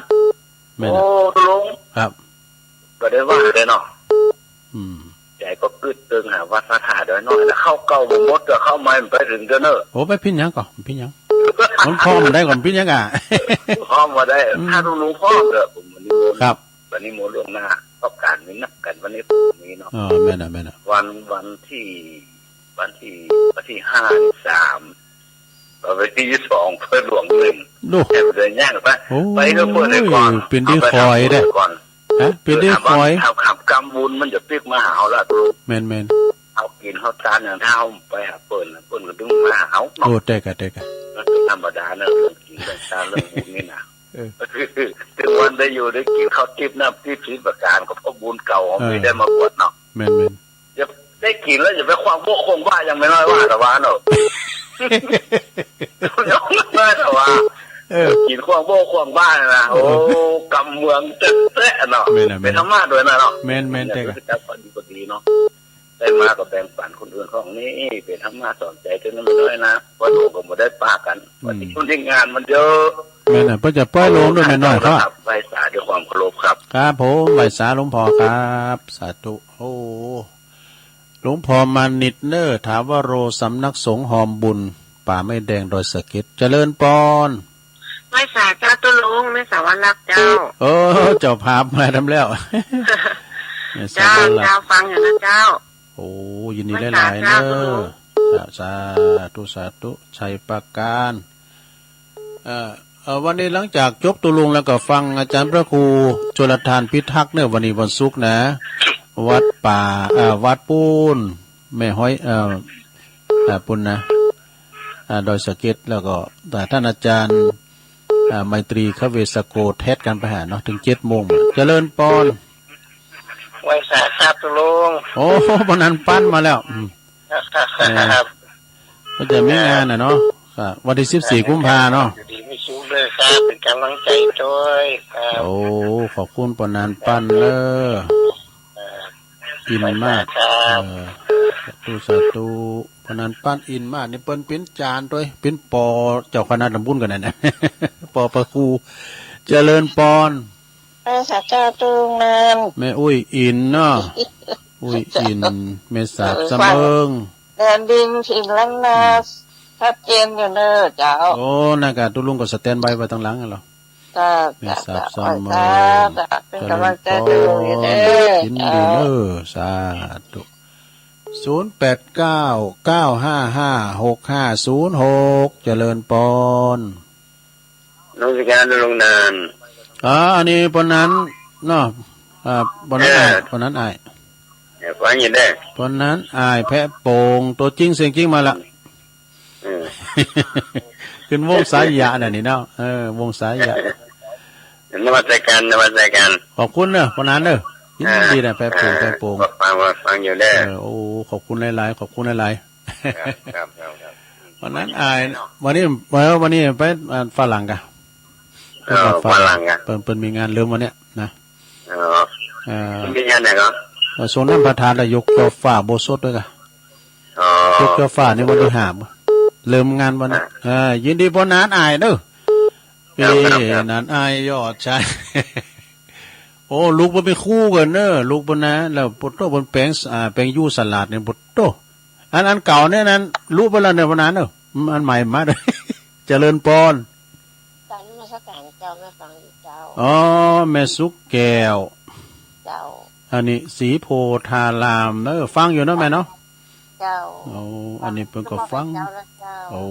แม่นน่ะ โอ้ ตุ๊ลุง ครับ ก็ได้ว่าเลยเนาะ อืม ใจก็กึ๊ดเติงหาวัดพระธาตุดอยน้อย แล้วเข้าเก่าบ่หมด ก็เข้าใหม่มันไปถึงเด้อเนอะ โอ้ ไปพินหยังก่อน พินหยัง มันพร้อมได้ก่อน พินหยังอ่ะ พร้อมมาได้ อืม ถ้าตุ๊ลุงพร้อมเด้อ ผมวันนี้มนต์ ครับ วันนี้มนต์ล่วงหน้า เพราะการมีนัดกันวันนี้ผมมีเนาะ อ๋อ แม่นน่ะ แม่นน่ะ วัน วันที่ วันที่ วันที่ห้า สาม วันที่สอง เพื่อนหลวงหนึ่ง โอ้ แถมเดินย่างไป โอ้ ไปก็เพื่อนเลยก่อน เป็นที่ เอาไป คอยเด้อ ทำบุญก่อน ฮะ เป็นที่คอย เออ ถามว่า ถาม ถามกรรมบุญมันจะปิ๊กมาหาเราละ แม่นๆ เอากินเอาทานอย่างถ้าเอาไปหาเปิ้นน่ะ เปิ้นก็ต้องมาหาเราเนาะ โอ้ แต่กะ แต่กะ มันเป็นธรรมดานะ เรื่องกินเรื่องทานเรื่องบุญนี่นะ เออ ถึงวันได้อยู่ได้กินข้าวทิพย์น้ำทิพย์สิบประการ ก็เพราะบุญเก่าของ เออ ที่ได้มาบวชเนาะ แม่นๆ อย่าได้กินแล้วอย่าไปขวางโบ้ขวางบ้าอย่างไม่น้อยว่าแต่ว่าเนาะ น้อยแต่ว่า เออ กินขวางโบ้ขวางบ้านะ เออ โอ้ กำเมืองเต๊ะๆเนาะ แม่นน่ะ เป็นธรรมะด้วยนะเนาะ แม่นๆ เต๊ะ จักปฏิบัติดีเนาะ ได้มาก็แบ่งปันคนอื่นของนี่ เป็นธรรมะสอนใจเท่านั้นไม่น้อยนะ ว่าหลวงก็บ่ได้ปากัน อืม ปฏิบัติงานมันเยอะ แม่นน่ะ เปิ้นจะปล่อยโลงด้วยแม่น้อยเขาอะ ครับ ไหว้สาด้วยความเคารพครับ ครับผม ไหว้สาหลวงพ่อครับ สาธุ โอ้ หลวงพ่อมานิตเนอร์ ถาวโร สำนักสงฆ์หอมบุญ ป่าไม้แดง ดอยสะเก็ด เจริญปอน ไหว้สาเจ้าตุ๊ลุง แม่สาวรักษ์เจ้า เออ เจ้าภาพมาทำแล้ว แม่สาวรักษ์ เจ้า เจ้าฟังอยู่นะเจ้า โอ้ ยินดีหลายๆ ไหว้สาเจ้าตุ๊ลุง เนอะ สา สาธุ สาธุ ชัยประการ เอ่อ เอ่อ วันนี้หลังจากจบตุ๊ลุงแล้วก็ฟังอาจารย์พระครูชลทานพิทักษ์เนอะ วันนี้วันศุกร์นะ วัดป่า เอ่อ วัดปูน แม่ฮ้อย เอ่อ เอ่อ ปูนนะ อ่า ดอยสะเก็ด แล้วก็ อ่า ท่านอาจารย์ อ่า ไมตรี คเวสโก แทสกันไปหาเนาะ ถึงเจ็ดโมง เจริญปอน ไหว้สาครับตุ๊ลุง โอ้ ปอนันปั้นมาแล้ว อืม ครับ เออ ก็จะมีงานน่ะเนาะ ครับ วันที่สิบสี่กุมภาเนาะ อยู่ดีมีสุขด้วยครับ เป็นกำลังใจด้วยครับ โอ้ ขอบคุณปอนันปั้นเนอะ ครับ อินมาก ครับ เออ สาธุ สาธุ ปอนันปั้นอินมาก นี่เปิ้นเป็นจารย์ด้วย เป็นปอเจ้าคณะตำบลกันนั่นน่ะ ปอพระครู เจริญปอน เออ สาธุ ตุ๊ลุงนัน แม่อุ้ยอินเนาะ อุ้ยอิน แม่สาบ เอ สะเมิง แดนดินถิ่นล้านนา อืม ชัดเจนอยู่เนอะเจ้า โอ้ นั่นกะตุ๊ลุงก็สแตนบายไว้ตังหลังนั่นเหรอ จ้า แม่ทรัพย์ จ้า สม จ้า จ้า เป็นกำลังใจให้ลุงอยู่เด้อ ยินดีเนอะ จ้า สาธุ ศูนย์แปดเก้า เก้าห้าห้า หกห้าศูนย์หก เจริญปอน นมัสการลุงนาน อ๋อ อันนี้ปอนนั้นเนาะ อ่า ปอนนั้นอ้าย เออ ปอนนั้นอ้าย เออ ฟังอยู่เด้อ ปอนนั้นอ้ายแพะโป่ง ตัวจริงเสียงจริงมาละ อืม ขึ้นวงสายยะน่ะนี่เนาะ เออ วงสายยะ นมัสการ นมัสการ ขอบคุณเนอะ ปอนนั้นเนอะ ยินดีนะ เออ แพะโป่ง เออ แพะโป่ง ฟัง ฟัง ฟังอยู่เด้อ เออ โอ้ ขอบคุณหลายๆ ขอบคุณหลายๆ ครับ ครับ ครับ ครับ วันนั้นอ้าย วันนี้ เออ วันนี้ไป อ่า ฝรั่งกะ เออ ฝรั่ง ฝรั่งกะ เปิ้น เปิ้นมีงานเริ่มวันเนี้ยนะ อ๋อ เออ มีงานไหนครับ เออ ส่งน้ำประทานแล้วยกจอฟ้าโบสถ์ด้วยกะ อ๋อ ยกจอฟ้านี่วันที่ห้า เริ่มงานวันนี้ อ่า เออ ยินดีปอนนั้นอ้ายเนอะ ครับ ครับ เอ้ ครับ นั้นอ้ายยอดชัย โอ้ ลูกมันเป็นคู่กันเนอะ ลูกมันนะ แล้วปะโต้เปิ้นแปลง อ่า แปลงอยู่สลัดเนี่ย ปะโต้ อัน อันเก่าเนี่ยนั้น รู้ไปแล้วเนี่ย วันนั้นเนอะ อันใหม่มา เจริญปอน กราบนมัสการเจ้า แม่ฟังอยู่เจ้า อ๋อ แม่สุกแก้ว เจ้า อันนี้ศรีโพธารามเนอะ ฟังอยู่เนอะแม่เนาะ เจ้า โอ้ อันนี้เปิ้นก็ฟัง เจ้า โอ้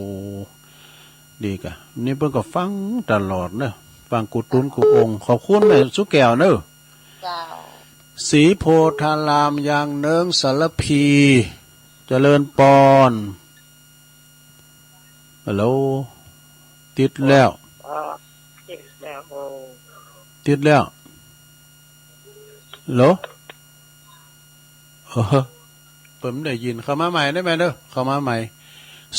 ดีกะ นี่เปิ้นก็ฟังตลอดเนอะ ฟังกู้ตุ๊นกู้องค์ ขอบคุณแม่สุแก้วเนอะ เจ้า ศรีโพธาราม ยางเนิ้ง สารภี เจริญปอน ฮัลโหล ติดแล้ว อ๋อ ติดแล้ว โอ้ ติดแล้ว ฮัลโหล เออ เปิ้นได้ยิน เข้ามาใหม่ได้ไหมเด้อ เข้ามาใหม่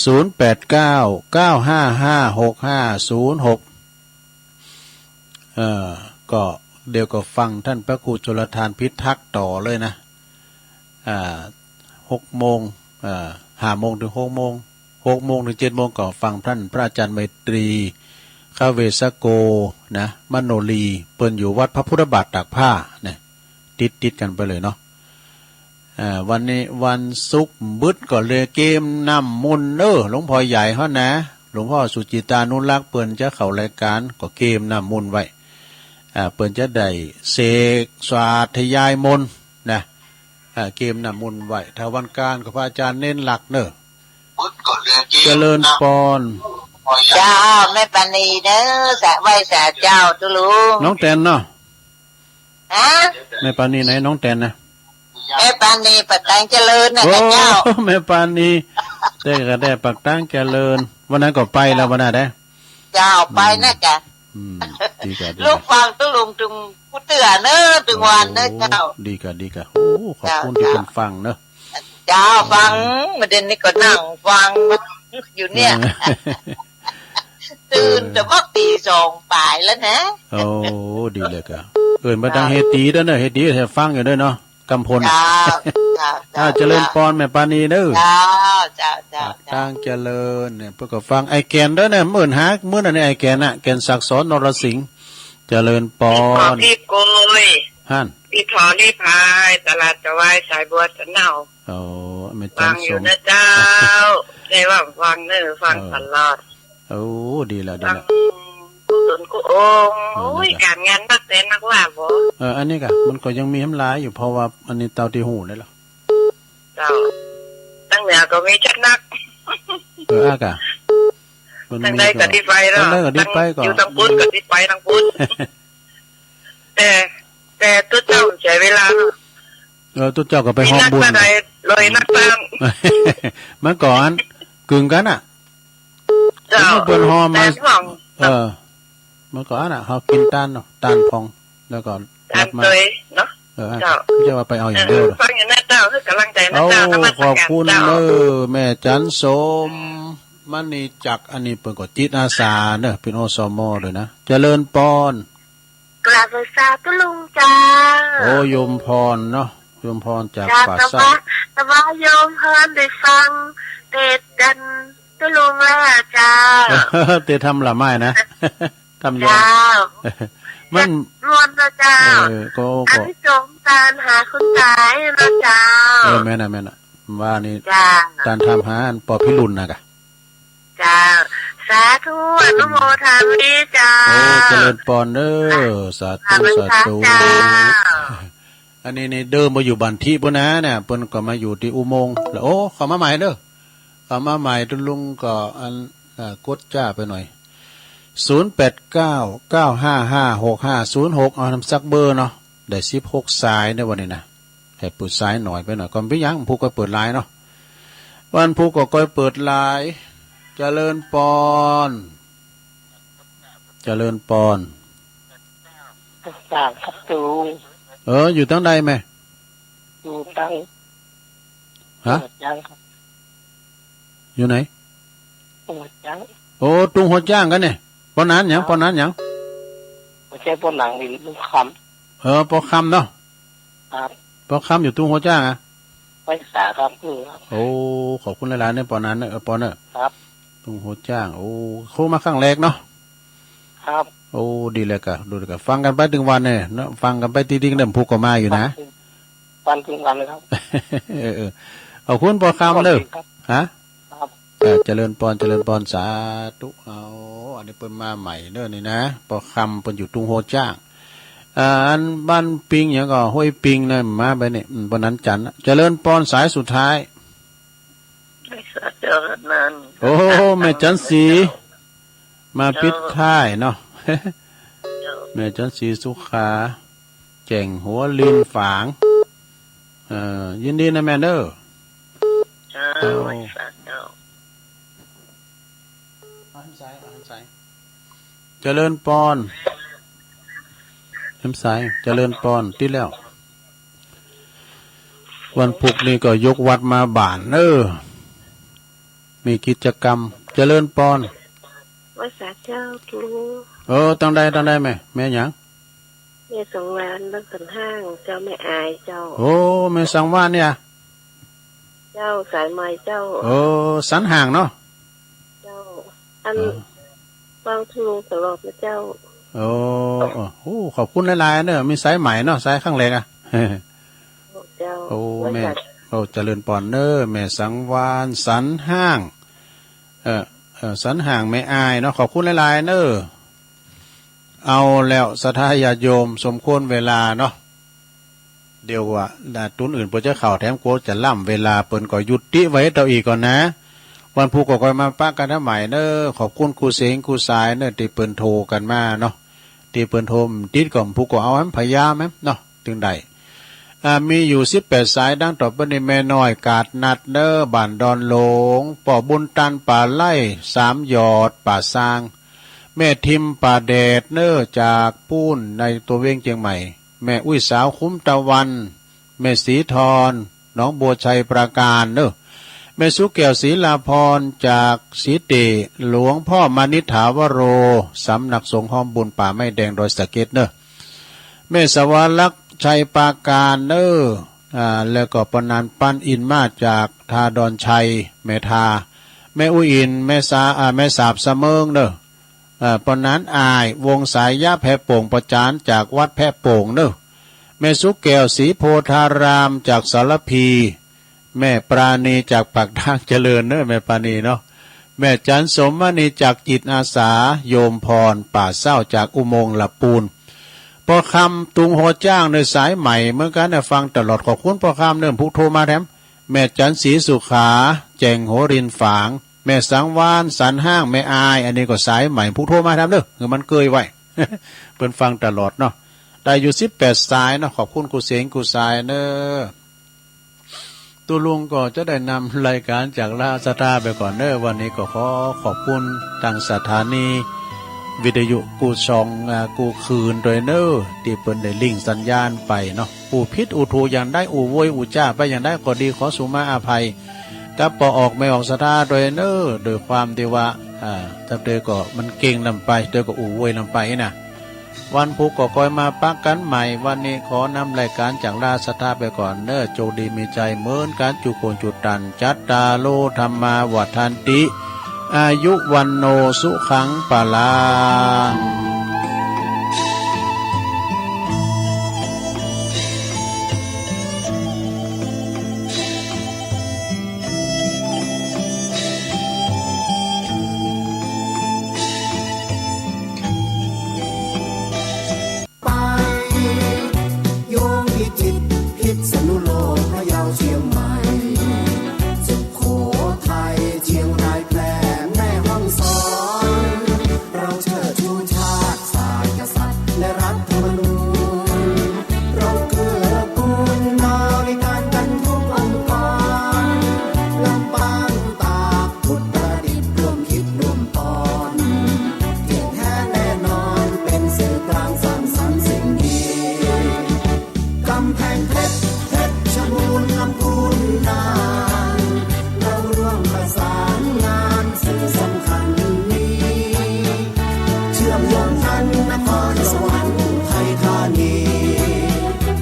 ศูนย์แปดเก้า เก้าห้าห้า หกห้าศูนย์หก เอ่อ ก็เดี๋ยวก็ฟังท่านพระครูชลทานพิทักษ์ต่อเลยนะ อ่า หกโมง อ่า ห้าโมงถึงหกโมง หกโมงถึงเจ็ดโมงก็ฟังท่านพระอาจารย์ไมตรี คเวสโก นะ มโนรี เปิ้นอยู่วัดพระพุทธบาทตากผ้าเนี่ย ติดๆ กันไปเลยเนาะ อ่า วันนี้วันศุกร์บึดก็เลยเกมน้ำมนต์เนอะ หลวงพ่อใหญ่เฮานะ หลวงพ่อสุจิตานุรักษ์ เปิ้นจะเข้ารายการก็เกมน้ำมนต์ไว้ อ่า เปิ้นจะได้เสกสาธยายมนต์นะ อ่า เกมน้ำมนต์ไว้ ถ้าวันการก็พระอาจารย์เน้นหลักเนอะ เจริญปอน เจ้า แม่ปานีเนอะ สะ ไหว้สาเจ้าตุ๊ลุง น้องแตนเนาะ ฮะ แม่ปานีไหนน้องแตนนะ แม่ปานีปากตางเจริญนะ โอ้ เจ้า แม่ปานี แต่ก็ได้ปากตางเจริญ วันนั้นก็ไปแล้ววันนั้นได้ เจ้า ไปนะจ๊ะ อืม ดีกะ ดีกะ ลูกฟังตุ๊ลุงตึงกู้เตื้อเนอะ ตึงวันเนอะ โอ้ เจ้า ดีกะ ดีกะ โอ้ ขอบคุณ เจ้า ที่เปิ้นฟังเนอะ เจ้า ฟัง มื้อเดี๋ยวนี้ก็นั่งฟังอยู่เนี่ย เออ ตื่นแต่เมื่อตีสองปลายแล้วนะ โอ้ ดีเลยกะ เอิ้นมาตัง เจ้า เฮตีด้วยเนอะ เฮตีเฮฟังอยู่ด้วยเนาะ กำพล เจ้า เจ้า เจ้า อ่า เจริญปอนแม่ปานีเด้อ เจ้า เจ้า เจ้า ปากตางเจริญเนี่ย เปิ้นก็ฟังไอ้แก่นด้วยเนี่ย มื้อหา มื้อนั้นเนี่ยไอ้แก่นน่ะ แก่นศักดิ์สอนนรสิงห์ เจริญปอน พี่ขอพี่โกย หั่น พี่ถอรีพาย ตลาดจะวายสายบัวสะเหนา โอ้ แม่จันสม ฟังอยู่นะเจ้า ได้ว่าฟังเนอะ ฟัง เออ ตลอด โอ้ ดีละ ดีละ ฟังกู้ตนกู้องค์ เออ โอ้ย นั่นแหละ การงานนักแต่นักว่าบ่ เออ อันนี้กะ มันก็ยังมีแหมหลายอยู่ เพราะว่าอันนี้เต้าตี้ฮู้นี่แหละ เจ้า ตังเหนือก็มีจัดหนัก เออ อากะ มันมี ตังใดก็ตี้ไปเนาะ ตังใดก็ตี้ไปก็ ตังอยู่ตังปุ้นก็ตี้ไปตังปุ้น แต่ แต่ตุ๊เจ้าใช้เวลาเนาะ เออ ตุ๊เจ้าก็ไปฮ้อมบุญ มีนักตาใดลอยนักตาม เมื่อก่อน กึ่งกันน่ะ เจ้า เปิ้นฮ้อมมา แต่ห่วง เออ เมื่อก่อนน่ะ เฮากินตานเนาะ ตานพอง แล้วก็ ตาน รับมา ตวยเนาะ เออ เจ้า ไม่ใช่ว่าไปเอาอย่างเดียว เออ เนาะ ฟังอยู่นะเจ้า คือกำลังใจนะเจ้า โอ้ นมัสการ ขอบคุณ เจ้า เนอะ แม่จันสม มณีจักร อันนี้เปิ้นก็จิตอาสาเนอะ เป็น อสม ด้วยนะ เจริญปอน กราบไหว้สาธุลุงเจ้า โอ้ โยมพรเนาะ โยมพรจาก เจ้า ป่า สา สะวะ สะวะโยมพรได้ฟังเทศน์กันตุลุงแล้วเจ้า เทศน์ธรรมละไม้นะ ธรรมยอด เจ้า มัน ม่วนนะเจ้า เออ ก็ ก็ อานิสงส์การหาคุณตายนะเจ้า เออ แม่นน่ะ แม่นน่ะ ว่านี่ เจ้า การถามหาอันปอพิรุณน่ะกะ เจ้า สาธุ อนุโมทามิเจ้า โอ้ เจ ริญปอนเด้อ สาธุ สาธุ อันนี้นี่เดิมมาอยู่บ้านทิปุ้นนะเนี่ย เปิ้นก็มาอยู่ที่อุโมงค์แล้ว โอ้ เข้ามาใหม่เด้อ เข้ามาใหม่ ตุ๊ลุงก็อัน เอ่อ กดจ้าไปหน่อย ศูนย์แปดเก้า เก้าห้าห้า หกห้าศูนย์หก เอานำสักเบอร์เนาะ ได้สิบหกสายในวันนี้นะ ให้เปิดสายหน่อยไปหน่อย ก่อนไปยัง พุธก็เปิดไลน์เนาะ วันพุธก็ค่อยเปิดไลน์ เจริญปอน เจริญปอน สามครับลุง เออ อยู่ทางใดแม่ อยู่ทาง ฮะ หัวจ้างครับ อยู่ไหน หัวจ้าง โอ้ ตุงหัวจ้างกันเนี่ย ปอนันหยัง ปอนันหยัง บ่ใช่ปอนัน นี่ลุงคำ เออ ปอคำเนาะ ครับ ปอคำอยู่ตุงหัวจ้างอะ ไว้สาครับลุงครับ โอ้ ขอบคุณหลายๆ เนี่ย ปอนันเนอะ เออ ปอเนอะ ครับ ตุงหัวจ้าง โอ้ โทรมาครั้งแรกเนาะ ครับ โอ้ ดีเลยกะ ดูเลยกะ ฟังกันไปถึงวันเนี่ยเนาะ ฟังกันไปติ่งๆ เด้อ พุธก็มาอยู่นะ ฟังถึงวันเลยครับ เออ เออ ขอบคุณปอคำเด้อ สวัสดีครับ ฮะ ครับ เออ เจริญปอน เจริญปอน สาธุ เอา อันนี้เปิ้นมาใหม่เด้อนี่นะ ปอคำเปิ้นอยู่ตุงหัวจ้าง อ่า อันบ้านปิงหยังก็ห้วยปิงนะ มาไปนี่ อืม ปอนันจันทร์ เจริญปอน สายสุดท้าย ไม่ทราบเจ้านั้น โอ้ แม่จันทร์ศรี มาปิดท้ายเนาะ เจ้า แม่จันทร์ศรีสุขา แจ่งหัวลินฝาง เอ่อ ยินดีนะแม่เด้อ เจ้า เจ้า ไม่ทราบเจ้า เจริญปอน เอ็มสาย เจริญปอน ติดแล้ว วันพุธนี่ก็ยกวัดมาบ้าน เออ มีกิจกรรม เจริญปอน ว่าสาเจ้าครู เออ ตังใด ตังใดแม่ แม่หยัง แม่สังวาลย์ บ้านสันห้าง เจ้า แม่อาย เจ้า โอ้ แม่สังวาลย์เนี่ย เจ้า สายใหม่ เจ้า โอ้ สันห้างเนาะ เจ้า อัน เออ ฟังทุลุงตลอดนะเจ้า โอ้ โอ้ ขอบคุณหลายๆ เนอะ มีสายใหม่เนาะ สายครั้งแรกอะ เจ้า โอ้ แม่ ว่าสา โอ้ เจริญปอนเนอะ แม่สังวาลย์ สันห้าง เออ เออ สันห้าง แม่อายเนาะ ขอบคุณหลายๆ เนอะ เอาแล้ว ศรัทธาญาติโยม สมควรเวลาเนาะ เดี๋ยวว่า อ่า ตุนอื่นเปิ้นจะเข้าแถม กลัวจะล้ำเวลา เปิ้นก็ยุติไว้เต้าอี้ก่อนนะ วันพุธก็ค่อยมาปะกันใหม่เนอะ ขอบคุณครูเสงครูสายเนอะ ตี้เปิ้นโทรกันมาเนาะ ตี้เปิ้นโทรติดก็ พุธก็เอาแหม พยายามแหมเนาะ ตึงได้ อ่า มีอยู่สิบแปดสาย ดังต่อไปนี้ แม่น้อยกาดนัดเนอะ บ้านดอนหลง ป้อบุญตันป่าไร่ สามหยอด ป่าซาง แม่ทิมป่าแดดเนอะ จากปูนในตัวเวียงเชียงใหม่ แม่อุ้ยสาวคุ้มตะวัน แม่ศรีทร หนองบัวชัยปราการเนอะ แม่สุแก้วศรีลาพร จากศรีเต หลวงพ่อมานิษฐาวโร สำนักสงฆ์ฮ้อมบุญป่าไม้แดงดอยสะเก็ดเนอะ แม่สวรรคชัยปราการเนอะ อ่า แล้วก็ปอนันปันอินมาจากทาดอนชัย แม่ทา แม่อุยอิน แม่สา อ่า แม่สาบสะเมิงเนอะ อ่า ปอนันอ้าย วงสายยะแพะโป่ง ประจานจากวัดแพะโป่งเนอะ แม่สุแก้วศรีโพธารามจากสารพี แม่ปราณีจากปากทางเจริญเนอะ แม่ปราณีเนาะ แม่จันทร์สมมณีจากจิตอาสา โยมพร ป่าเศร้าจากอุโมงค์ละปูน ปอคำตุงหัวจ้างในสายใหม่เหมือนกันนะ ฟังตลอด ขอบคุณปอคำเนอะ พุธโทรมาแถม แม่จันทร์ศรีสุขา แจ่งหัวลินฝาง แม่สังวาลย์ สันห้าง แม่อาย อันนี้ก็สายใหม่ พุธโทรมาแถมเนอะ คือมันเกยไว้ เปิ้นฟังตลอดเนาะ ได้อยู่สิบแปดสายเนาะ ขอบคุณครูเสงครูสายเนอะ ตุ๊ลุงก็จะได้นำรายการจากราชศรัทธาไปก่อนเนอะ วันนี้ก็ขอขอบคุณทางสถานีวิทยุกู้ช่อง อ่า กู้คลื่นด้วยเนอะ ตี้เปิ้นได้ลิงก์สัญญาณไปเนาะ อู้ผิดอู้ถูกอย่างใด อู้โวยอู้จ้าไปอย่างใดก็ดี ขอสุมาอภัย กับป้อออกแม่ออกศรัทธาด้วยเนอะ ด้วยความตี้ว่า อ่า ถ้าเตยก็มันเก่งนำไป เตยก็อู้โวยนำไปนะ วันพุธก็ค่อยมาปะกันใหม่ วันนี้ขอนำรายการจากราชศรัทธาไปก่อนเนอะ โชคดีมีชัยเหมือนกันจุคนจุตัน จัตตาโร ธัมมา วัฑันติ อายุ วัณโณ สุขัง พลัง นครสวรรค์อุทัยธานี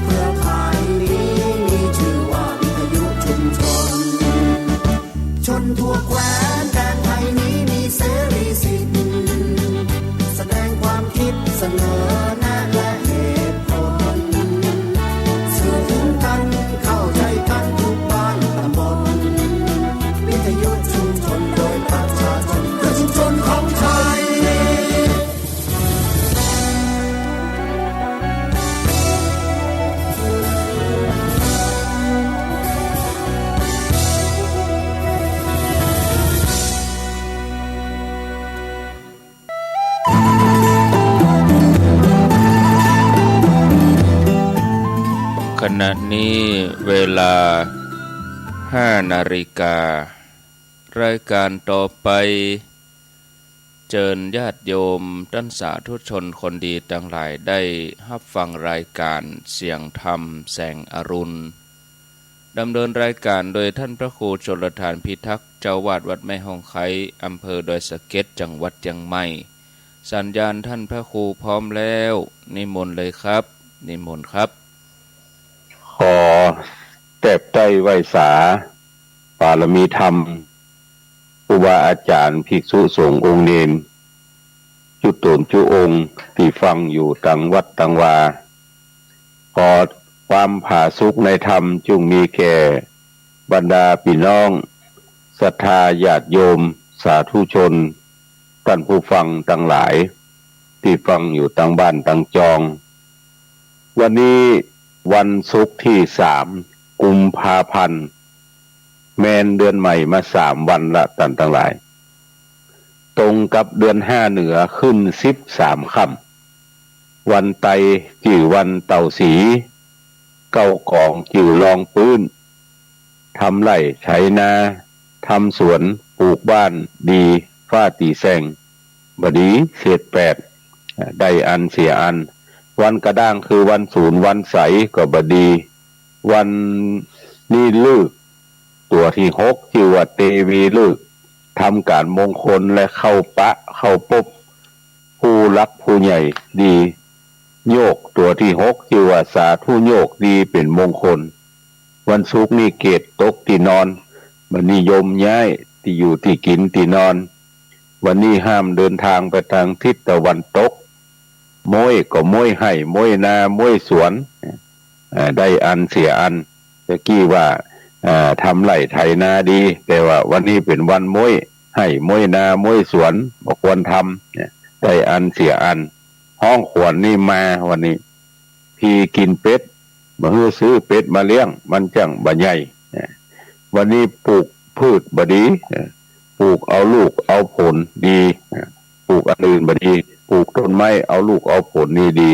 เครือข่ายนี้มีชื่อว่าวิทยุชุมชน ชนทั่วแคว้นแดนไทยนี้มีเสรีสิทธิ์ แสดงความคิดเสนอแนะและเหตุผล สื่อถึงกันเข้าใจกันทุกบ้านตำบล วิทยุชุมชนโดยประชาชน เพื่อชุมชนของไทย ขณะนี้เวลาห้านาฬิกา รายการต่อไป เจิญญาติโยมต้านสาธุชนคนดีตังหลายได้ฮับฟังรายการเสียงธรรมแสงอรุณ ดำเนินรายการโดยท่านพระครูชลทานพิทักษ์ เจ้าอาวาสวัดแม่ฮ่องไคร้ อำเภอดอยสะเก็ด จังหวัดเชียงใหม่ สัญญาณท่านพระครูพร้อมแล้ว นิมนต์เลยครับ นิมนต์ครับ ขอแตบใต้ไหว้สา บารมีธรรม ครูบาอาจารย์ภิกษุสงฆ์องค์เณร จุโตนจุองค์ ตี้ฟังอยู่ตังวัดตังวา ขอความผาสุกในธรรมจุ่งมีแก่บรรดาพี่น้องศรัทธาญาติโยมสาธุชน ต้านผู้ฟังตังหลาย ตี้ฟังอยู่ตังบ้านตังจอง วันนี้วันศุกร์ตี้สามกุมภาพันธ์ แม่นเดือนใหม่มาสามวันละต้านตังหลาย ตรงกับเดือนห้าเหนือขึ้นสิบสามค่ำ วันไตจื้อวันเต่าสี เก๊ากองจื้อรองปื้น ทำไร่ไถนา ทำสวน ปลูกบ้านดี ฟ้าตี้แซงบ่ดี เศษแปด ได้อันเสียอัน วันกระด้างคือวันศูนย์ วันใสก็บ่ดี วันนี้ฤกษ์ตั๋วตี้หก จื้อว่าเตวีฤกษ์ ทำการมงคลและเข้าปะเข้าปบผู้หลักผู้ใหญ่ดี โยกตั๋วตี้หก จื้อว่าสาธุโยกดีเป๋นมงคล วันศุกร์นี้เกตุตกตี้นอน บ่นิยมย้ายตี้อยู่ตี้กิ๋นตี้นอน วันนี้ห้ามเดินทางไปทางทิศตะวันตก ม้วยก็ม้วยไฮ่ ม้วยนา ม้วยสวน เอ่อ ได้อันเสียอัน ตะกี้ว่า เอ่อ ทำไร่ไถนาดี แต่ว่าวันนี้เป๋นวันม้วยไฮ่ ม้วยนา ม้วยสวน บ่ควรทำ เนี่ย ได้อันเสียอัน ฮ้องขวัญนี่มาวันนี้ ผีกิ๋นเป็ด บ่หื้อซื้อเป็ดมาเลี้ยง มันจั้งบ่ใหญ่ เนี่ย วันนี้ปลูกพืชบ่ดี เนี่ย ปลูกเอาลูกเอาผลดี เนี่ย ปลูกอันอื่นบ่ดี ปลูกต้นไม้เอาลูกเอาผลนี่ดี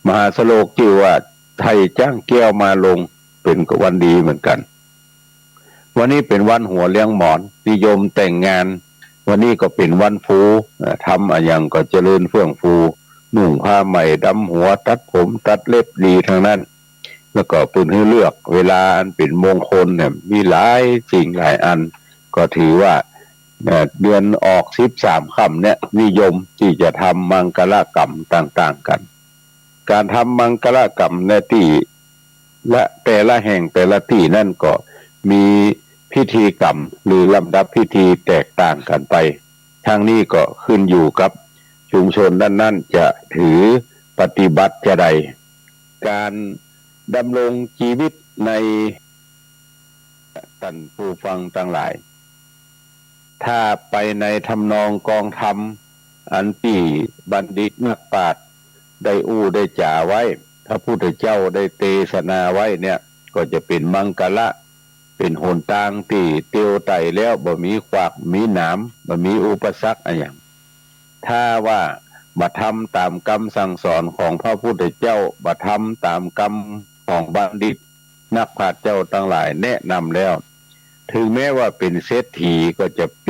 มหาสโลกจื้อว่าไถ่จ๊างแก้วมาลง เป๋นวันดีเหมือนกัน วันนี้เป๋นวันหัวเลี้ยงหมอน นิยมแต่งงาน วันนี้ก็เป๋นวันฟู เอ่อ ทำอะหยังก็เจริญเฟื่องฟู นุ่งผ้าใหม่ดำหัว ตัดผมตัดเล็บดีทั้งนั้น แล้วก็เปิ้นหื้อเลือกเวลาอันเป๋นมงคลเนี่ย มีหลายสิ่งหลายอัน ก็ถือว่า เอ่อ เดือนออกสิบสามค่ำเนี่ย นิยมตี้จะทำมังคลกรรมต่างๆ กั๋น ก๋านทำมังคลกรรมในตี้ละแต่ละแห่งแต่ละตี้นั้นก็มีพิธีกรรมหรือลำดับพิธีแตกต่างกั๋นไป ทั้งนี้ก็ขึ้นอยู่กับชุมชนนั้นๆ จะถือปฏิบัติจาใด ก๋านดำรงชีวิตใน ต้านผู้ฟังตังหลาย ถ้าไปในทำนองกองธรรม อันตี้บัณฑิตนักปราชญ์ได้อู้ได้จ๋าไว้ พระพุทธเจ้าได้เตสนาไว้เนี่ย ก็จะเป๋นมังคละ เป๋นหนตางตี้เตียวไต่แล้ว บ่มีขวากมีหนาม บ่มีอุปสรรคอะหยัง ถ้าว่าบ่ทำต๋ามกำสั่งสอนของพระพุทธเจ้า บ่ทำต๋ามกำของบัณฑิต นักปราชญ์เจ้าตังหลายแนะนำแล้ว ถึงแม้ว่าเป๋นเศรษฐีก็จะ